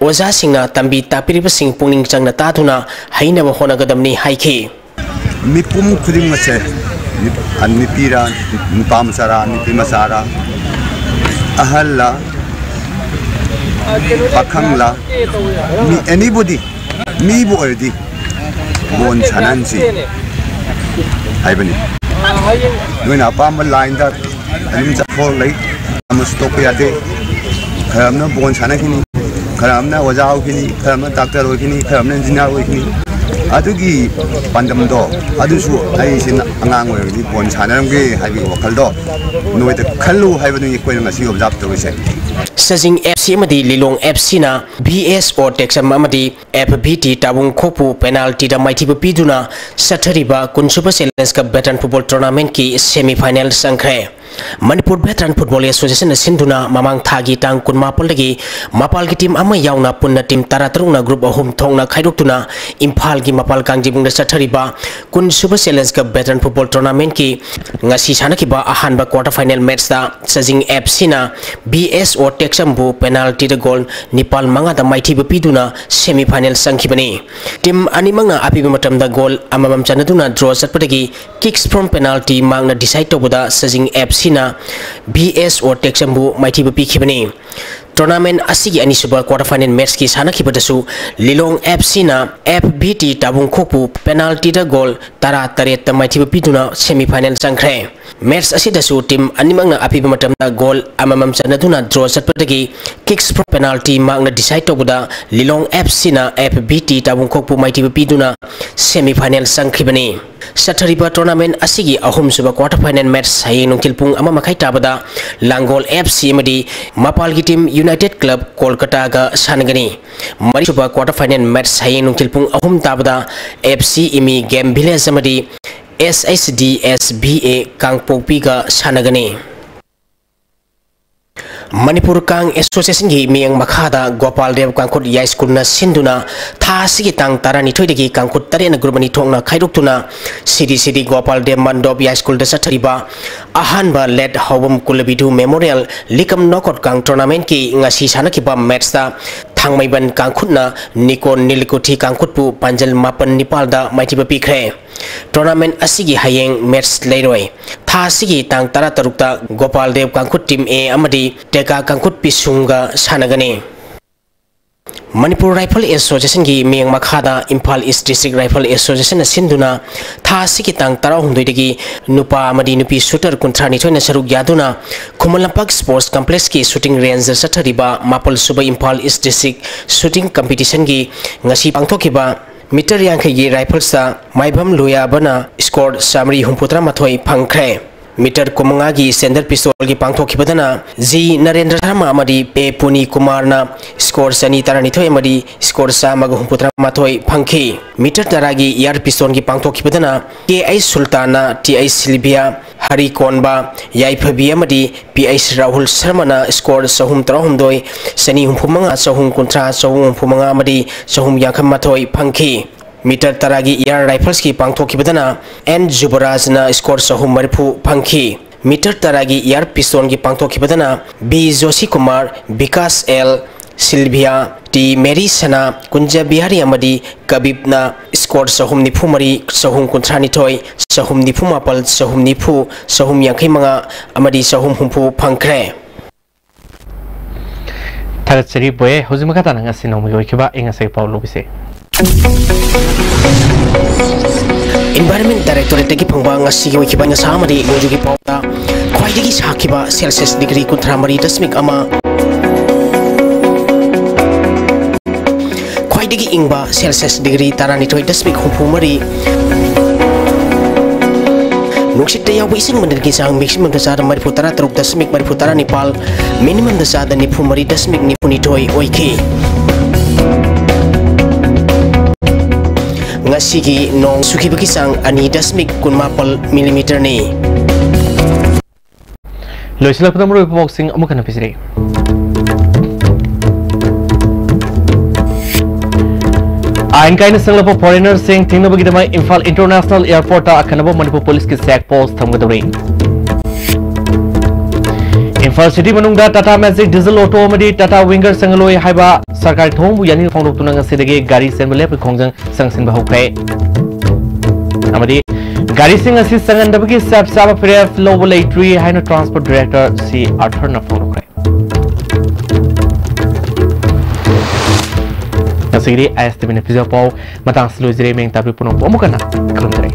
ꯑꯣꯖꯥꯁꯤꯡꯅ ꯇꯝꯕꯤ ꯇꯥꯛꯄꯤꯔꯤꯕꯁꯤꯡ ꯄꯨꯛꯅꯤꯡ ꯆꯪꯅ ꯇꯥꯗꯨꯅ ꯍꯩꯅꯕ ꯍꯣꯠꯅꯒꯗꯕꯅꯤ ꯍꯥꯏꯈꯤ꯫ ꯃꯤꯄꯨꯝ ꯈꯨꯗꯤꯡꯃꯛꯁꯦ, ꯅꯨꯞ-, ꯑ, ꯅꯨꯄꯤꯔꯥ, ꯅꯨꯄꯥ ꯃꯆꯥꯔꯥ, ꯅꯨꯄꯤ ꯃꯆꯥꯔꯥ, ꯑꯍꯜꯂ, ꯄꯥꯈꯪꯂ, ꯃꯤ, anybody, ꯃꯤꯕꯨ ꯑꯣꯏꯔꯗꯤ ꯕꯣꯜ ꯁꯥꯟꯅꯍꯟꯁꯤ ꯍꯥꯏꯕꯅꯤ꯫ ꯅꯣꯏꯅ ꯑꯄꯥꯝꯕ ꯂꯥꯏꯟꯗ ꯑꯗꯨꯝ ꯆꯠꯊꯣꯛ ꯂꯩ꯫ ꯑꯃꯁꯨ ꯇꯣꯛꯄ ꯌꯥꯗꯦ꯫ ꯈꯔ ꯑꯃꯅ ꯕꯣꯜ ꯁꯥꯟꯅꯈꯤꯅꯤ, ꯈꯔ ꯑꯃꯅ ꯑꯣꯖꯥ ꯑꯣꯏꯈꯤꯅꯤ, ꯈꯔ ꯑꯃꯅ ꯗꯥꯛꯇꯔ ꯑꯣꯏꯈꯤꯅꯤ, ꯈꯔ ꯑꯃꯅ ꯏꯟꯖꯤꯅꯤꯌꯥꯔ ꯑꯣꯏꯈꯤꯅꯤ꯫ ꯑꯗꯨꯒꯤ ꯄꯥꯟꯗꯝꯗꯣ, ꯑꯗꯨꯁꯨ ꯑꯩꯁꯤꯅ ꯑꯉꯥꯡ ꯑꯣꯏꯔꯒꯗꯤ ꯕꯣꯜ ꯁꯥꯟꯅꯔꯝꯒꯦ ꯍꯥꯏꯕꯒꯤ ꯋꯥꯈꯜꯗꯣ ꯅꯣꯏꯗ ꯈꯜꯂꯨ ꯍꯥꯏꯕꯗꯨꯅꯤ ꯑꯩꯈꯣꯏꯅ ꯉꯁꯤ ꯑꯣꯕꯖꯥꯔꯕ ꯇꯧꯔꯤꯁꯦ꯫ ꯁꯖꯤꯡ ꯑꯦꯐ ꯁꯤ ꯑꯃꯗꯤ ꯂꯤꯂꯣꯡ ꯑꯦꯐ ꯁꯤꯅ ꯚꯤ ꯑꯦꯁ ꯑꯣ ꯇꯦꯛꯆꯝ ꯑꯃꯗꯤ ꯑꯦꯐ ꯚꯤ ꯇꯤ ꯇꯥꯕꯨꯡ ꯈꯣꯛꯄꯨ ꯄꯦꯅꯥꯜꯇꯤꯗ ꯃꯥꯏꯊꯤꯕ ꯄꯤꯗꯨꯅ ꯆꯠꯊꯔꯤꯕ ꯀꯨꯟꯁꯨꯕ ꯆꯦꯂꯦꯟꯖ ꯀꯞ ꯕꯦꯇꯟ ꯐꯨꯠꯕꯣꯜ ꯇꯣꯔꯅꯥꯃꯦꯟꯠꯀꯤ ꯁꯦꯃꯤ ꯐꯥꯏꯅꯦꯜ ꯆꯪꯈ꯭ꯔꯦ꯫ ꯃꯅꯤꯄꯨꯔ ꯚꯦꯇꯔꯥꯟ ꯐꯨꯠꯕꯣꯜ ꯑꯦꯁꯣꯁꯤꯌꯦꯁꯟꯅ ꯁꯤꯟꯗꯨꯅ ꯃꯃꯥꯡ ꯊꯥꯒꯤ ꯇꯥꯡ ꯀꯨꯟꯃꯥꯄꯜꯗꯒꯤ ꯃꯄꯥꯜꯒꯤ ꯇꯤꯝ ꯑꯃ ꯌꯥꯎꯅ ꯄꯨꯟꯅ ꯇꯤꯝ ꯇꯔꯥꯇꯔꯨꯛꯅ ꯒ꯭ꯔꯨꯞ ꯑꯍꯨꯝ ꯊꯣꯛꯅ ꯈꯥꯏꯗꯣꯛꯇꯨꯅ ꯏꯝꯐꯥꯜꯒꯤ ꯃꯄꯥꯜ ꯀꯥꯡꯖꯩꯕꯨꯡꯗ ꯆꯠꯊꯔꯤꯕ ꯀꯨꯟꯁꯨꯕ ꯆꯦꯂꯦꯟꯖ ꯀꯞ ꯚꯦꯇꯔꯥꯟ ꯐꯨꯠꯕꯣꯜ ꯇꯣꯔꯅꯥꯃꯦꯟꯠꯀꯤ ꯉꯁꯤ ꯁꯥꯟꯅꯈꯤꯕ ꯑꯍꯥꯟꯕ ꯀ꯭ꯋꯥꯔꯇꯔ ꯐꯥꯏꯅꯦꯜ ꯃꯦꯠꯆꯇ ꯆꯖꯤꯡ ꯑꯦꯐ ꯁꯤꯅ ꯕꯤ ꯑꯦꯁ ꯑꯣ ꯇꯦꯛꯆꯝꯕꯨ ꯄꯦꯅꯥꯜꯇꯤꯗ ꯒꯣꯜ ꯅꯤꯄꯥꯜ ꯃꯉꯥꯗ ꯃꯥꯏꯊꯤꯕ ꯄꯤꯗꯨꯅ ꯁꯦꯃꯤ ꯐꯥꯏꯅꯦꯜ ꯆꯪꯈꯤꯕꯅꯤ꯫ ꯇꯤꯝ ꯑꯅꯤꯃꯛꯅ ꯑꯄꯤꯕ ꯃꯇꯝꯗ ꯒꯣꯜ ꯑꯃꯃꯝ ꯆꯟꯅꯗꯨꯅ ꯗ꯭ꯔꯣ ꯆꯠꯄꯗꯒꯤ ꯀꯤꯛꯁ ꯐ꯭ꯔꯣꯝ ꯄꯦꯅꯥꯜꯇꯤ ꯃꯥꯔꯛꯅ ꯗꯤꯁꯥꯏꯗ ꯇꯧꯕꯗ ꯆꯖꯤꯡ ꯑꯦꯐ ꯁꯤꯅ ꯕꯤ ꯑꯦꯁ ꯑꯣ ꯇꯦꯛꯆꯝꯕꯨ ꯃꯥꯏꯊꯤꯕ ꯄꯤꯈꯤꯕꯅꯤ꯫ ꯇꯣꯔꯅꯥꯃꯦꯟ ꯑꯁꯤꯒꯤ ꯑꯅꯤꯁꯨꯕ ꯀ꯭ꯋꯥꯔꯇꯔ ꯐꯥꯏꯅꯦꯜ ꯃꯦꯠꯆꯀꯤ ꯁꯥꯟꯅꯈꯤꯕꯗꯁꯨ ꯂꯤꯂꯣꯡ ꯑꯦꯐ ꯁꯤꯅ ꯑꯦꯐ ꯕꯤ ꯇꯤ ꯇꯥꯕꯨꯡꯈꯣꯛꯄꯨ ꯄꯦꯅꯥꯜꯇꯤꯗ ꯒꯣꯜ ꯇꯔꯥ ꯇꯔꯦꯠꯇ ꯃꯥꯏꯊꯤꯕ ꯄꯤꯗꯨꯅ ꯁꯦꯃꯤ ꯐꯥꯏꯅꯦꯜ ꯆꯪꯈ꯭ꯔꯦ꯫ ꯃꯦꯠꯆ ꯑꯁꯤꯗꯁꯨ ꯇꯤꯝ ꯑꯅꯤꯃꯛꯅ ꯑꯄꯤꯕ ꯃꯇꯝꯗ ꯒꯣꯜ ꯑꯃꯃꯝ ꯆꯟꯅꯗꯨꯅ ꯗ꯭ꯔꯣ ꯆꯠꯄꯗꯒꯤ ꯀꯤꯛꯁ ꯐ꯭ꯔꯣꯝ ꯄꯦꯅꯥꯜꯇꯤ ꯃꯥꯔꯛꯅ ꯗꯤꯁꯥꯏꯗ ꯇꯧꯕꯗ ꯂꯤꯂꯣꯡ ꯑꯦꯐ ꯁꯤꯅ ꯑꯦꯐ ꯕꯤ ꯇꯤ ꯇꯥꯕꯨꯡꯈꯣꯛꯄꯨ ꯃꯥꯏꯊꯤꯕ ꯄꯤꯗꯨꯅ ꯁꯦꯃꯤ ꯐꯥꯏꯅꯦꯜ ꯆꯪꯈꯤꯕꯅꯤ꯫ ꯆꯠꯊꯔꯤꯕ ꯇꯣꯔꯅꯥꯃꯦꯟ ꯑꯁꯤꯒꯤ ꯑꯍꯨꯝꯁꯨꯕ ꯀ꯭ꯋꯥꯔꯇꯔ ꯐꯥꯏꯅꯦꯜ ꯃꯦꯠꯆ ꯍꯌꯦꯡ ꯅꯨꯡꯊꯤꯜ ꯄꯨꯡ ꯑꯃ ꯃꯈꯥꯏ ꯇꯥꯕꯗ ꯂꯥꯡꯒꯣꯜ ꯑꯦꯐ ꯁꯤ ꯑꯃꯗꯤ ꯃꯄꯥꯜꯒꯤ ꯇꯤꯝ ꯌꯨꯅꯥꯏꯇꯦꯗ ꯀ꯭ꯂꯕ ꯀꯣꯜꯀꯇꯥꯒ ꯁꯥꯟꯅꯒꯅꯤ꯫ ꯃꯔꯤꯁꯨꯕ ꯀ꯭ꯋꯥꯔꯇꯔ ꯐꯥꯏꯅꯦꯜ ꯃꯦꯠꯆ ꯍꯌꯦꯡ ꯅꯨꯡꯊꯤꯜ ꯄꯨꯡ ꯑꯍꯨꯝ ꯇꯥꯕꯗ ꯑꯦꯐ ꯁꯤ ꯏꯃꯤ ꯒꯦꯝ ꯚꯤꯂꯦꯖ ꯑꯃꯗꯤ ꯑꯦꯁ H D S V A ꯀꯥꯡꯄꯣꯛꯄꯤꯒ ꯁꯥꯟꯅꯒꯅꯤ꯫ ꯃꯅꯤꯄꯨꯔ ꯀꯥꯡ ꯑꯦꯁꯣꯁꯤꯌꯦꯁꯟꯒꯤ ꯃꯤꯠꯌꯦꯡ ꯃꯈꯥꯗ ꯒꯣꯄꯥꯜ ꯗꯦꯕ ꯀꯥꯡꯈꯨꯠ ꯌꯥꯏꯁ꯭ꯀꯨꯜꯅ ꯁꯤꯟꯗꯨꯅ ꯊꯥ ꯑꯁꯤꯒꯤ ꯇꯥꯡ ꯇꯔꯥꯅꯤꯊꯣꯏꯗꯒꯤ ꯀꯥꯡꯈꯨꯠ ꯇꯔꯦꯠꯅ ꯒ꯭ꯔꯨꯞ ꯑꯅꯤ ꯊꯣꯛꯅ ꯈꯥꯏꯗꯣꯛꯇꯨꯅ ꯁꯤꯗꯤ ꯁꯤꯗꯤ ꯒꯣꯄꯥꯜ ꯗꯦꯕ ꯃꯟꯗꯣꯞ ꯌꯥꯏꯁ꯭ꯀꯨꯜꯗ ꯆꯠꯊꯔꯤꯕ ꯑꯍꯥꯟꯕ ꯂꯦꯠ ꯍꯥꯎꯕꯝ ꯀꯨꯂꯕꯤꯙꯨ ꯃꯦꯃꯣꯔꯤꯌꯦꯜ ꯂꯤꯀꯝ ꯅꯣꯀꯥꯎꯠ ꯀꯥꯡ ꯇꯣꯔꯅꯥꯃꯦꯟꯠꯀꯤ ꯉꯁꯤ ꯁꯥꯟꯅꯈꯤꯕ ꯃꯦꯠꯆꯇ ꯊꯥꯡꯃꯩꯕꯟ ꯀꯥꯡꯈꯨꯠꯅ ꯅꯤꯀꯣꯟ ꯅꯤꯂꯤꯀꯨꯊꯤ ꯀꯥꯡꯈꯨꯠꯄꯨ ꯄꯥꯟꯖꯜ ꯃꯥꯄꯟ ꯅꯤꯄꯥꯜꯗ ꯃꯥꯏꯊꯤꯕ ꯄꯤꯈ꯭ꯔꯦ꯫ ꯇꯣꯔꯅꯥꯃꯦꯟ ꯑꯁꯤꯒꯤ ꯍꯌꯦꯡ ꯃꯦꯠꯆ ꯂꯩꯔꯣꯏ꯫ ꯊꯥ ꯑꯁꯤꯒꯤ ꯇꯥꯡ ꯇꯔꯥꯇꯔꯨꯛꯇ ꯒꯣꯄꯥꯜ ꯗꯦꯕ ꯀꯥꯡꯈꯨꯠ ꯇꯤꯝ ꯑꯦ ꯑꯃꯗꯤ ꯇꯦꯀꯥ ꯀꯥꯡꯈꯨꯠ ꯄꯤꯁꯨꯝꯒ ꯁꯥꯟꯅꯒꯅꯤ꯫ ꯃꯅꯤꯄꯨꯔ ꯔꯥꯏꯐꯜ ꯑꯦꯁꯣꯁꯤꯌꯦꯁꯟꯒꯤ ꯃꯤꯠꯌꯦꯡ ꯃꯈꯥꯗ ꯏꯝꯐꯥꯜ ꯏꯁ꯭ꯠ ꯗꯤꯁꯇ꯭ꯔꯤꯛ ꯔꯥꯏꯐꯜ ꯑꯦꯁꯣꯁꯤꯌꯦꯁꯟꯅ ꯁꯤꯟꯗꯨꯅ ꯊꯥ ꯑꯁꯤꯒꯤ ꯇꯥꯡ ꯇꯔꯥꯍꯨꯝꯗꯣꯏꯗꯒꯤ ꯅꯨꯄꯥ ꯑꯃꯗꯤ ꯅꯨꯄꯤ ꯁꯨꯇꯔ ꯀꯨꯟꯊ꯭ꯔꯥꯅꯤꯊꯣꯏꯅ ꯁꯔꯨꯛ ꯌꯥꯗꯨꯅ ꯈꯨꯃꯟ ꯂꯝꯄꯥꯛ ꯁ꯭ꯄꯣꯔꯠꯁ ꯀꯝꯄ꯭ꯂꯦꯛꯁꯀꯤ ꯁꯨꯇꯤꯡ ꯔꯦꯟꯖꯇ ꯆꯠꯊꯔꯤꯕ ꯃꯥꯄꯜ ꯁꯨꯕ ꯏꯝꯐꯥꯜ ꯏꯁ꯭ꯠ ꯗꯤꯁꯇ꯭ꯔꯤꯛ ꯁꯨꯇꯤꯡ ꯀꯝꯄꯤꯇꯤꯁꯟꯒꯤ ꯉꯁꯤ ꯄꯥꯡꯊꯣꯛꯈꯤꯕ ꯃꯤꯇꯔ ꯌꯥꯡꯈꯩꯒꯤ ꯔꯥꯏꯐꯜꯁꯇ ꯃꯥꯏꯕꯝ ꯂꯣꯌꯥꯕꯅ ꯁ꯭ꯀꯣꯔ ꯆꯥꯃꯔꯤ ꯍꯨꯝꯐꯨꯇꯔꯥꯃꯥꯊꯣꯏ ꯐꯪꯈ꯭ꯔꯦ꯫ Meter ꯀꯨꯟꯃꯉꯥꯒꯤ standard pistolꯒꯤ ꯄꯥꯡꯊꯣꯛꯈꯤꯕꯗꯅ G Narendra Sharma ꯑꯃꯗꯤ P ꯄꯨꯅꯤ ꯀꯨꯃꯥꯔꯅ score ꯆꯅꯤ ꯇꯔꯥꯅꯤꯊꯣꯏ ꯑꯃꯗꯤ score ꯆꯥꯝꯃꯒ ꯍꯨꯝꯐꯨꯇꯔꯥ ꯃꯥꯊꯣꯏ ꯐꯪꯈꯤ꯫ Meter ꯇꯔꯥꯒꯤ air pistolꯒꯤ ꯄꯥꯡꯊꯣꯛꯈꯤꯕꯗꯅ K H ꯁꯨꯜꯇꯥꯟꯅ T H Silvia, Hari Konba, ꯌꯥꯏꯐꯕꯤ ꯑꯃꯗꯤ P H ꯔꯥꯍꯨꯜ ꯁꯔꯃꯅ score ꯆꯍꯨꯝ ꯇꯔꯥꯍꯨꯝꯗꯣꯏ, ꯆꯅꯤ ꯍꯨꯝꯐꯨꯃꯉꯥ, ꯆꯍꯨꯝ ꯀꯨꯟꯊ꯭ꯔꯥ, ꯆꯍꯨꯝ ꯍꯨꯝꯐꯨꯃꯉꯥ ꯑꯃꯗꯤ ꯆꯍꯨꯝ ꯌꯥꯡꯈꯩ ꯃꯥꯊꯣꯏ ꯐꯪꯈꯤ꯫ Meter ꯇꯔꯥꯒꯤ air riflesꯀꯤ ꯄꯥꯡꯊꯣꯛꯈꯤꯕꯗꯅ N ꯖꯨꯕꯔꯥꯖꯅ score ꯆꯍꯨꯝ ꯃꯔꯤꯐꯨ ꯐꯪꯈꯤ꯫ Meter ꯇꯔꯥꯒꯤ air pistolꯒꯤ ꯄꯥꯡꯊꯣꯛꯈꯤꯕꯗꯅ B Joshi Kumar, Bikash L, Silvia, T Mary Sana, Kunj Bihari ꯑꯃꯗꯤ ꯀꯕꯤꯞꯅ score ꯆꯍꯨꯝ ꯅꯤꯐꯨ ꯃꯔꯤ, ꯆꯍꯨꯝ ꯀꯨꯟꯊ꯭ꯔꯥ ꯅꯤꯊꯣꯏ, ꯆꯍꯨꯝ ꯅꯤꯐꯨ ꯃꯥꯄꯜ, ꯆꯍꯨꯝ ꯅꯤꯐꯨ, ꯆꯍꯨꯝ ꯌꯥꯡꯈꯩ ꯃꯉꯥ ꯑꯃꯗꯤ ꯆꯍꯨꯝ ꯍꯨꯝꯐꯨ ꯐꯪꯈ꯭ꯔꯦ꯫ ꯊꯥꯒꯠꯆꯔꯤ ꯕꯣꯌꯦ꯫ ꯍꯧꯖꯤꯛ ꯃꯈꯥ ꯇꯥꯅ ꯉꯁꯤ ꯅꯣꯡꯃꯒꯤ ꯑꯣꯏꯈꯤꯕ ꯑꯏꯪ ꯑꯁꯥꯒꯤ ꯄꯥꯎ ꯂꯧꯕꯤꯁꯦ꯫ Environment Directorateꯇꯒꯤ ꯐꯪꯕ ꯉꯁꯤꯒꯤ ꯑꯣꯏꯈꯤꯕ ꯑꯏꯪ ꯑꯁꯥ ꯑꯃꯗꯤ ꯅꯣꯡꯖꯨꯒꯤ ꯄꯥꯎꯗ ꯈ꯭ꯋꯥꯏꯗꯒꯤ ꯁꯥꯈꯤꯕ Celsius degree ꯀꯨꯟꯊ꯭ꯔꯥ ꯃꯔꯤ ꯗꯁꯃꯤꯛ ꯑꯃ, ꯈ꯭ꯋꯥꯏꯗꯒꯤ ꯏꯪꯕ Celsius degree ꯇꯔꯥꯅꯤꯊꯣꯏ ꯗꯁꯃꯤꯛ ꯍꯨꯝꯐꯨ ꯃꯔꯤ, ꯅꯨꯡꯁꯤꯠꯇ ꯌꯥꯎꯕ ꯏꯁꯤꯡ ꯃꯅꯤꯜꯒꯤ ꯆꯥꯡ maximumꯗ ꯆꯥꯗ ꯃꯔꯤꯐꯨ ꯇꯔꯥ ꯇꯔꯨꯛ ꯗꯁꯃꯤꯛ ꯃꯔꯤꯐꯨ ꯇꯔꯥ ꯅꯤꯄꯥꯜ, minimumꯗ ꯆꯥꯗ ꯅꯤꯐꯨ ꯃꯔꯤ ꯗꯁꯃꯤꯛ ꯅꯤꯐꯨ ꯅꯤꯊꯣꯏ ꯑꯣꯏꯈꯤ꯫ ꯉꯁꯤꯒꯤ ꯅꯣꯡ ꯆꯨꯈꯤꯕꯒꯤ ꯆꯥꯡ ꯑꯅꯤ ꯗꯁꯃꯤꯛ ꯀꯨꯟꯃꯥꯄꯜ millimeterꯅꯤ꯫ ꯂꯣꯏꯁꯤꯜꯂꯛꯄꯗ ꯃꯔꯨꯑꯣꯏꯕ ꯄꯥꯎꯁꯤꯡ ꯑꯃꯨꯛ ꯍꯟꯅ ꯄꯤꯖꯔꯤ꯫ ꯑꯥꯏꯟ ꯀꯥꯏꯅ ꯆꯪꯂꯛꯄ foreignerꯁꯤꯡ ꯊꯤꯡꯅꯕꯒꯤꯗꯃꯛ ꯏꯝꯐꯥꯜ International Airportꯇ ꯑꯈꯟꯅꯕ ꯃꯅꯤꯄꯨꯔ ꯄꯨꯂꯤꯁꯀꯤ check post ꯊꯝꯒꯗꯧꯔꯤ꯫ ꯏꯝꯐꯥꯜ city ꯃꯅꯨꯡꯗ Tata Magic Diesel Auto ꯑꯃꯗꯤ Tata Winger ꯆꯪꯍꯜꯂꯣꯏ ꯍꯥꯏꯕ ꯁꯔꯀꯥꯔꯒꯤ ꯊꯧꯑꯣꯡꯕꯨ ꯌꯥꯅꯤꯡ ꯐꯣꯡꯗꯣꯛꯇꯨꯅ ꯉꯁꯤꯗꯒꯤ ꯒꯥꯔꯤ ꯆꯦꯟꯕ ꯂꯦꯞꯄꯒꯤ ꯈꯣꯡꯖꯪ ꯆꯪꯁꯤꯟꯕ ꯍꯧꯈ꯭ꯔꯦ꯫ ꯑꯃꯗꯤ ꯒꯥꯔꯤꯁꯤꯡ ꯑꯁꯤ ꯆꯪꯍꯟꯗꯕꯒꯤ ꯆꯞ ꯆꯥꯕ ꯐꯤꯔꯦꯞ ꯂꯧꯕ ꯂꯩꯇ꯭ꯔꯤ ꯍꯥꯏꯅ Transport Director C Arthurꯅ ꯐꯣꯡꯗꯣꯛꯈ꯭ꯔꯦ꯫ ꯉꯁꯤꯒꯤꯗꯤ ISTVꯅ ꯄꯤꯖꯕ ꯄꯥꯎ ꯃꯇꯥꯡꯁꯤ ꯂꯣꯏꯖꯔꯦ꯫ ꯃꯌꯦꯡ ꯇꯥꯕꯤꯌꯨ ꯄꯨꯝꯅꯃꯛꯄꯨ ꯑꯃꯨꯛ ꯍꯟꯅ ꯈꯨꯔꯨꯝꯖꯔꯤ꯫